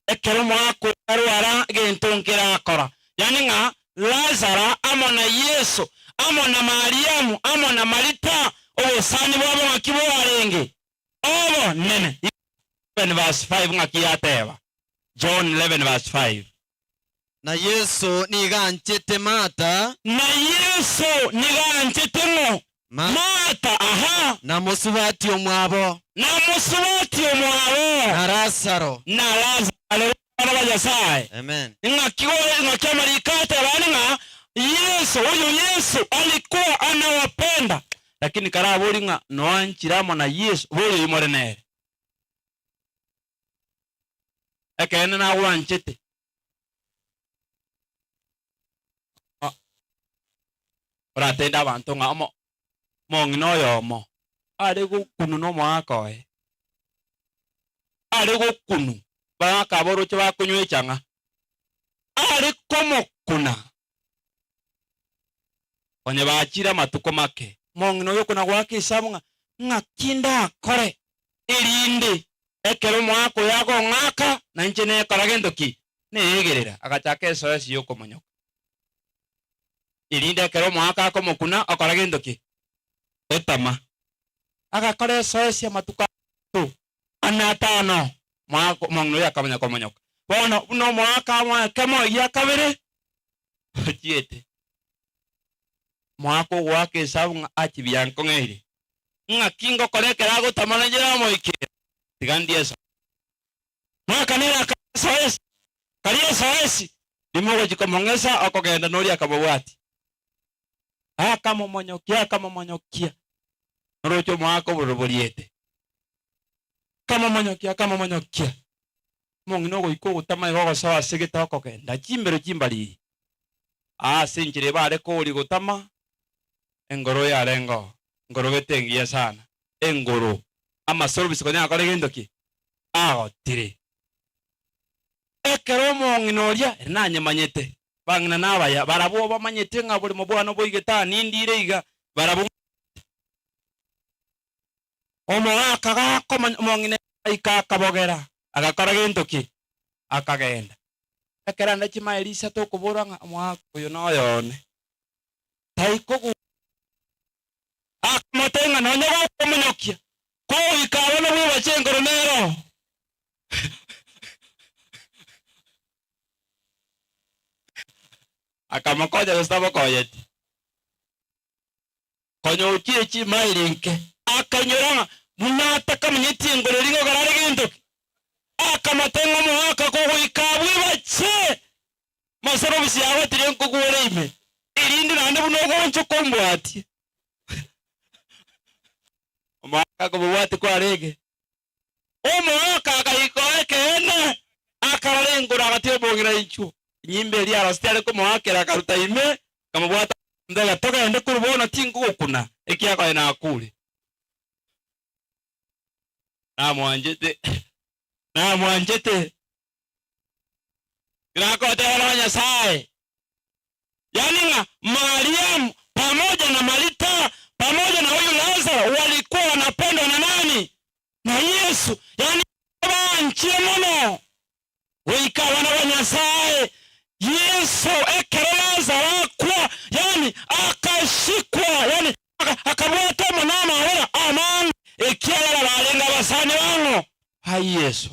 Ekero omogaka oyo arwara, gento nkerakora, yaani ng'a Lazaro amo na Yeso, amo na Mariamu, amo na Marita, obosani bwabo ng'aki bwarenge? Obonene. 11 verse 5 ng'aki yateba? John 11 verse 5.
Na Yeso nigo anchete Martha.
Na Yeso nigo anchete ng'o? Martha, aha.
Na mosubati omwabo.
Na mosubati omwabo.
Na Lazaro.
Na Lazaro. Haleluya, abana ba Nyasae.
Amen.
Ng'aki gore, ng'aki amariko atebani ng'a Yeso, oyo Yeso alikuwa anawapenda. Lakini karabori ng'a noanchire amo na Yeso, boria oyio more nere. Ekeene nagwanchete. Oratende abanto ng'a omo omong'ina oyomo are gokunu na omoaka oye, are gokunu bagaka aboroche bakonywa echang'a, are komokuna onye bachire amatuko make. Omong'ina oyo okona goaka esabu ng'a ng'aki ndakore erinde Ekero omoaka oyo agong'aka, na inche nekora gento ki? Neegerera. Agachaka esoesi y'okomonyoka. Erinde ekero omoaka akomokuna, okora gento ki? Otama. Agakora esoesi amatuko atato, ane atano, moaka omong'ina oyo akamanya komonyoka. Bono buna omoaka amoa ekemo egia kabere, ochiete. Omoaka ogoaka esabu ng'a achi biankong'eire. Ng'aki ngokora ekero agotama na inche namoikera? Tiga ndie esoesi. Mwaka nere akaria esoesi, karia esoesi, rimo ogochia komong'esa okogenda noria akamobwatia. Akamomonyokia, akamomonyokia, noroche omoaka obororo boriete. Akamomonyokia, akamomonyokia, omong'ina ogoika ogotama iga ogosoa ase egete okogenda chimbero chimbariri. Aa ase enchera ebare koria gotama, Engoro yarengeo, engoro gete engiya sana, engoro, amasorobisi konya akore gento ki? Agotire. Ekero omong'ina oria, ere nanyemanyete, bang'ina nabaya, barabwo bamanyete ng'a oboremo bwane oboigete aa nindire iga, barabwo Omogaka gakomanya omong'ina agaika akabogera, agakora gento ki? Akagenda. Ekero ande chimaeli isato okoborwa ng'a omogaka oyo noyo one. taikogwa. Akamotebia ng'a nonya gokomonyokia, kogoika abwo nobwebache enkoro nero. Akamokonya gose tamokoyeti. Konya ochire chimaili inke, akainyora ng'a buna atakamanyeti enkoro eria ngokora are gento ki. Akamotebia ng'a omogaka kogoika abwo ebache. Masorobisi yagotire nkogwere ime, erinde naende buna ogonchoka ombwatie. Omogaka akomobwatia kwarenge. Omogaka agaika oo ekeene, akarora engoro agatiga omong'ina inchuo. Enyimba eria arosete are komoakera akaruta ime, akamobwata akamotebia, Togende korwa bono tinkogokuna, ekiagera oye nakure. Namwanchete, namwanchete. Nakoteba na Nyasae, yaani ng'a Mariamu pamoja na Marita pamoja na huyu Lazaro walikuwa wanapendwa na nani? Na Yesu. Yaani baanchire mono goika abana ba Nyasae. Yesu ekero Lazaro akwa, yaani akashikwa, yaani akabwatwa amo namabera amange, ekiagera barenge abasani bang'o? Ba Yesu.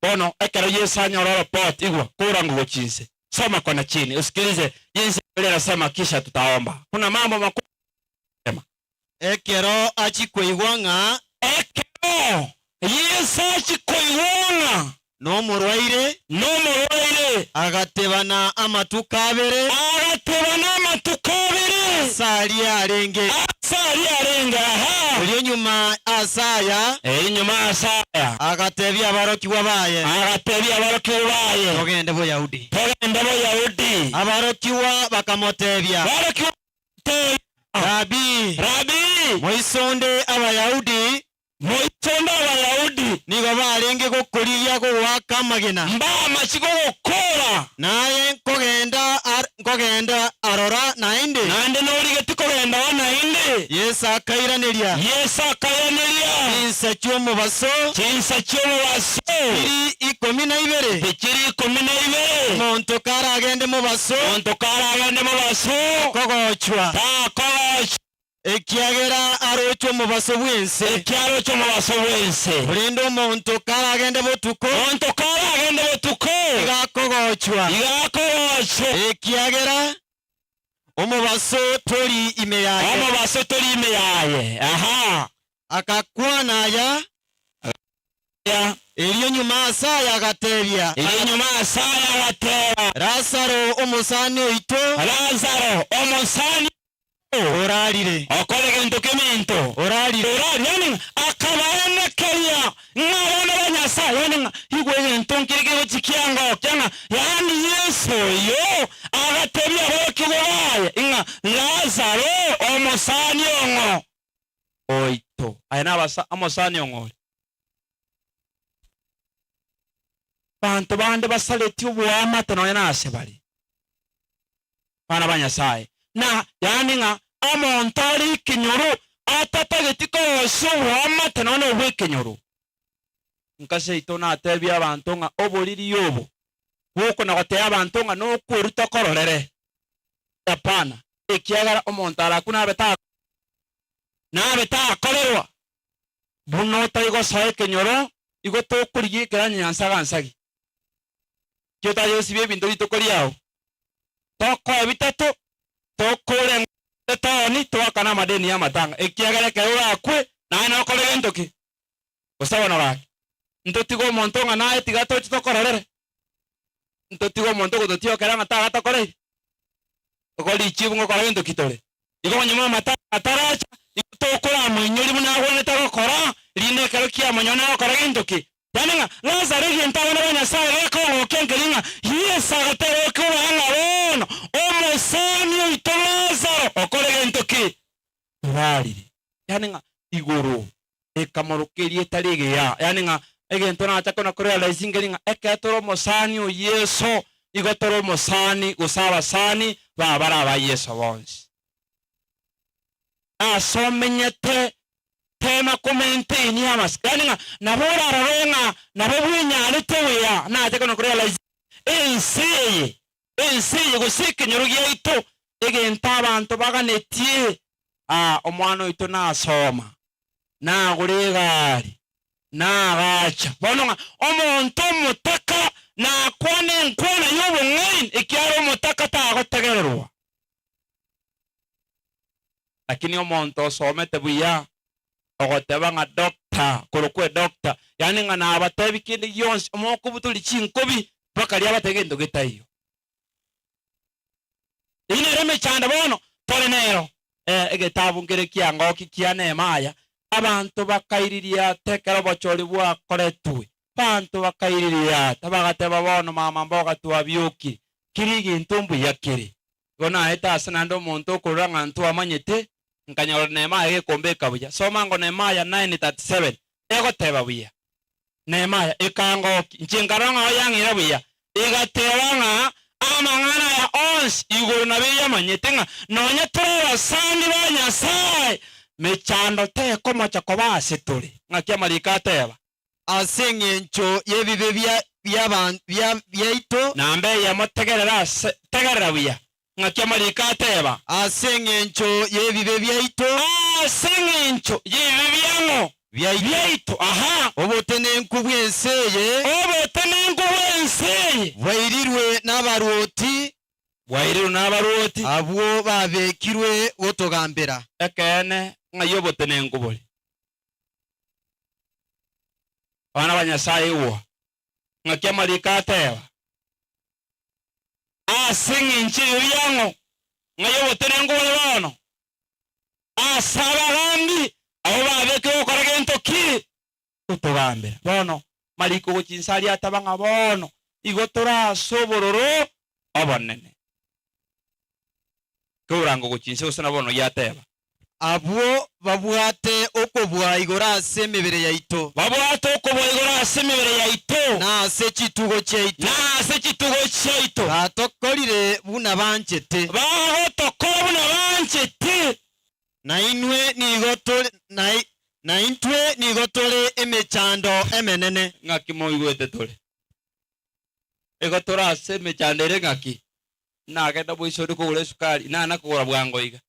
Bono ekero Yeso anyora oropoti, igwa, kora ngogo chinse, soma kona chini, usikilize jinsi Biblia inasema kisha tutaomba. Kuna mambo makubwa sema.
Ekero achia koigwa ng'a.
Ekero Yeso achia koigwa ng'a.
Nomorwaire.
Nomorwaire.
Agatebana amatuko abere.
Agatebana amatuko abere.
Ase aria arenge.
Ase aria arenge, aha.
Erio nyuma ase aya.
Erio nyuma ase aya.
Agatebia aborokigwa baye.
Agatebia aborokigwa baye.
Togende Boyahudi.
Togende Boyahudi.
Aborokigwa bakamotebia.
Aborokigwa bakamotebia.
Rabii.
Rabii.
Moisonde Abayahudi.
Moichonde Abayahudi.
Nigo barenge gokorigia gogoaka amagena.
Mbamachi gogokora.
Naye nkogenda nkogenda arora naende.
Naende norigeti kogendao naende.
Yeso akairaneria.
Yeso akairaneria.
Chinsa chi'omobaso.
Chinsa chi'omobaso.
Chiri ikomi na ibere.
Tichiri ikomi na ibere.
Omonto karagende mobaso.
Omonto karagende mobaso.
Takogochwa.
Takogochwa.
Ekiagera aroche omobaso bw'ense.
Ekiaroche omobaso bw'ense.
Korende omonto karagende botuko.
Omonto karagende botuko.
Iga akogochwa.
Iga akogochwa.
Ekiagera omobaso tori ime yaye.
Omobaso tori ime yaye. Aha.
Agakwana aya. Erio nyuma ase aya agatebia.
Erio nyuma ase aya agateba.
Lazaro omosani oito.
Lazaro omosani oito.
Orarire.
Okore egento keminto.
Orarire.
Orarire. Yaani ng'a akabaenekeria ng'a abana ba Nyasae, yaani ng'a igwe egento nkere kegochia kiangokia ng'a yaani Yeso oyo agatebia aborokigwa baye ng'a Lazaro omosani ong'o oito. Aye nabasa omosani ong'o ore? Banto bande basaretie oboamate nonya nase bare abana ba Nyasae, na yaani ng'a omonto ore ekenyoro atatageti korosia oboamate nonya nobw'ekenyoro. Inka seito natebie abanto ng'a oboriri obo bokona gotebia abanto ng'a nokweru tokororere. Hapana, ekiagera omonto arakwe nabe ta nabe takorerwa. Buna otari gosoa ekenyoro, igo tokorigia ekeranyo ya nsaga nsagi. Ki otache gosibia ebinto rituko riao? Tokoe bitato, tokore etaoni, toakane amadeni y'amatanga, ekiagera ekero orakwe, naye nokore gento ki? Gose bono gaki, ntotige omonto ng'a naye tiga toche tokororere? Ntotige omonto ogototiokera ng'a tagatokoreire? Igo richibu ngokora gento ki tore? Igo onye amatanga ataracha, igo tokoramoinyoria buna agwenerete gokora, rinde ekero kiamonyora nagokora gento ki? Yaani ng'a Lazaro egento abana ba Nyasae gekogokia nkeri ng'a Yeso agateba okoraa ng'a bono omosani oito Lazaro okore gento ki? Orarire. Yaani ng'a igoro ekamoroka erieta rigiya. Yaani ng'a egento nacha kona korealize nkeri ng'a ekero tore omosani o Yeso, igo tore omosani gose abasani ba bare aba Yeso bonsi. Ase omenyete, tema komaintain amasiko. Yaani ng'a nabo orarore ng'a nabo bwenyarete buya. Nacha kona korealize ense eye, ense eye gose ekenyoro giaito, egento abanto baganetie Aa, omwana oito nasoma, nagora egari, nagacha. Bono ng'a omonto omotaka nakwane enkwana y'obong'aini, ekiagera omotaka tagotegererwa. Lakini omonto osomete buya, ogoteba ng'a doctor, korokwa edoctor, yaani ng'a nabatebi kende gionsi, omokobutoria chinkobi mpaka riria abatebie gento getaiyo. Eyio nero emechando bono tore nero. Egetabu nkere kiangoki kia Nehemaya, abanto bakaiririata ekero obochori bwakoretwe. Abanto bakaiririata, bagateba, Bono mama mboga twabiokire, kera egento mbuya kere. Igo naete ase naende omonto okorora ng'a ntwamanyete, nkanyora Nehemaya gekombeka buya. Soma ango Nehemaya 9:37, egoteba buya. Nehemaya ekangokia, inche nkarora ng'a oyang'eire buya, egateba ng'a amang'ana aya onsi igoro nabo eyamanyete ng'a nonya tore abasani ba Nyasae, mechando tekomocha koba ase tore. Ng'aki amariko ateba?
Ase engencho y'ebibe biaito.
Namba eyemo tegerera ase, tegerera buya. Ng'aki amariko ateba?
Ase engencho y'ebibe biaito.
Ase engencho y'ebibe biang'o?
Biaito.
Aha.
Obotenenku bw'ense eye.
Obotenenku bw'ense eye.
Bwairirwe nabaruoti.
Bwairirwe nabaruoti.
Abwo babekirwe gotogambera.
Ekeene, ng'ai obotenenku bore? Abana ba Nyasae igwa. Ng'aki amariko ateba? Ase eng'encho ebibe biang'o, ng'ai obotenenku bore bono? Ase abagambi abwo babekire gokora gento ki? Gotogambera. Bono mariko gochia inse aria ataba ng'a bono igo tore ase obororo obonene. Keurango gochia inse gose na bono giateba.
Abwo babwate okobua igoro ase emebere yaito.
Babwate okobua igoro ase emebere yaito.
Na ase chitugo chiaito.
Na ase chitugo chiaito.
Batokorire buna banchete.
Bagotokora buna banchete.
Na inwe nigo tore, na intwe nigo tore emechando emenene.
Ng'aki moigwete tore? Igo tore ase emechando ere ng'aki? Nagenda boisoni kogora esukari, nana kogora bwango iga.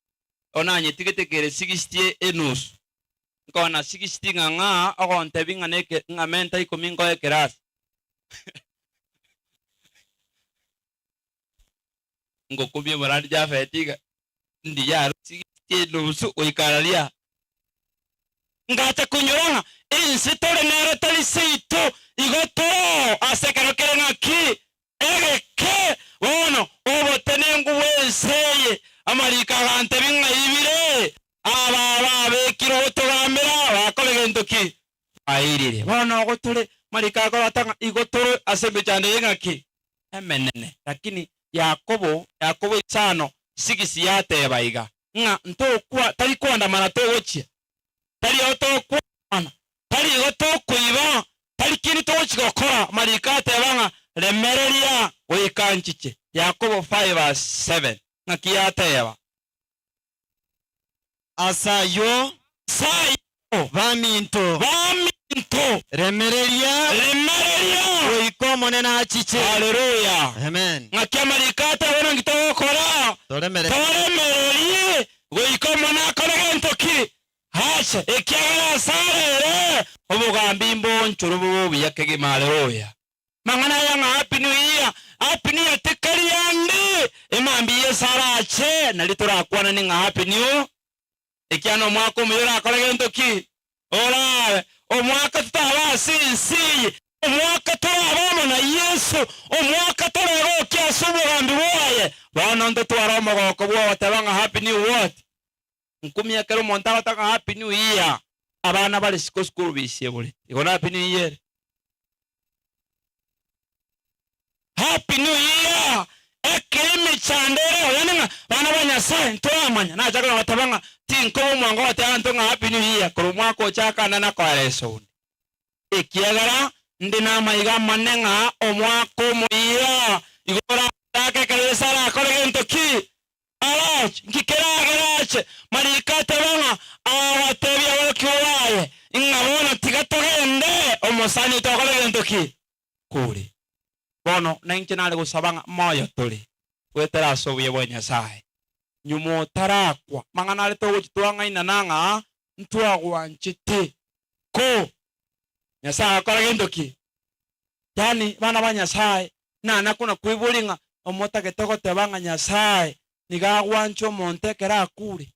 Bono nanyetigete kere sigisiti enusu. Nkoona sigisiti ng'a ng'a ogontebia ng'a neke ng'a menta ikomi nkoe ekerasi. Ngokumia omorandi Jafeti iga, ndiya aro sigisiti enusu goika araria. Ngacha konyora ng'a ense tore nero tari seito, igo toro ase ekero kere ng'aki? Egeke. Bono obotenenku bw'ense eye, amariko agantebia ng'a ibire, aba ababekirwe gotogambera bakore gento ki? Bairire. Bono igo tore, amariko akorota ng'a igo tore ase emechando eye ng'aki? Emenene. Lakini Yakobo, Yakobo isano, sigisi yateba iga, ng'a ntokwa, tari koandamana togochia, tari ao tokwana, tari igo tokoiba, tari kende togochia gokora. Amariko ateba ng'a remereria goika nchiche. Yakobo 5:7 ng'aki yateba?
Ase ayio,
Ase ayio,
baminto,
baminto,
remereria,
remereria
goika Omonene achiche.
Haleluya!
Amen.
Ng'aki amariko ateba naki togokora?
Toremererie.
Toremererie goika Omonene akore gento ki? Ache, ekiagera ase are ere obogambi mbonchorwe bobe obuya kegima. Haleluya! Mang'ana aya ng'a Happy New Year, Happy New Year tikari ande, emambia Yeso arache nario torakwananie ng'a Happy New ekiagera nomwaka omuya orakore gento ki? Orabe omwaka totaba ase ense eye, omwaka torabe amo na Yeso, omwaka toregokia ase obogambi bwaye. Bono ntotware omogoko bwogoteba ng'a Happy New what? Nkumia ekero omonto agoteba ng'a Happy New Year, abana bare siko school bisiebore. Igo na Happy New Year ere. Happy New Year! Ekero emechando ere yaani ng'a bana ba Nyasaye ntoramanya, nachaka goteba ng'a tinkoba omwango goteba abanto ng'a Happy New Year korwa omwaka ochaka ande nakoera esoni. Ekiagera ndi namaiga amane ng'a omwaka omoyia igo orachake ekero Yeso arakore gento ki? Arache, nki keragerache? Mariko ateba ng'a agatebia aborokigwa baye, ng'a bono tiga togende, omosani oito akore gento ki? Kure. Bono nainche nare gosaba ng'a moyo tore, goetera ase obuya bwa Nyasae, nyuma otarakwa, mang'ana are togochia twang'ainana ng'a ntwagwanchete, ko Nyasae agakora gento ki? Yaani bana ba Nyasae, nana kona koiboria ng'a omotagete goteba ng'a Nyasae nigo agwancha omonto ekero akure.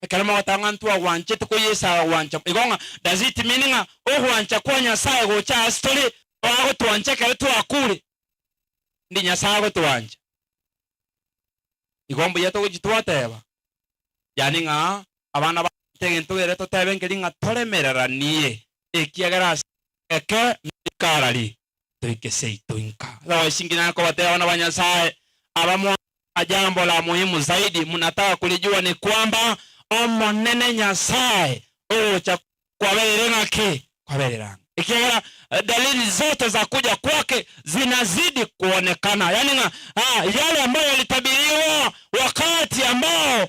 Ekero mogoteba ng'a ntwagwanchete ko Yeso agagwancha, igo ng'a does it mean ng'a ogwancha kwa Nyasae gocha ase tore agotwancha ekero twakure? Ndi Nyasae agotwancha? Igo mbuya togochia twateba, yaani ng'a abana ba egento ere totebe nkeri ng'a toremereranie, ekiagera ase eke nikarari toike seito inka. Otherwise inki nakobatebia abana ba Nyasae abamwa jambo la muhimu zaidi mnataka kulijua ni kwamba Omonene Nyasae ogocha kwaberire ng'aki? Kwaberire ang'e. Ekiagera dalili zote za kuja kwake zinazidi kuonekana, yaani ng'a yale ambayo yalitabiriwa wakati ambao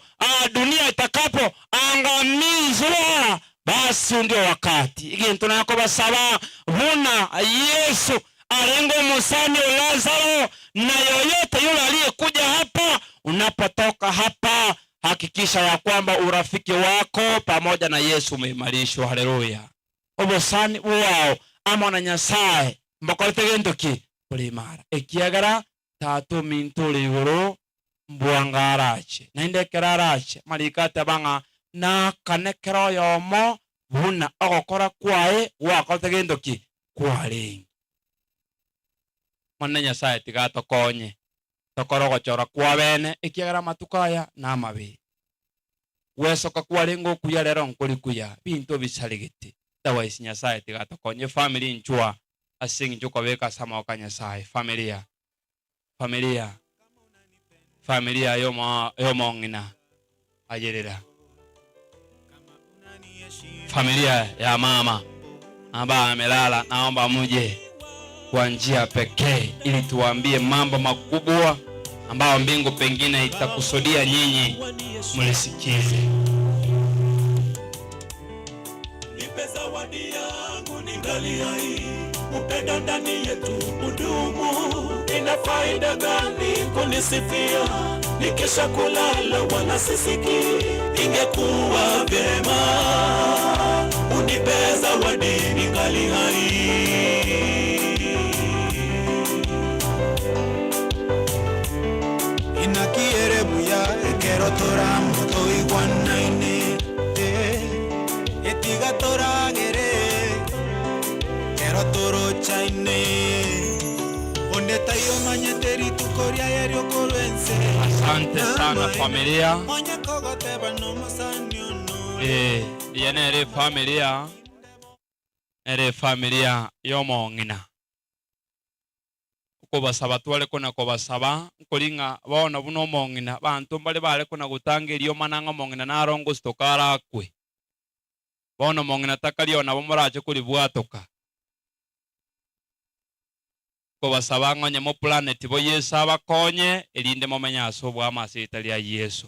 dunia itakapo angamizwa, basi ndio wakati. Egento nakobasaba buna Yesu arenge omosani o Lazaro, na yoyote yule aliyekuja hapa, unapotoka hapa hakikisha ya kwamba urafiki wako pamoja na Yesu umeimarishwa. Haleluya! Obosani bwao amo na Nyasae mbokorete gento ki? Bore imara. Ekiagera Tata ominto ore igoro mbwango arache, naende ekero arache, amariko ateba ng'a naakane kera oyomo buna ogokora kwaye gwakorete gento ki? Kwarenge.
Omonene Nyasae tiga atokonye tokore ogochora kw'abeene, ekiagera amatuko aya namabe. Gwesoka kwarenge okuya rero nkori kuya, binto bisaregete. Otherwise Nyasae tiga atokonye efamiri inchwa ase eng'encho okobeka ase amaboko a Nyasae familia familia familia y'omong'ina ayerera familia ya mama ambaye amelala, naomba muje kwa njia pekee ili tuwaambie mambo makubwa ambayo mbingu pengine itakusudia nyinyi mlisikize.
Nipe zawadi yangu ningali hai, upendo ndani yetu udumu. Ina faida gani kunisifia nikisha kulala wala sisikii? Ingekuwa vyema unipe zawadi ningali hai. Inakiere buya ekero toramo toigwanaine eh, etiga toragere kero torochaine onde taiomanyete rituko riaye riokorwa ense.
Asante sana familia.
Onye kogoteba nomosani ono.
Eh, eye nere efamilia, nere efamilia y'omong'ina. Okobasaba tware kona kobasaba, nkori ng'a bono buna omong'ina, abanto mbare bare kona gotanga eriomana ng'a omong'ina naro ngositoka arakwe. Bono omong'ina takari oo nabo morache koribwatoka. Nkobasaba ng'a onye moplaneti bo Yeso abakonye, erinde momenye ase oboamo ase erieta ria Yeso.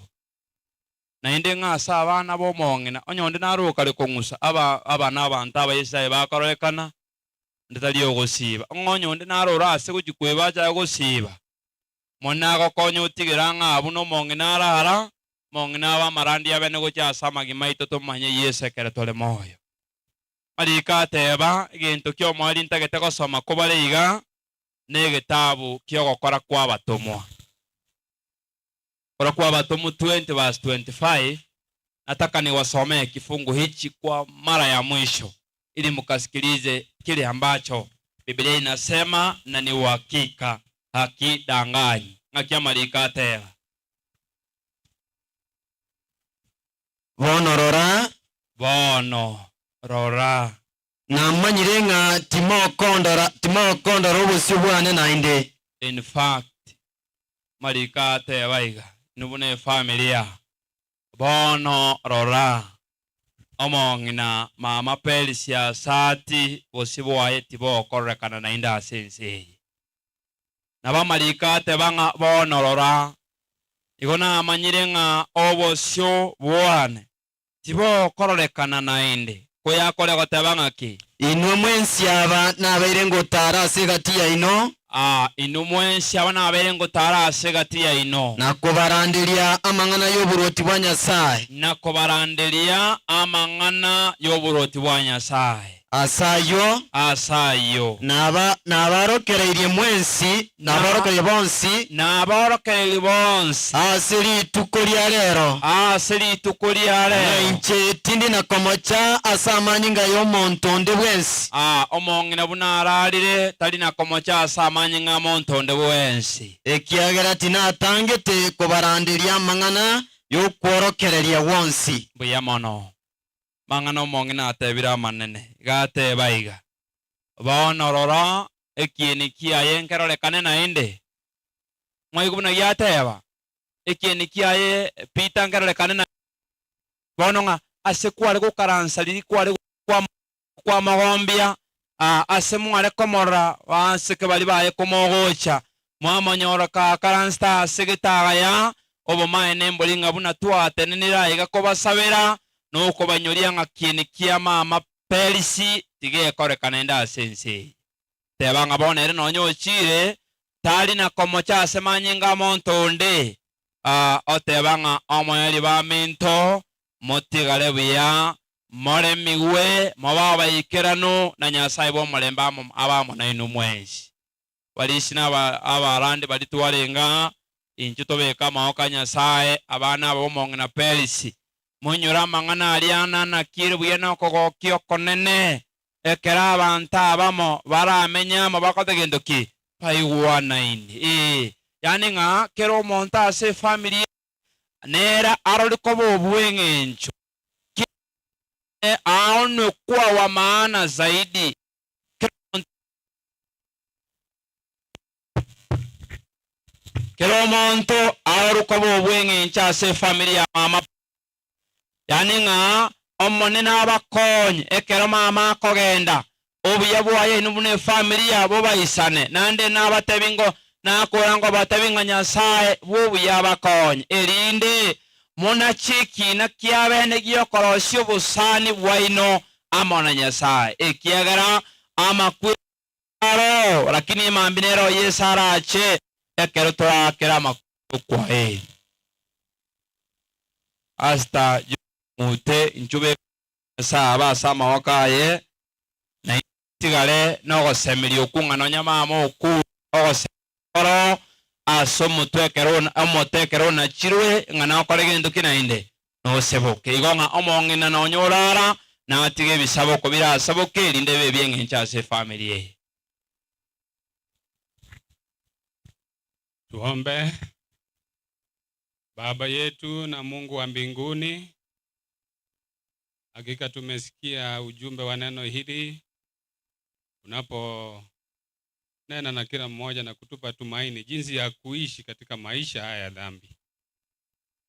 Naende ng'a ase abana b'omong'ina, onye onde naro okare kong'usa aba aba nabanto aba Yesae bakororekana, onde tari ogosiiba. Ng'a onye onde naro ore ase gochia kweba achake gosiiba, Omonene agokonye otigere ang'e abwo na omong'ina arara, omong'ina abe amarandia abene gochia ase amagima aito tomanye Yeso ekero tore moyo. Mariko ateba, Egento ki'omoerio ntagete gosoma kobare iga, negetabu ki'ogokora kw'abatomwa. Gokora kw'abatomwa 20 verse 25, Nataka niwasomee kifungu hichi kwa mara ya mwisho ili mkasikilize kile ambacho Biblia inasema na ni uhakika hakidanganyi. Ng'aki amariko ateba?
Bono rora.
Bono rora.
Namanyire ng'a timokondora, timokondora obosio bwane naende.
In fact, amariko ateba iga, inwe buna efamiri aa, Bono rora, omong'ina mama Perisia Asati bosio bwaye tibokororekana naende ase ense eye. Nabo amariko ateba ng'a bono rora, igo namanyire ng'a obosio bwane tibokororekana naende, koyakore goteba ng'aki?
Inwe mwensi aba nabeire ngotaara ase egati yaino.
Aa, inwe mwensi aba nabeire ngotaara ase egati yaino.
Na kobaranderia amang'ana y'oboruoti bwa Nyasae.
Na kobaranderia amang'ana y'oboruoti bwa Nyasae.
Ase ayio.
Ase ayio.
Naba, nabaorokereirie mwensi, nabaorokereirie bonsi.
Nabaorokereirie bonsi.
Ase rituko ria rero.
Ase rituko ria rero.
Na inche tindi na komocha ase amanyinga y'omonto onde bwensi.
Aa, omong'ina buna ararire, tari na komocha ase amanyinga 'amonto onde bwensi.
Ekiagera tinatangete kobaranderia amang'ana y'okworokereria gwonsi.
Mbuya mono. Amang'ana omong'ina atebire amanene, iga ateba iga, Bono rora, ekieni kiaye nkerorekane naende. Mwaigwa buna giateba, Ekieni kiaye Peter nkerorekane naende. Bono ng'a ase kware gokaransa riria kware kwamogombia, ase mware komorora baseke baria baye komogocha, mwamonyora kakaransete ase getagaya, obomaene mbori ng'a buna twatenenire aiga kobasabera, nokobanyoria ng'a kieni kia mama Perisi tigekoreka naende ase ense eye. Teba ng'a bono ere nonya ochiire, tari na komocha ase manyinga amonto onde. Oteba ng'a omoerio baminto, motigare buya, moremigwe, mobe abaikeranu, na Nyasae bw'omorembe abe amo nainwe mwensi. Abarisia na abarandi baria twarenge aa, intwe tobeke amaboko a Nyasae, abana aba b'omong'ina Perisi. Moinyore amang'ana aria ananakire buya na okogokia okonene, ekero abanto abamo baramenye amo bakote gento ki? Baigwanaine. Ee, yaani ng'a kera omonto ase efamiri eye nere arore koba obw'eng'encho, ki aonwe kuwa wa maana zaidi. Kera omonto Kera omonto arore koba obw'eng'encho ase efamiri ya mama, yaani ng'a Omonene abakonye ekero mama akogenda, obuya bwaye inwe buna efamiri yabo baisane, naende nabatebi ngo nakora nkobatebi ng'a Nyasae bw'obuya abakonye, erinde monache ekiina kiabene gi'okorosia obosani bwaino amo na Nyasae, ekiagera amakweri aro, lakini emambia nero Yeso arache ekero torakere amakweri okwaeri. Pastor John Mute inchuo beka Nyasae abe ase amaboko aye, na inche ntigare nogosemeria okwo ng'a nonya mama okure ogosemeria koro ase omotwe ekero omote ekero onachirwe ng'a nokore gento ki naende noseboke. Igo ng'a omong'ina nonya orara natige ebisaboko birasaboke erinde bibe ebi'eng'encho ase efamiri eye.
Tuombe. Baba yetu na Mungu wa mbinguni, hakika tumesikia ujumbe wa neno hili unaponena na kila mmoja na kutupa tumaini jinsi ya kuishi katika maisha haya ya dhambi.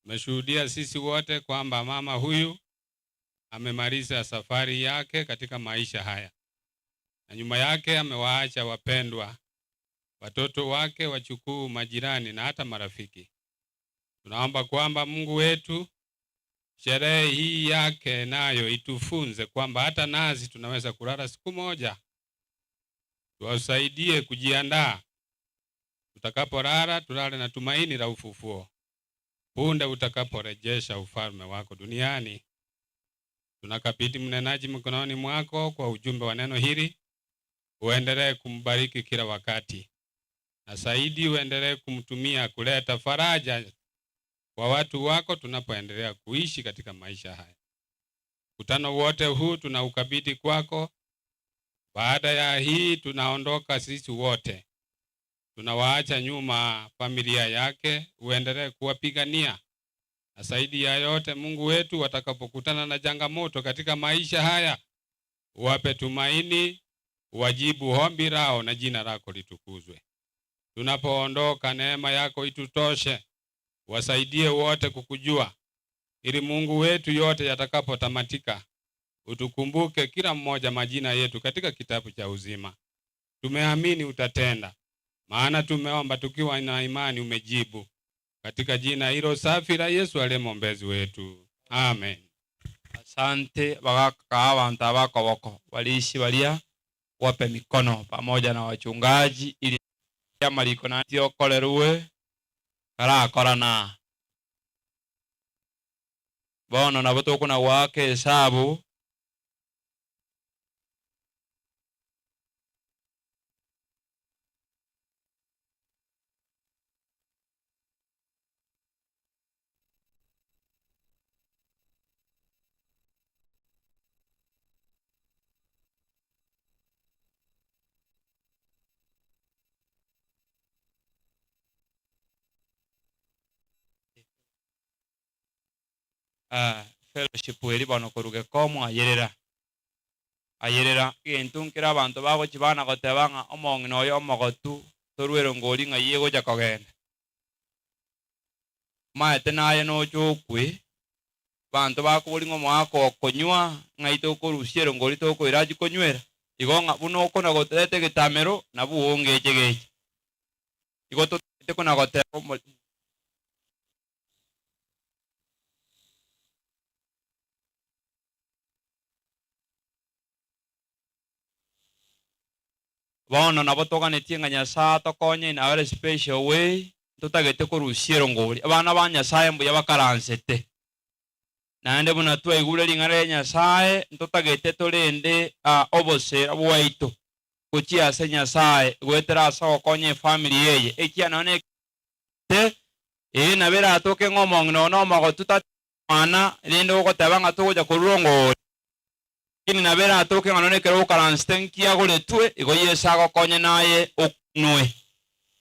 Tumeshuhudia sisi wote kwamba mama huyu amemaliza safari yake katika maisha haya, na nyuma yake amewaacha wapendwa, watoto wake, wachukuu, majirani na hata marafiki. Tunaomba kwamba Mungu wetu, sherehe hii yake nayo itufunze kwamba hata nasi tunaweza kulala siku moja. Tuwasaidie kujiandaa, tutakapolala tulale na tumaini la ufufuo punde utakaporejesha ufalme wako duniani. Tunakabidhi mnenaji mkononi mwako kwa ujumbe wa neno hili, uendelee kumbariki kila wakati, na zaidi uendelee kumtumia kuleta faraja kwa watu wako tunapoendelea kuishi katika maisha haya. Mkutano wote huu tunaukabidhi kwako. Baada ya hii tunaondoka sisi wote, tunawaacha nyuma familia yake, uendelee kuwapigania na zaidi ya yote, Mungu wetu, watakapokutana na changamoto katika maisha haya, uwape tumaini, uwajibu ombi lao na jina lako litukuzwe. Tunapoondoka, neema yako itutoshe, wasaidie wote kukujua, ili Mungu wetu, yote yatakapotamatika, utukumbuke kila mmoja majina yetu katika kitabu cha uzima. Tumeamini utatenda, maana tumeomba tukiwa na imani, umejibu. Katika jina hilo safi la Yesu aliye mwombezi wetu, amen.
Asante bagaka abanto abakoboko bariisi baria wape mikono pamoja na wachungaji ili amariko nati okorerwe karakorana bono nabo tokona goaka esabu. Fellowship eri bono korwa gekomo ayerera ayerera egento nkere abanto bagochia bana goteba ng'a omong'ina oyo omogotu torwere ngori ng'ai egocha kogenda. Omanyete naye noche okwe, abanto bakoboria ng'a omogaka okonywa ng'ai tokorusia ere ngori tokoira achie konywera, igo ng'a buna okona gotoreta egetamero nabwo ongeche gecha. Igo totagete kona goteba omo. Bono nabo toganetie ng'a Nyasae atokonye in a very special way, ntotagete korusia erongori. Abana ba Nyasae mbuya bakaransete. Naende buna twaigure ring'ana ria Nyasae, ntotagete torende obosera bwaito gochia ase Nyasae goetera ase ogokonya efamiri eye, ekiagera nonya ne ee nabo eratoke ng'a omong'ina oyo nomogotu tati mwana, rende ogoteba ng'a togocha korua rongori. Lakini nabo eratoke ng'a nonya ekero okaransete nkiagoretwe, igo Yeso agokonye naye okunwe.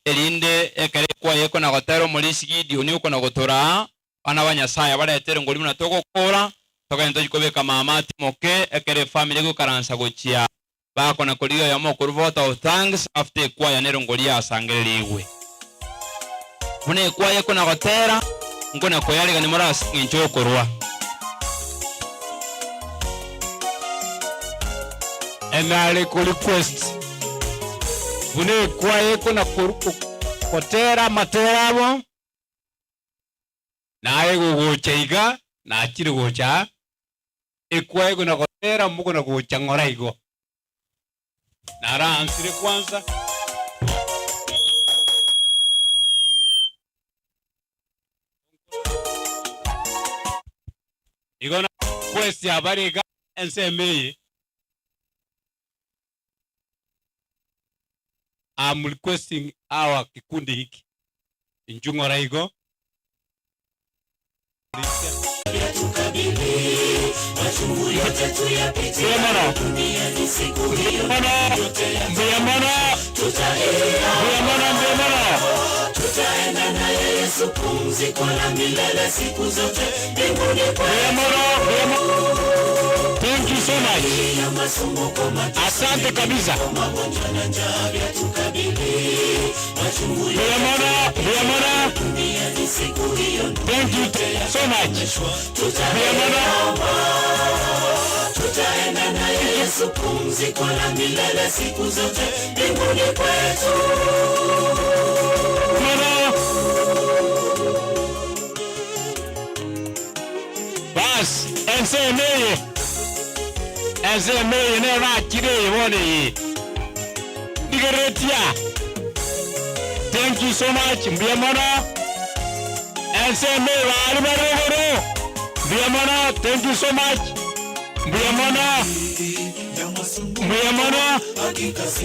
Erinde ekero ekwaye ekona gotera omorisia Gidioni okona gotoraa, abana ba Nyasae abarete erongori buna togokora, togende tochie kobeka mama atimoke ekero efamiri egoikaransa gochia bakona korigia oyomo okorwa vote of thanks after ekwaya nerongori yasangererigwe. Buna ekwaya ekona gotera, nkona koyarigania more ase engencho yokorwa.
Enare ko request buna ekwaya ekona gotera amatera abo, naye gogocha iga nachire gocha aa, ekwaya ekona gotera mokona gocha ng'ora igo. Naraansire kwanza. Igo na request abare iga ensemo eye, I'm requesting our kikundi hiki, inchuo ng'ora igo.
Mbuya mono. Mbuya mono. Mbuya mono. Mbuya mono, mbuya mono. Mbuya mono, mbuya mono. Thank you so much. Asante kabisa. Mbuya mono, mbuya mono. Thank you so much. Mbuya mono.
Tutaenda naye Yesu pumziko la milele siku zote mbinguni kwetu.
Mono. Bas, ense eye. Ense eye nero nakire eye bono eye. Ndigereretia. Thank you so much. Mbuya mono. Ense eye bari bare igoro. Mbuya mono. Thank you so much. Mbuya mono. Mbuya mono.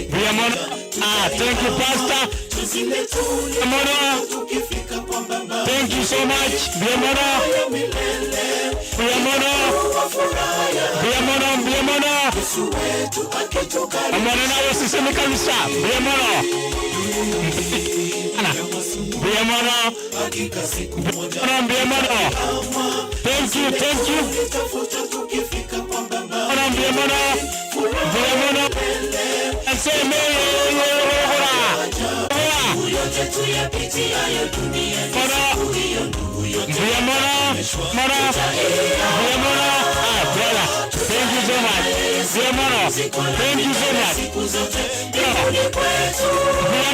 Mbuya mono. Ah, thank you pastor. Mbuya mono. Thank you so much. Mbuya mono. Mbuya mono. Mbuya mono, mbuya mono. Omonene agosesenie kabisa. Mbuya mono. Mbuya mono. Mbuya mono, mbuya mono. Thank you, thank you. Mono, mbuya mono. Mbuya mono. Ase emeyegora. Mono. Mbuya mono. Mono. Mbuya mono. Ah, brother. Thank you so much. Mbuya mono. Thank you so much. Mbuya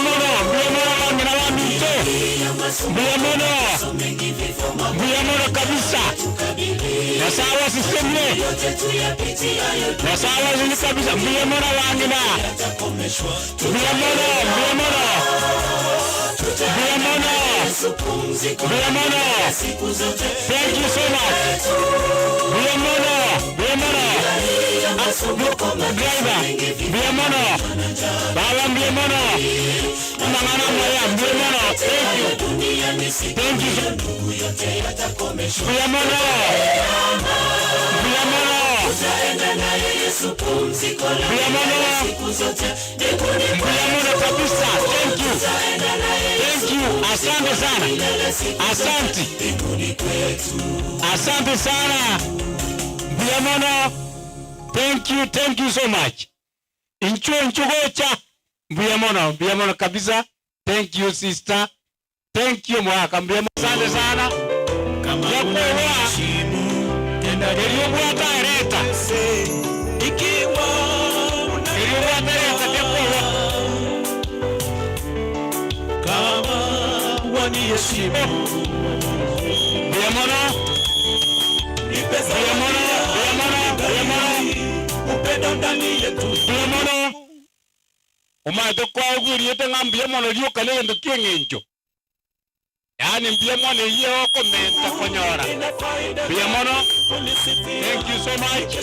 mono. Mbuya mono bang'ina baminto. Mbuya mono. Mbuya mono kabisa. Nyasaye abasesenie. Nyasaye abasesenie kabisa. Mbuya mono bang'ina. Mbuya mono. Mbuya mono. Mbuya mono. Mbuya mono. Thank you so much. Mbuya mono. Mbuya mono. Driver. Mbuya mono. Baba mbuya mono. Amang'ana amaya mbuya mono. Thank you. Thank you. Mbuya mono. Mbuya mono. Mbuya mono. Mbuya mono kabisa. Thank you. Thank you. Asante sana. Asante. Asante sana. Mbuya mono. Thank you, thank you so much. Inchuo inchuo gocha. Mbuya mono, mbuya mono kabisa. Thank you sister. Thank you mwaka mbuya mono. Asante sana. Yakwoboa erio obwate ereta. Erio obwate ereta tiakwoboa. Mbuya mono. Mbuya mono, mbuya mono, mbuya mono. Mbuya mono. Omanyete koegwa erieta ng'a mbuya mono rioka negento ki'engencho. Yaani mbuya mono eyio egokomenta konyora. Mbuya mono. Thank you so much.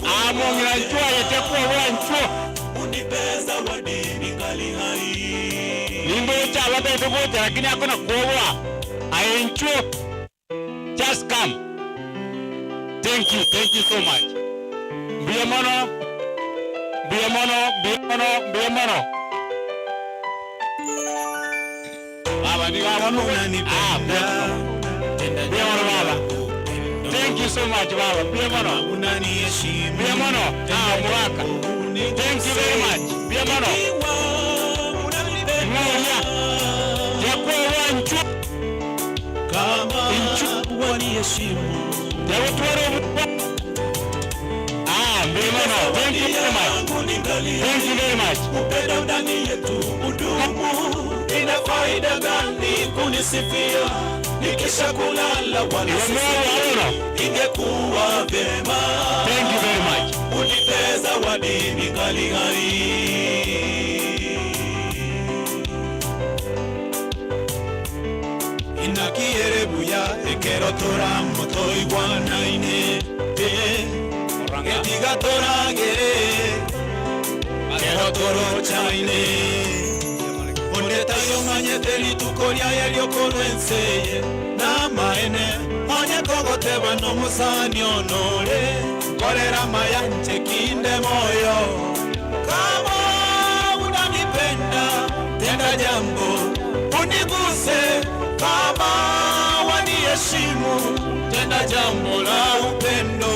Aa mong'ina nchuo aye tiakwobora nchuo. Nimboche abatagete gocha lakini akona kwoboa. Aye nchuo. Just come. Thank you, thank you so much. Mbuya mono, mbuya mono, mbuya mono, mbuya mono. Baba nigo
Kama
abono
unanipenda tenda
Mbuya mono baba. Thank you so much baba. Mbuya mono.
Unaniheshimu
Mbuya mono. Ah, mwaka. Thank you very much. Mbuya mono. Ng'oria. Yakwa nchu.
Kama waniheshimu
Yakutwara Ah, mbuya mono. Thank you very much. Thank you very much.
Upendo ndani yetu udumu. Ina faida gani kunisifia nikisha kulala wala sisikii? Ingekuwa vyema.
Thank you very much.
Unipe zawadi ningali hai. Inakierebuya ekero toramotoigwanaine etiga toragere kero torochaine ondetayo manyete rituko riaye riokorwenseye namaene onye kogoteba nomusani onore nkorera maya nche kinde moyo kama unanipenda tenda jambo uniguse kama waniheshimu tenda jambo la upendo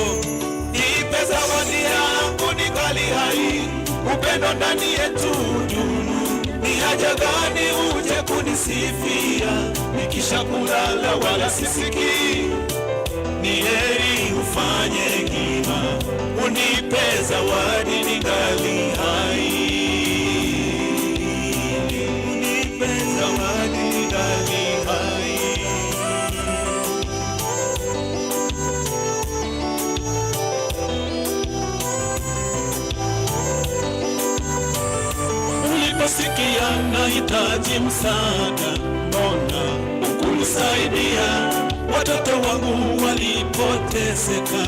nipe zawadi yangu ningali hai upendo ndani yetu dumu ni haja gani uje kunisifia nikisha kulala wala sisikii ni heri ufanye hima unipe zawadi ningali hai unipe zawadi ningali hai Uliposikia nahitaji msaada, mbona hukunisaidia? Watoto wangu walipoteseka,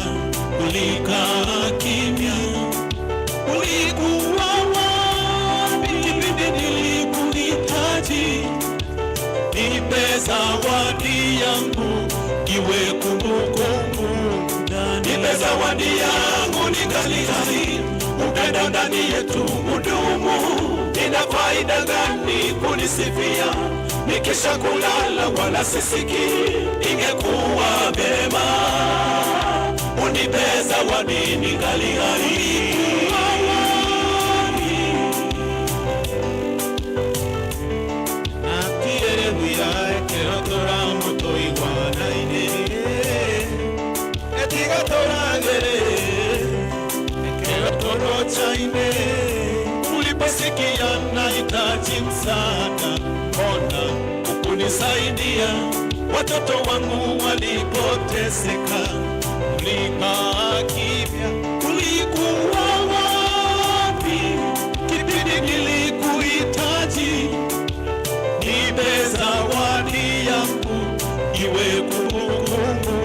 ulikaa kimya. Ulikuwa wapi kipindi nilikuhitaji? Nipe zawadi yangu iwe kumbukumbu, nipe zawadi yangu ningali hai, upendo ndani yetu udumu. Ina faida gani kunisifia nikisha kulala wala sisikii? Ingekuwa vyema unipe zawadi ningali hai. Nakierebuya ekero toramotoigwanaine etiga toragere ekero torochaine uliposikia nahitaji msaada, mbona hukunisaidia? Watoto wangu walipoteseka, ulikaa kimya. Ulikuwa wapi kipindi nilikuhitaji? Nipe zawadi yangu iwe kumbukumbu,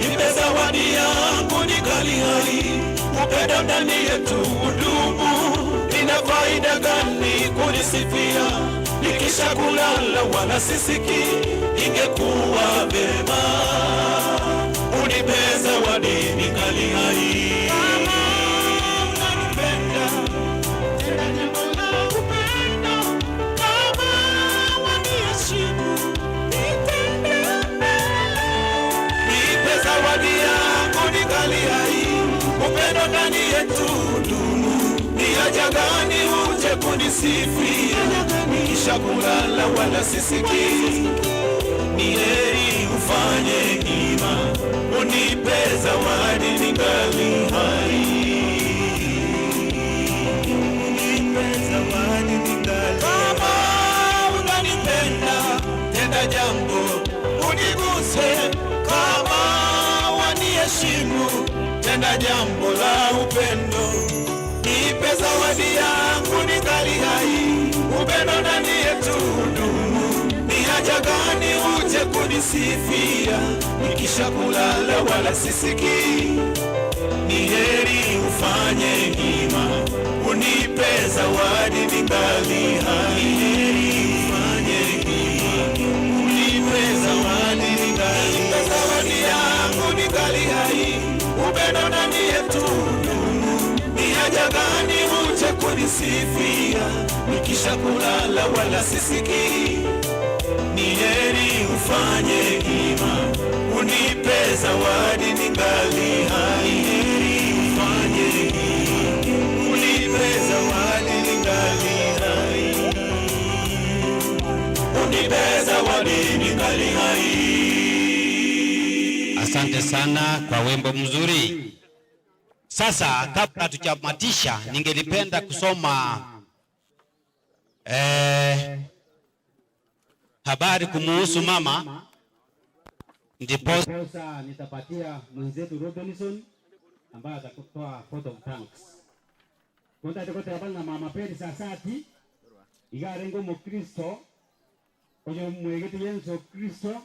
nipe zawadi yangu ningali hai, upendo ndani yetu udumu. Ina faida gani kunisifia nikisha kulala wala sisikii? Ingekuwa vyema unipe zawadi ningali hai. Kama unanipenda, tenda jambo la upendo. Kama waniheshimu, nitende Nipe zawadi yangu ningali hai, upendo ndani yetu dumu. Ni haja gani uje kunisifia nikisha kulala wala sisikii? Ni heri ufanye hima, unipe zawadi ningali hai. Unipe zawadi ningali kama unanipenda, tenda jambo uniguse kama waniheshimu, tenda jambo la upendo. Nipe zawadi yangu ningali hai, upendo ndani yetu dumu. Ni haja gani uje kunisifia nikisha kulala wala sisikii? Ni heri ufanye hima, unipe zawadi ningali hai. Ni heri ufanye hima, unipe zawadi ningali nipe zawadi yangu ningali hai, upendo ndani yetu dumu. Ni haja gani uje kunisifia nikisha kulala wala sisikii? ufanye hima, unipe zawadi ningali hai. Heri ufanye hima, unipe zawadi ningali hai. Unipe zawadi ningali hai.
Asante sana kwa wimbo mzuri. Sasa kabla hatujamatisha, ningelipenda kusoma habari kumuhusu mama, ndiposa
nitapatia mwenzetu Robinson ambaye atatoa vote of thanks. Kontate kote na mama Peri Sasati igarengo mukristo oyo mwegete Yesu Kristo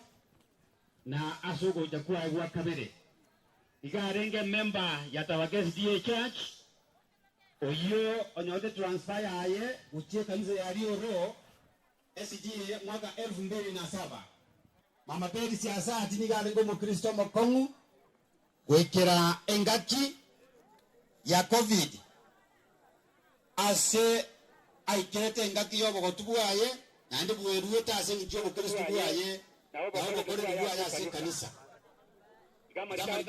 na asugo jakuwa gwa kabere igarenge member ya Tawake SDA Church oyo onyote transfer yaye uchie kanisa ya Rioro SDA mwaka 2007. Mama Peri Siasati nigarengo mukristo mokongu gwikira engaki ya COVID ase aikirete engaki yobogotu bwaye naende bweruete ase eng'encho y'obokristo bwaye na obokoreri bwaye ase ekanisa. Mwaka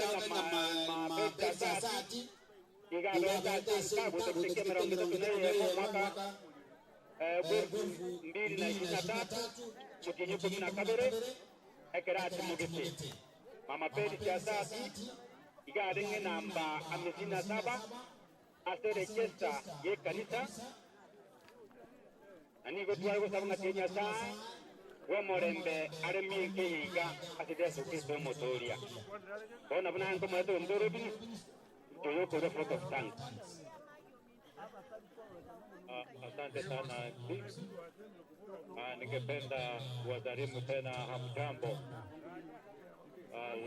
2023
mukinyi 12 ekerati mugiti Mama Peri Siasati igarenge namba 57 ase register ye kanisa na nigo tware gosaba ng'a tie Nyasaye bw'omorembe are minke yiga ase Yesu Kristo omotoria bona buna nkomorete omutoro bini toyokore vote of thanks.
Asante sana MC. Ningependa kuwasalimu tena hamjambo.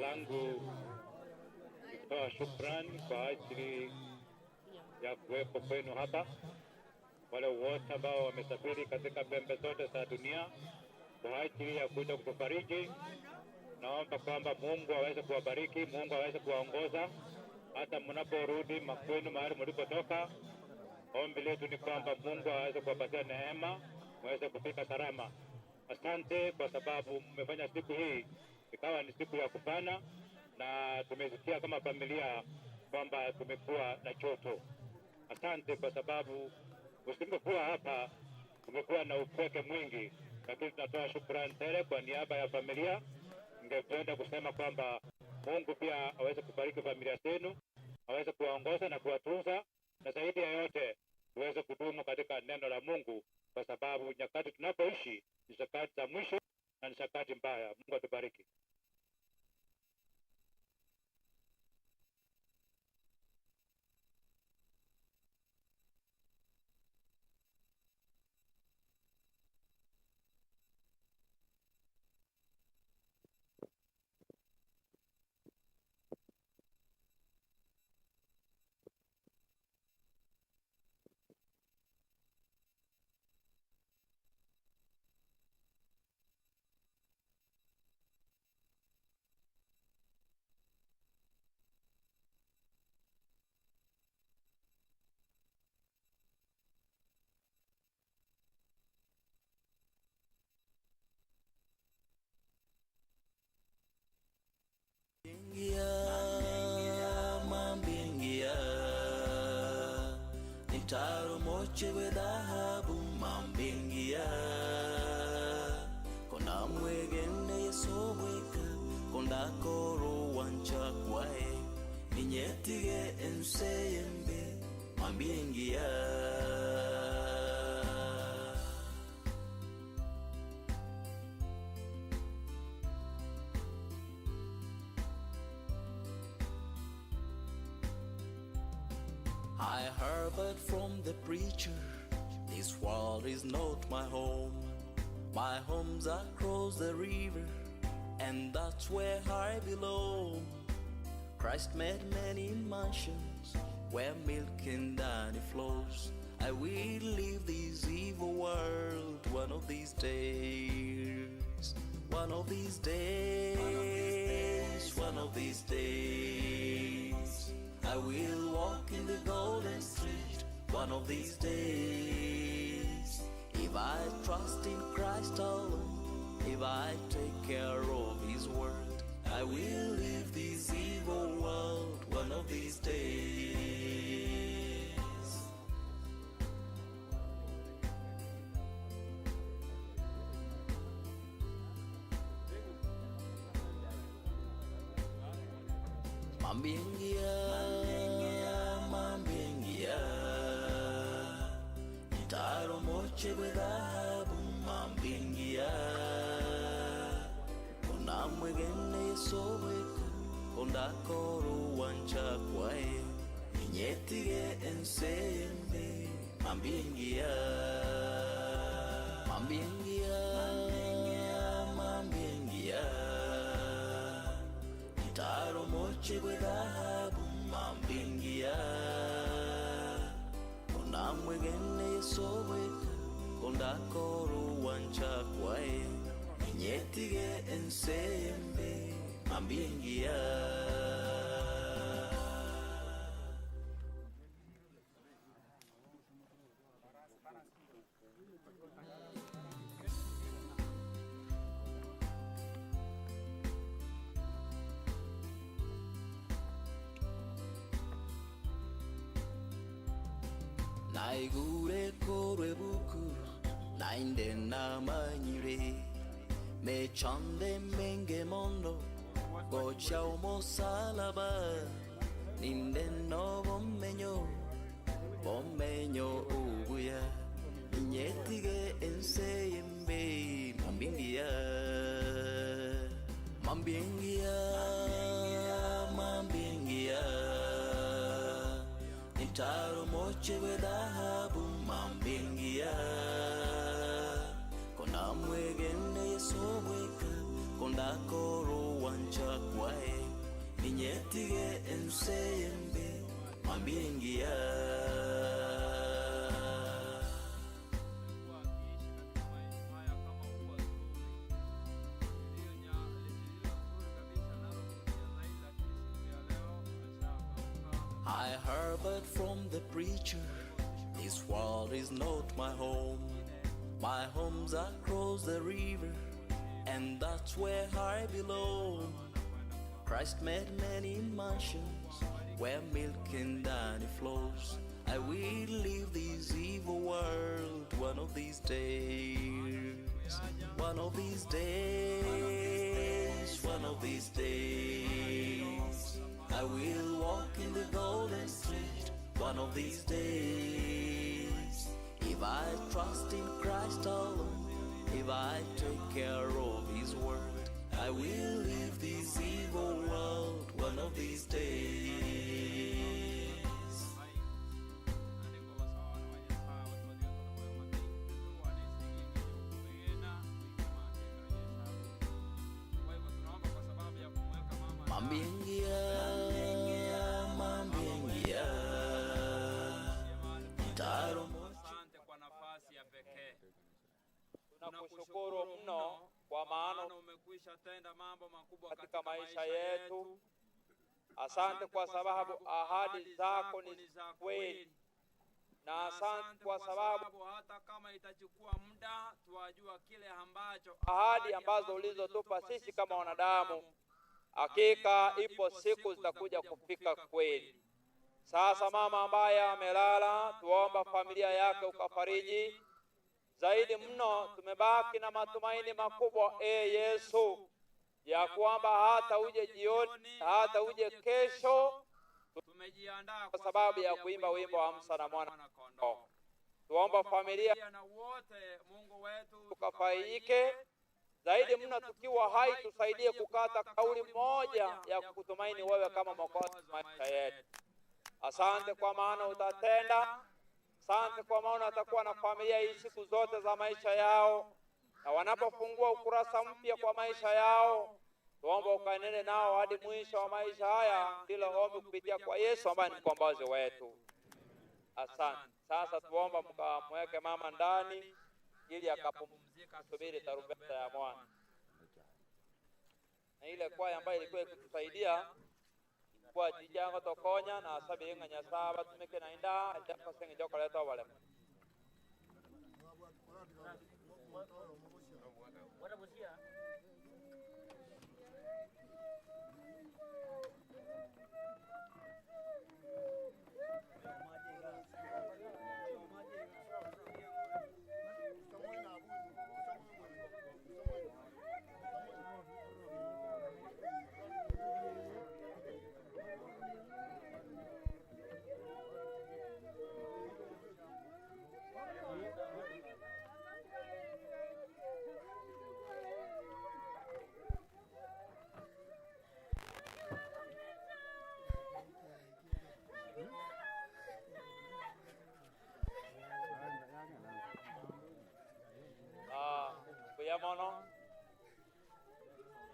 Langu ni kutoa shukrani kwa ajili ya kuwepo kwenu hapa, wale wote ambao wamesafiri katika pembe zote za dunia kwa ajili ya kuja kutufariji. Naomba kwamba Mungu aweze kuwabariki, Mungu aweze kuwaongoza hata mnaporudi makwenu mahali mlipotoka. Ombi letu ni kwamba Mungu aweze kuwapatia neema muweze kufika salama. Asante kwa sababu mmefanya siku hii ikawa ni siku ya kufana, na tumesikia kama familia kwamba tumekuwa na choto. Asante kwa sababu usingekuwa hapa tumekuwa na upweke mwingi, lakini tunatoa shukrani tele kwa niaba ya familia. Ningependa kusema kwamba Mungu pia aweze kubariki familia zenu, aweze kuwaongoza na kuwatunza, na zaidi ya yote tuweze kudumu katika neno la Mungu, kwa sababu nyakati tunapoishi ni nyakati za mwisho na ni nyakati mbaya. Mungu atubariki.
Mambingia Nitaro moche we dhahabu mambingia Kona mwegene Yesu bweka konda koro wancha kwae Ninyetige enseyembe mambingia. I heard but from the preacher, this world is not my home. My home's across the river, and that's where I belong. Christ made many mansions where milk and honey flows. I will leave this evil world one of these days. One of these days, one of these days. I will walk in the golden street one of these days. If I trust in Christ alone, if I take care I will leave this evil world one of these days. Mambingia, mambingia, mtaro moche gwe dhahabu mambingia, onamwegene sobeka kondakoro wancha kwae inyetige ensembe mambingia, mambingia, mambingia mtaro moche gwe dhahabu mambingia onamwegene sobeka kondakoro wancha kwae inyetige ensembe mambingia. Naigure korwe buku nainde namanyire mechande menge mondo gocha omosalaba ninde no bomenyo bomenyo ubuya inyetige enseyembe mambingia mambingia mambingia Nitaro moche gwe dhahabu mambingia kona mwegene Yesu bweka konda koro wancha kwae ninyetige enseyembe mambingia. I heard from the preacher, this world is not my home. My home's across the river, and that's where I belong. Christ made many mansions where milk and honey flows. I will leave this evil world one of these days. One of these days, one of these days. I will walk in the golden street one of these days. If I trust in Christ alone, if I take care of His word, I will leave this evil world one of these days. Mambingia, mambingia, mtaro
Asante kwa nafasi ya pekee. Tunakushukuru mno kwa maana umekwisha tenda mambo makubwa
katika maisha yetu. Asante kwa sababu ahadi zako ni za kweli, na asante kwa sababu
hata kama itachukua muda, twajua kile ambacho
ahadi ambazo ulizotupa sisi kama wanadamu, hakika ipo siku zitakuja kufika kweli. Sasa mama ambaye amelala, tuomba familia yake ukafariji zaidi mno. Tumebaki na matumaini makubwa, e Yesu, ya kwamba hata uje jioni, hata uje kesho,
tumejiandaa
kwa sababu ya kuimba wimbo wa Amsa na mwana kondoo. Tuomba familia
na wote, Mungu wetu,
tukafaidike zaidi mno tukiwa hai, tusaidie kukata kauli moja ya kukutumaini wewe kama Mwokozi wa maisha yetu. Asante kwa maana utatenda. Asante kwa maana utakuwa na familia hii siku zote za maisha yao, na wanapofungua ukurasa mpya kwa maisha yao, tuomba ukanene nao hadi mwisho wa maisha haya. Ndilo ombi kupitia kwa Yesu ambaye ni mkombozi wetu. Asante. Sasa tuomba mkamweke mama ndani ili akapumzika, subiri tarumbeta ya mwana na ile kwaya ambayo ilikuwa ikitusaidia kwa jijango tokonya na asabi inga nyasaye batumike na inda ajakosenge jokoleta obalema. mono.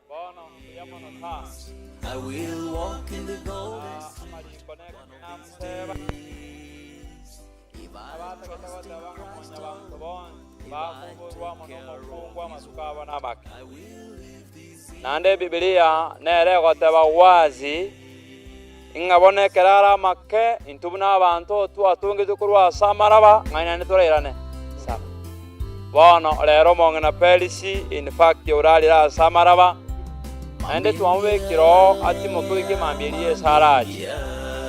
Bono mbuya mono sana.
I will walk in the golden
Amariko nekamseba abatagete goteba ng'a mwanyabanto bonsi bakoborwa amo nomokungwa amatuko abo namake. Naende Ebibilia nere egoteba wazi ng'a bono ekero are amake intwe buna abanto twatongete korwa ase amaraba ng'a naende torairane saba. Bono rero omong'ina Perisi in fact orarire ase amaraba, naende twamobekire oo atimoke goika emambia eria Yeso arache.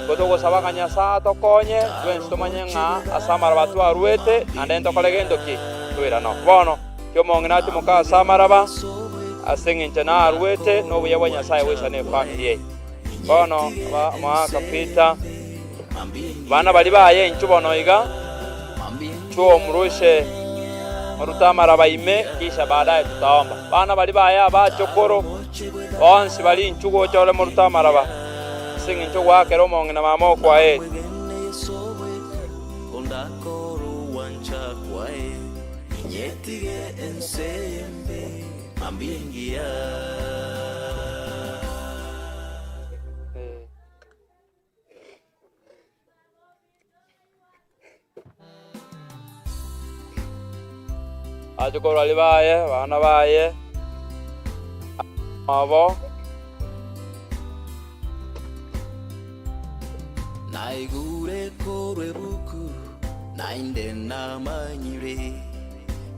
Igo togosaba ng'a Nyasae atokonye twensi tomanye ng'a ase amaraba twaruete naende ntokore gento ki? Toirane oo. Bono ki omong'ina atimoke ase amaraba ase eng'encho naruete nobuya bwa Nyasae goisana efamiri eye. Bono omogaka Peter, Abana baria baye inchuo bono iga, chuo omurushe orute amaraba ime, kisha baadaye tutaomba. Abana baria baye abachokoro bonsi bari inchuo gocha ore morute amaraba, ase eng'encho ogoakera omong'ina mama okwaete. Abachokoro baria baye, abana baye, abo.
Naigure korwa ebuku, naende namanyire,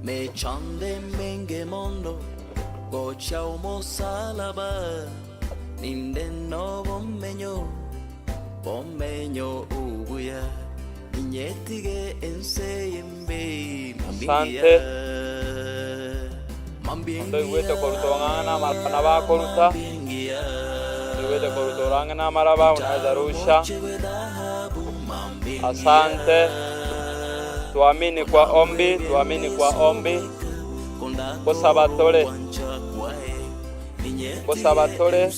mechando emenge mono, gocha omosalaba. Ninde nobomenyo, bomenyo obuya, Ninyetige ense y'embe, mambia
Asante.
Mambia
Onde oigwete koruta ong'ang'e na amaraba nabo akoruta, onde oigwete koruta orang'e na amaraba unaweza rusha. Asante. Tuamini kwa ombi, tuamini kwa ombi. Gosaba tore. Ngosaba tore.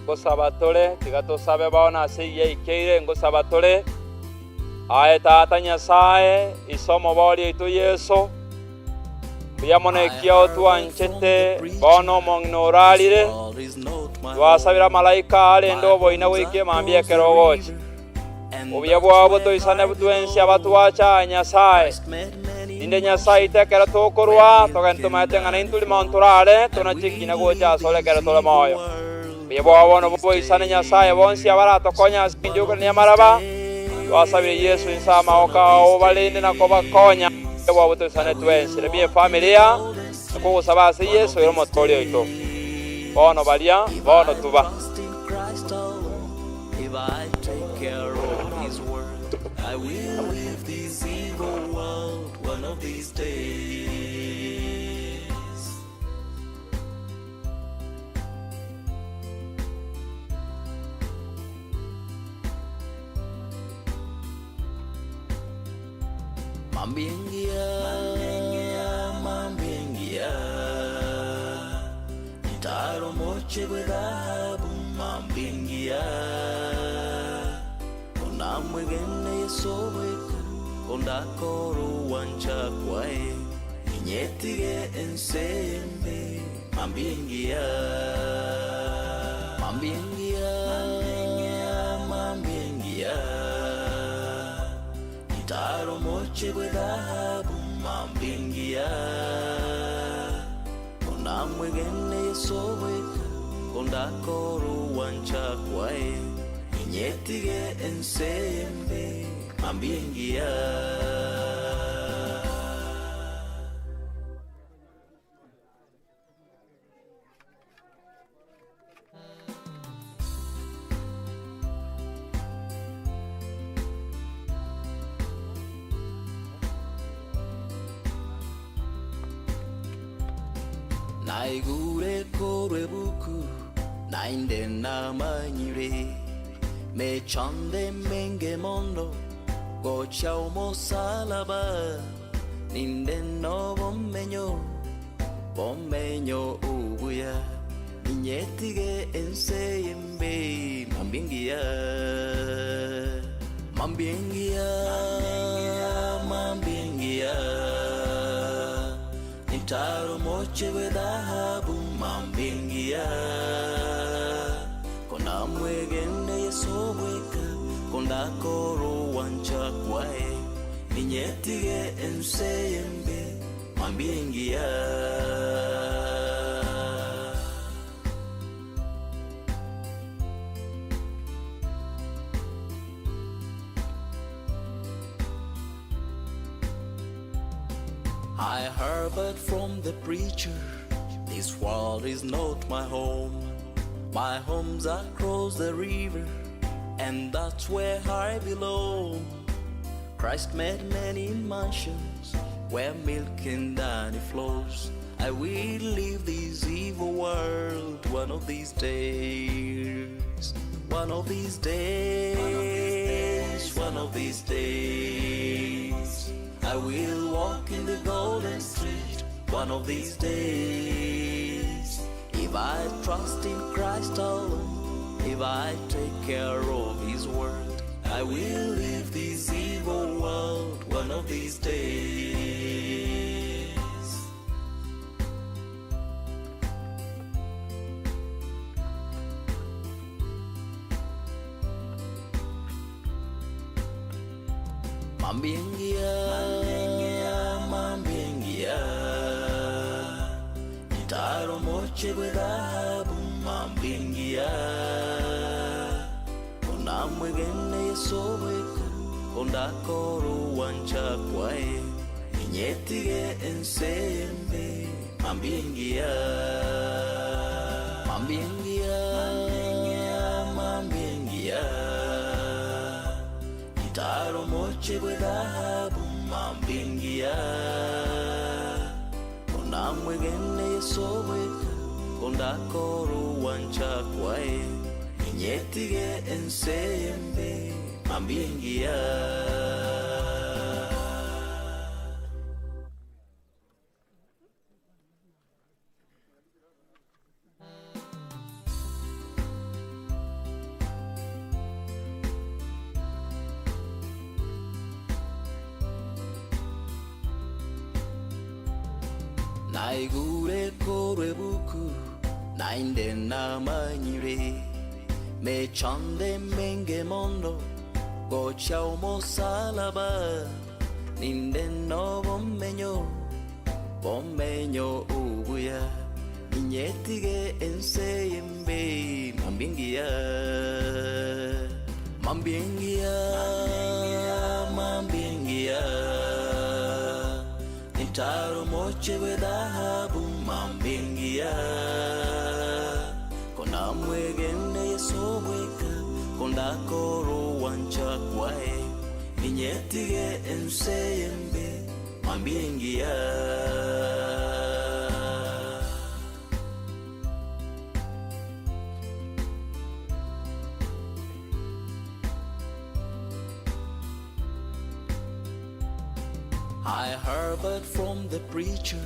Ngosaba tore, tiga tosabe bono ase eyio yaikeire, ngosaba tore, Aye Tata Nyasae, Ise Omoboria oito Yeso, mbuya mono ekiagera otwanchete, bono omong'ina orarire, twasabire amalaika arende oboina goika emambia ekero ogocha. Obuya bwao botoisane twensi abatwacha, aye Nyasae. Rinde Nyasae oito ekero tokorwa, togende tomaete ng'a naintwe rimo ntorare, tonache ekina gocha asore ekero tore moyo. Obuya bwao bono boboisane Nyasae bonsi abaratokonye ase engencho y'okorenia amaraba, twasabire Yeso inse amagoko ao obarende na kobakonya, obuya bwao botoisane twensi. Remia efamilia, nakogosaba ase Yeso ere Omotoori oito. Bono baria, bono tuba.
If I take care of his word, I will leave this evil world one of these days. Mambingia, mambingia, Ntaro moche bwe dhahabu mambingia, Onamwegene Yeso bweka, Ondakora ogwancha kwaye, Inyetige ense embe mambingia, Mambingia, mambingia, Ntaro moche bwe dhahabu mambingia. Onamwegene Yeso bweka, kondakora ogwancha kwaye, Inyetige ense embe, mambia engiya. Naigure korwa ebuku, naende namanyire, Mechando emenge mono gocha omosalaba, Ninde nobomenyo Bomenyo obuya, inyetige ense y'embe, mambia engiya. Mambia engiya, mambia engiya, Nitaro moche we dhahabu, mambia engiya. Kona mwegene Yesu bweka, konda koro wancha kwae, Ninyetige enseyembe, mambia engiya. I heard but from the preacher, this world is not my home. My home's across the river, and that's where I belong. Christ made many mansions where milk and honey flows. I will leave this evil world one of these days. One of these days, one of these days. I will walk in the golden street one of these days. If I trust in Christ alone, if I take care of His word, I will leave this evil world one of these days. Mambia engiya, mambia engiya, Nitaro moche gwe dhahabu, mambia engiya. Kona mwegene Yesu bweka, konda koro wancha kwae, Ninyetige ensembe, mambia engiya. Mambia engiya, mambia engiya, Nitaro moche gwe dhahabu, mambia engiya. Kona mwegene Yesu bweka, konda koro wancha kwae, Ninyetige ensembe, mambia engiya. Naigure korwe buku nainde namanyire mechande menge mondo gocha omosalaba ninde no bomenyo bomenyo ubuya ninyetige enseyembe mambingiya mambingiya mambingiya Nitaro moche gwe dhahabu mambingiya Kona mwegene Yesu bweka konda koro wancha kwae Ninyetige enseyembe mambingiya I heard but from the preacher,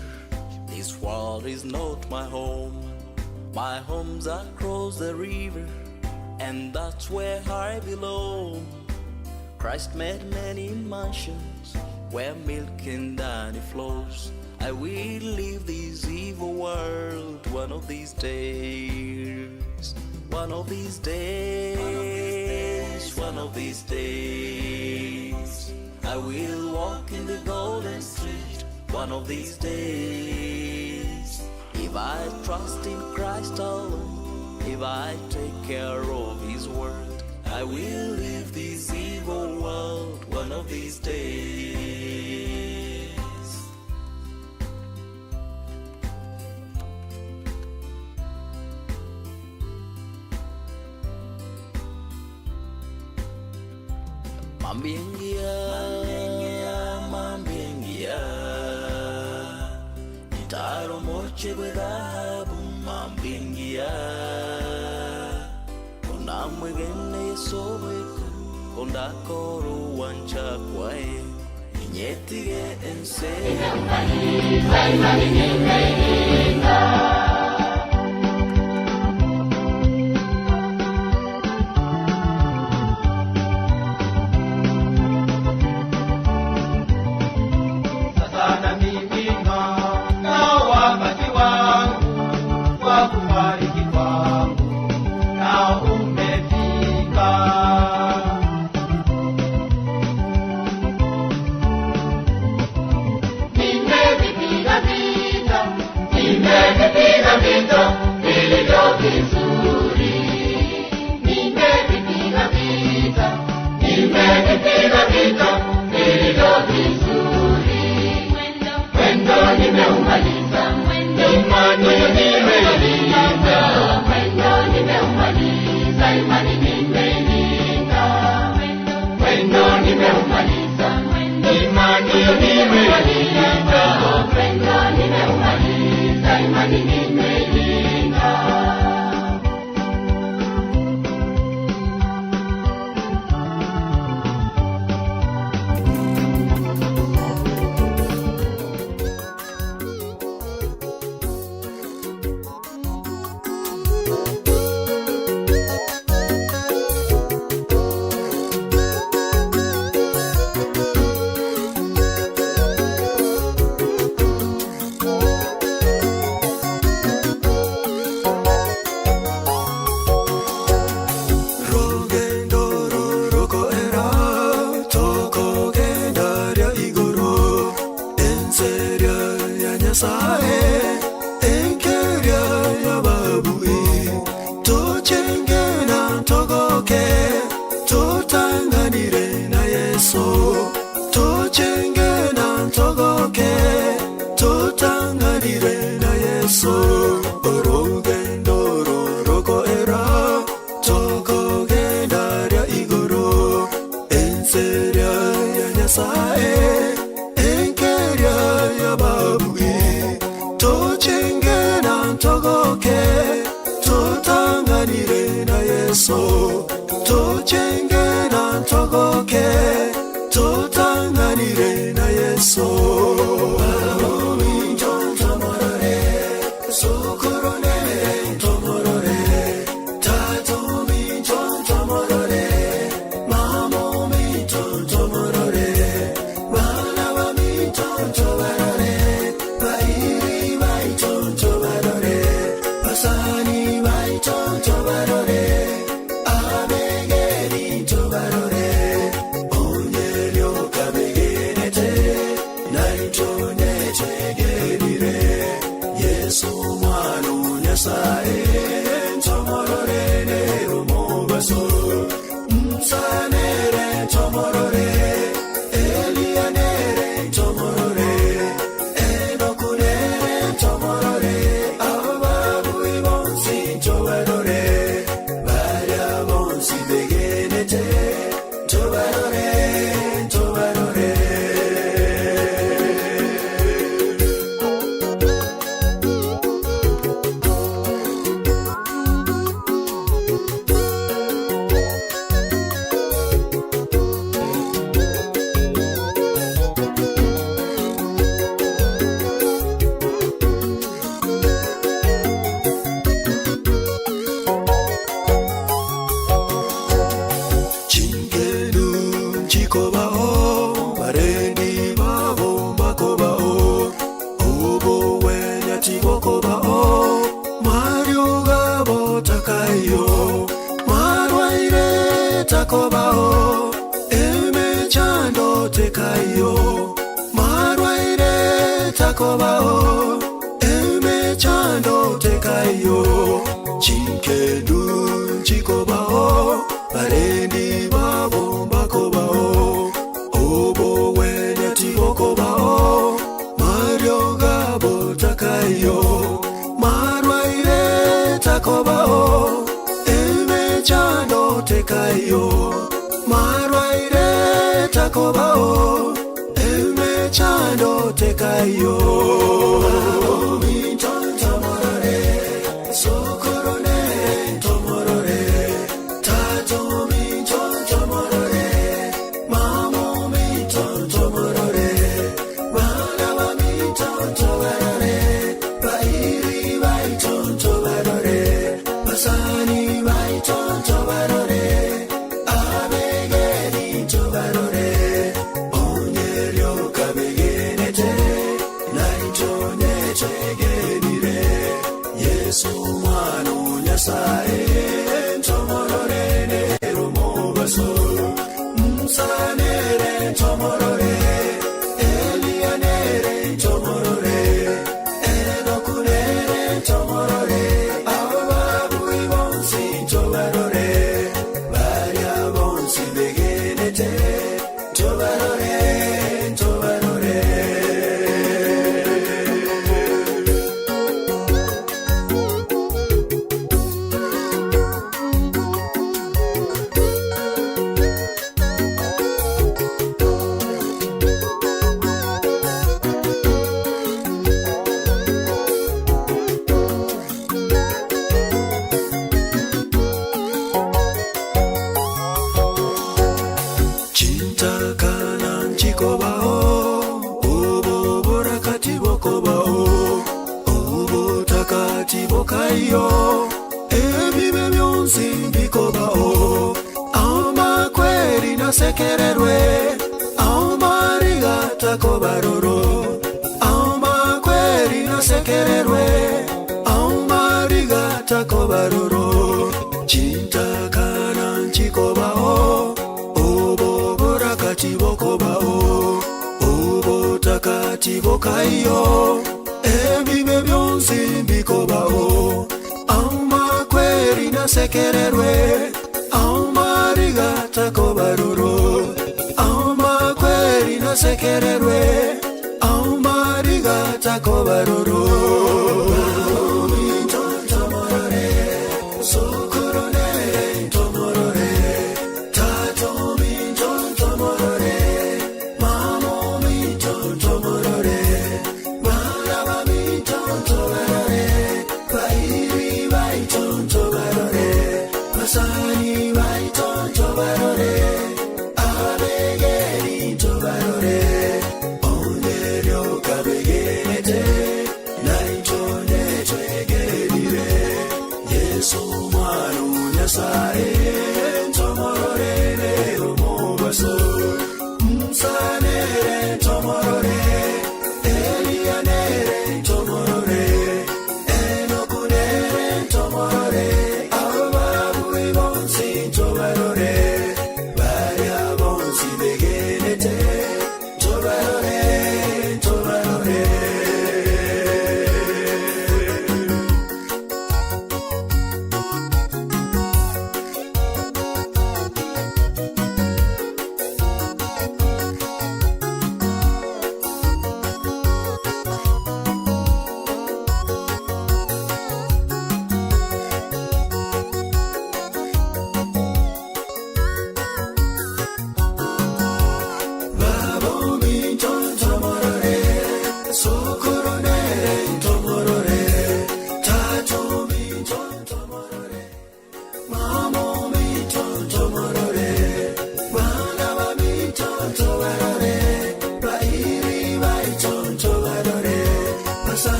this world is not my home. My home's across the river, and that's where I belong. Christ made many mansions where milk and honey flows. I will leave this evil world one of these days. One of these days, one of these days. I will walk in the golden street one of these days. If I trust in Christ alone, if I take care of His word, I will leave this evil world one of these days. Mambia engiya, mambia engiya, Nitaro moche gwe dhahabu, mambia engiya. Kona mwegene Yesu bweka, konda koro wancha kwae, Ninyetige ense.
Vipigo vito vilivyo vizuri. Mwendo nimeumaliza, imani nimeilinda. Mwendo nimeumaliza, imani nimeilinda. Mwendo nimeumaliza, imani nimeilinda. Mwendo nimeumaliza, imani nimeilinda.
Rugendo rurukoera tokogenda rya iguru enseria ya Nyasaye enkeria ya babui tochenge na togoke totanganire na Yesu tochenge na togoke totanganire na Yesu orugendo rurukoera tokogenda rya iguru enseria ya Nyasaye enkeria ya babui tochenge na togoke totanganire na Yesu tochenge na togoke totanganire na Yesu Yesu mwana Nyasaye ntomorore nerumobaso msanere ntomorore Elianere ntomorore Enokunere ntomorore Ababu ibonsi ntobarore Barya bonsi begenete Ntobarore, ntobarore. Chingenu chikobao barendi babo bakobao obo wenya tibokobao mario gabo takayo marwaire takobao emechando tekayo marwaire takobao emechando tekayo chinkedu chikobao barendi babo bakobao obo wenya tibokobao mario gabo takayo marwaire takobao emechando tekayo marwaire takobao emechando tekayo Yesu mwana Nyasaye ntomorore nerumobaso msanere ntomorore Elianere ntomorore Enokunere ntomorore Ababu ibonsi ntobarore Barya bonsi begenete.
Oboborakati bokaiyo ebibe byonsi bikobao amakweri nasekererwe amarigatakobaroro amakweri nasekererwe amarigatakobaroro chintakana nchikobao oboborakati bokobao obotakati bokaiyo ebibe byonsi bikobao amakweri nasekererwe amarigatakobaroro amakweri nasekererwe amarigatakobaroro Yesu mwana Nyasaye ntomororere omubaso Musanere ntomorore Elianere ntomorore Enokunere ntomorore Ababubi bonsi ntobarore Baria bonsi begenete Ntobarore, ntobarore.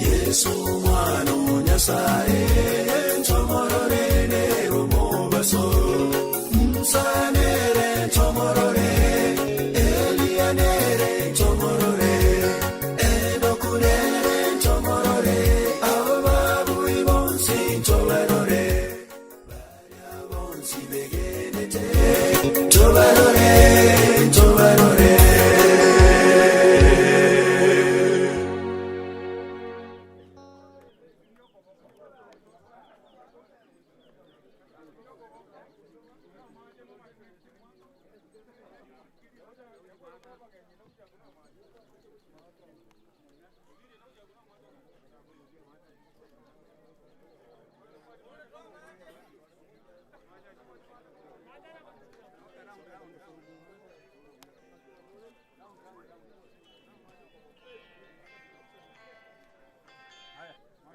Yesu mwana Nyasaye ntomorore omubaso Musanere ntomorore Elianere ntomorore Enokunere ntomorore Ababubi bonsi ntobarore Baria bonsi begenete Ntobarore, ntobarore.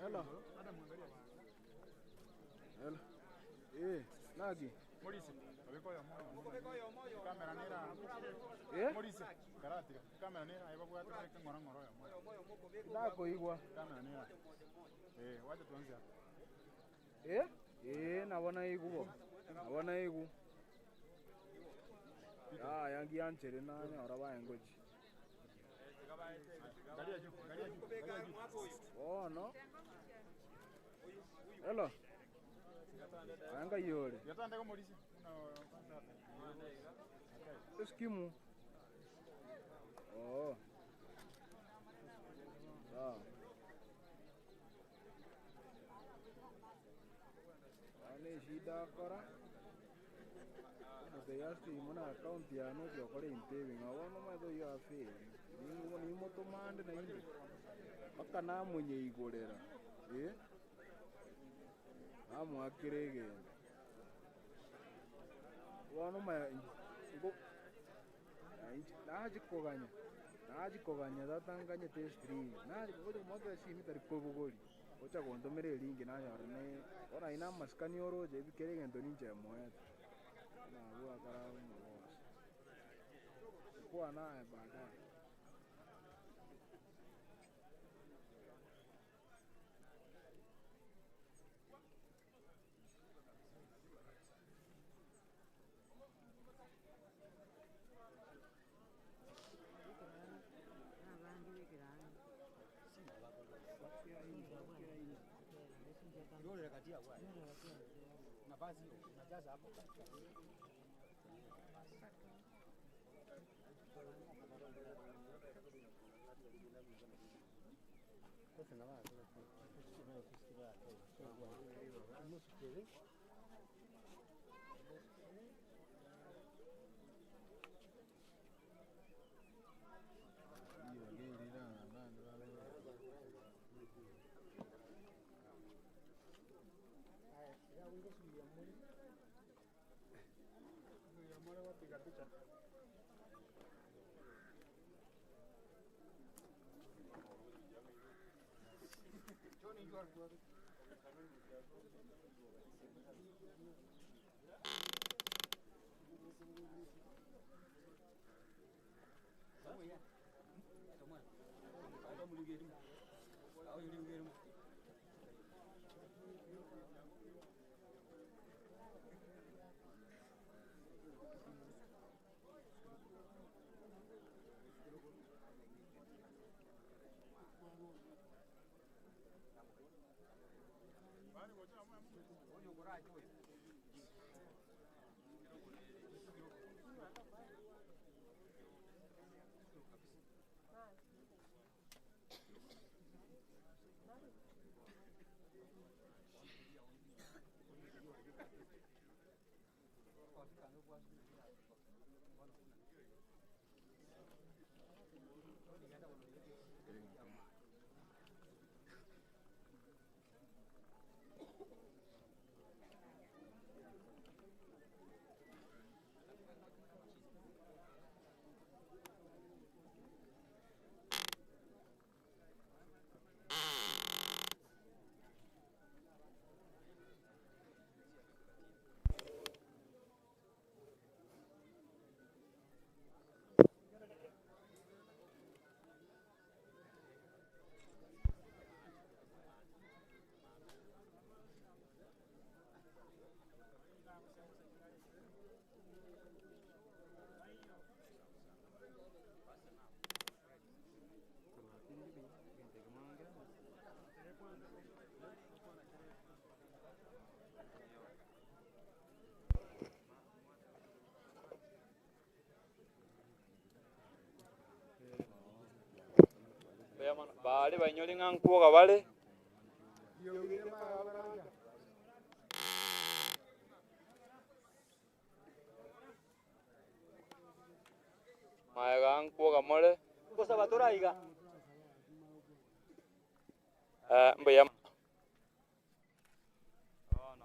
Hello. Hello. Eh, nagi. Eh? Ndakoigwa. Eh? Eh, nabona igubo. Nabona igu. Ah, yangi yanchere nanyora baengoji. Bono. Hello. Anga yore. Eskimu. Oh. Sawa. Ane shida akora. Muteyasti muna account yanu byokora intebe ngabona maitho yo aferi. Ningo nimutumande na inde. Paka namunyeigorera. Eh? Namwakire egento. Bono maya ngo nachikoganya nachikoganya tatanganyete stream nachikogocha komwakera simu tari kobogori. Ocha gontomera erinki nanyora ne bono aye na amasikani oroche ebi kera egento ninche moete. Buna abwo akare omogoso. Kwana aye baadaye.
Baria bainyore ng'a nkwoga bare. Maega nkwoga more. Eh, mbuya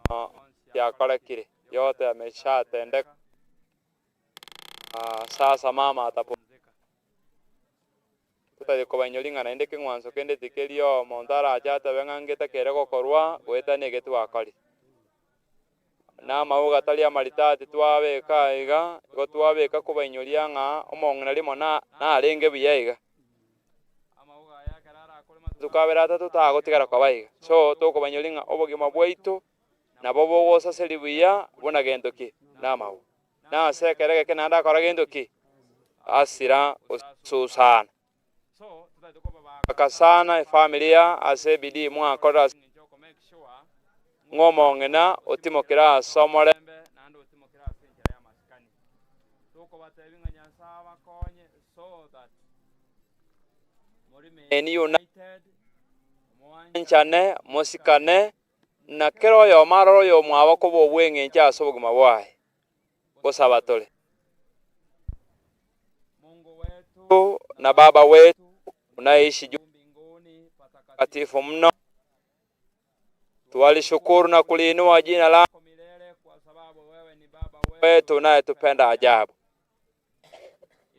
bono yakorekire yote yameshatendeka. Ah, sasa mama atapumzika. Totari kobainyori ng'a naende keng'wanso kende tikeri omonto arache atabe ng'a ngetakere gokorwa goetania ege twakorire. Na amauga tari amaritati twabeka iga, igo twabeka kobainyoria ng'a omong'ina rimo na narenge buya iga. Tukabera atato tagotigara koba iga. So tokobainyoria ng'a obogima bwaito nabo bogosaseri buya buna gento ki? Na amauga. Na ase ekero egeke naende akora gento ki? Asira osusana. Akasana efamilia ase ebidii mwakorire ase ng'a omong'ina otimokire ase omorembe naende otimokire ase enchera y'amasikani. Tokobatebia ng'a Nyasae abakonye so that moremain united, mwanchane, mosikane, na kera oyomo arore oyomwabo koba obweng'encho ase obogima bwaye. Gosaba tore. Mungu wetu na Baba wetu unaishi juu mbinguni patakatifu mno, twalishukuru na kuliinua jina lako milele, kwa sababu wewe ni Baba wetu unayetupenda ajabu.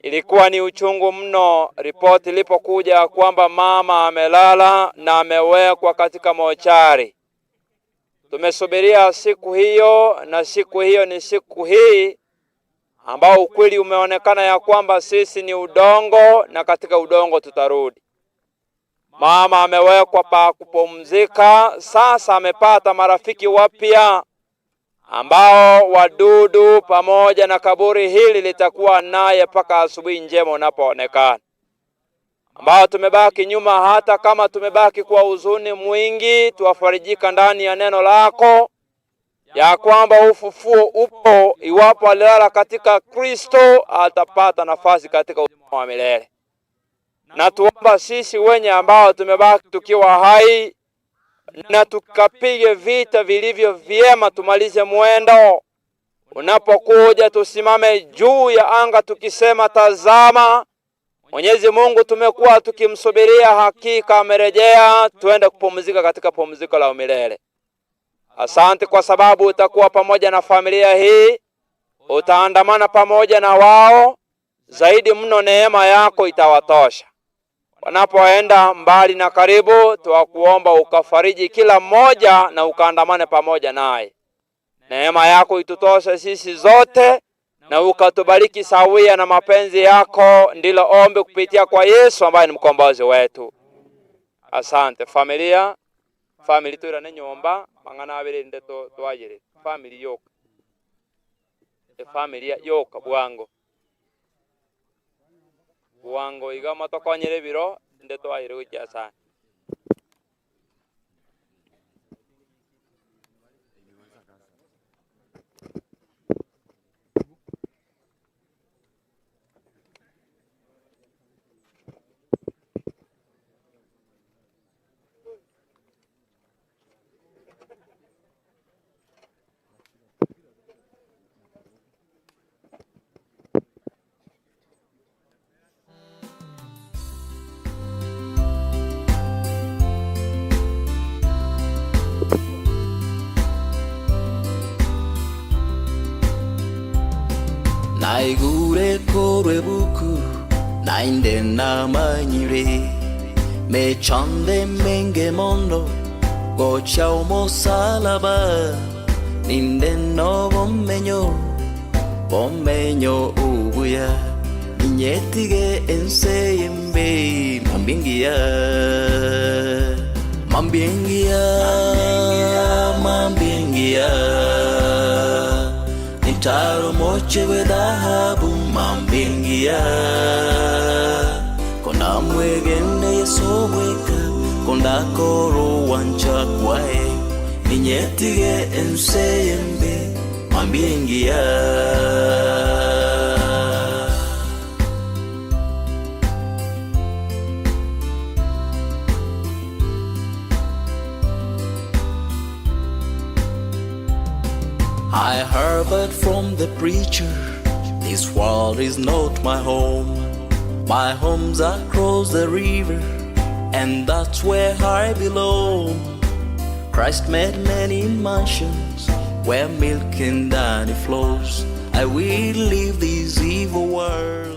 Ilikuwa ni uchungu mno ripoti ilipokuja kwamba mama amelala na amewekwa katika mochari. Tumesubiria siku hiyo, na siku hiyo ni siku hii ambao ukweli umeonekana ya kwamba sisi ni udongo na katika udongo tutarudi. Mama amewekwa pa kupumzika, sasa amepata marafiki wapya ambao wadudu pamoja na kaburi hili litakuwa naye mpaka asubuhi njema unapoonekana. Ambao tumebaki nyuma, hata kama tumebaki kwa huzuni mwingi, tuwafarijika ndani ya neno lako ya kwamba ufufuo upo. Iwapo alilala katika Kristo atapata nafasi katika uzima wa milele. Na tuomba sisi wenye ambao tumebaki tukiwa hai na tukapige vita vilivyo vyema, tumalize mwendo. Unapokuja tusimame juu ya anga tukisema, tazama Mwenyezi Mungu tumekuwa tukimsubiria, hakika amerejea, tuende kupumzika katika pumziko la milele. Asante kwa sababu utakuwa pamoja na familia hii, utaandamana pamoja na wao, zaidi mno neema yako itawatosha. Wanapoenda mbali na karibu, twakuomba ukafariji kila mmoja na ukaandamane pamoja naye. Neema yako itutoshe sisi zote na ukatubariki sawia na mapenzi yako, ndilo ombi kupitia kwa Yesu ambaye ni mkombozi wetu. Asante familia, family twirane nyomba mang'ana abere nde twayire family yoka efamilia yoka bwango bwango iga matokonyere biro nde twayire gochia sana.
Naigure korwe buku nainde namanyire mechande menge mono gocha omosalaba ninde no bomenyo bomenyo ubuya inyetige ense yembe mambingia mambingia mambingia Nitaro moche we dhahabu mambingia kona mwegene Yesu bweka konda koro wancha kwae ninyetige ense yembe mambingia. I heard from the preacher, this world is not my home. My home's across the river, and that's where I belong. Christ made many mansions where milk and honey flows. I will leave this evil world.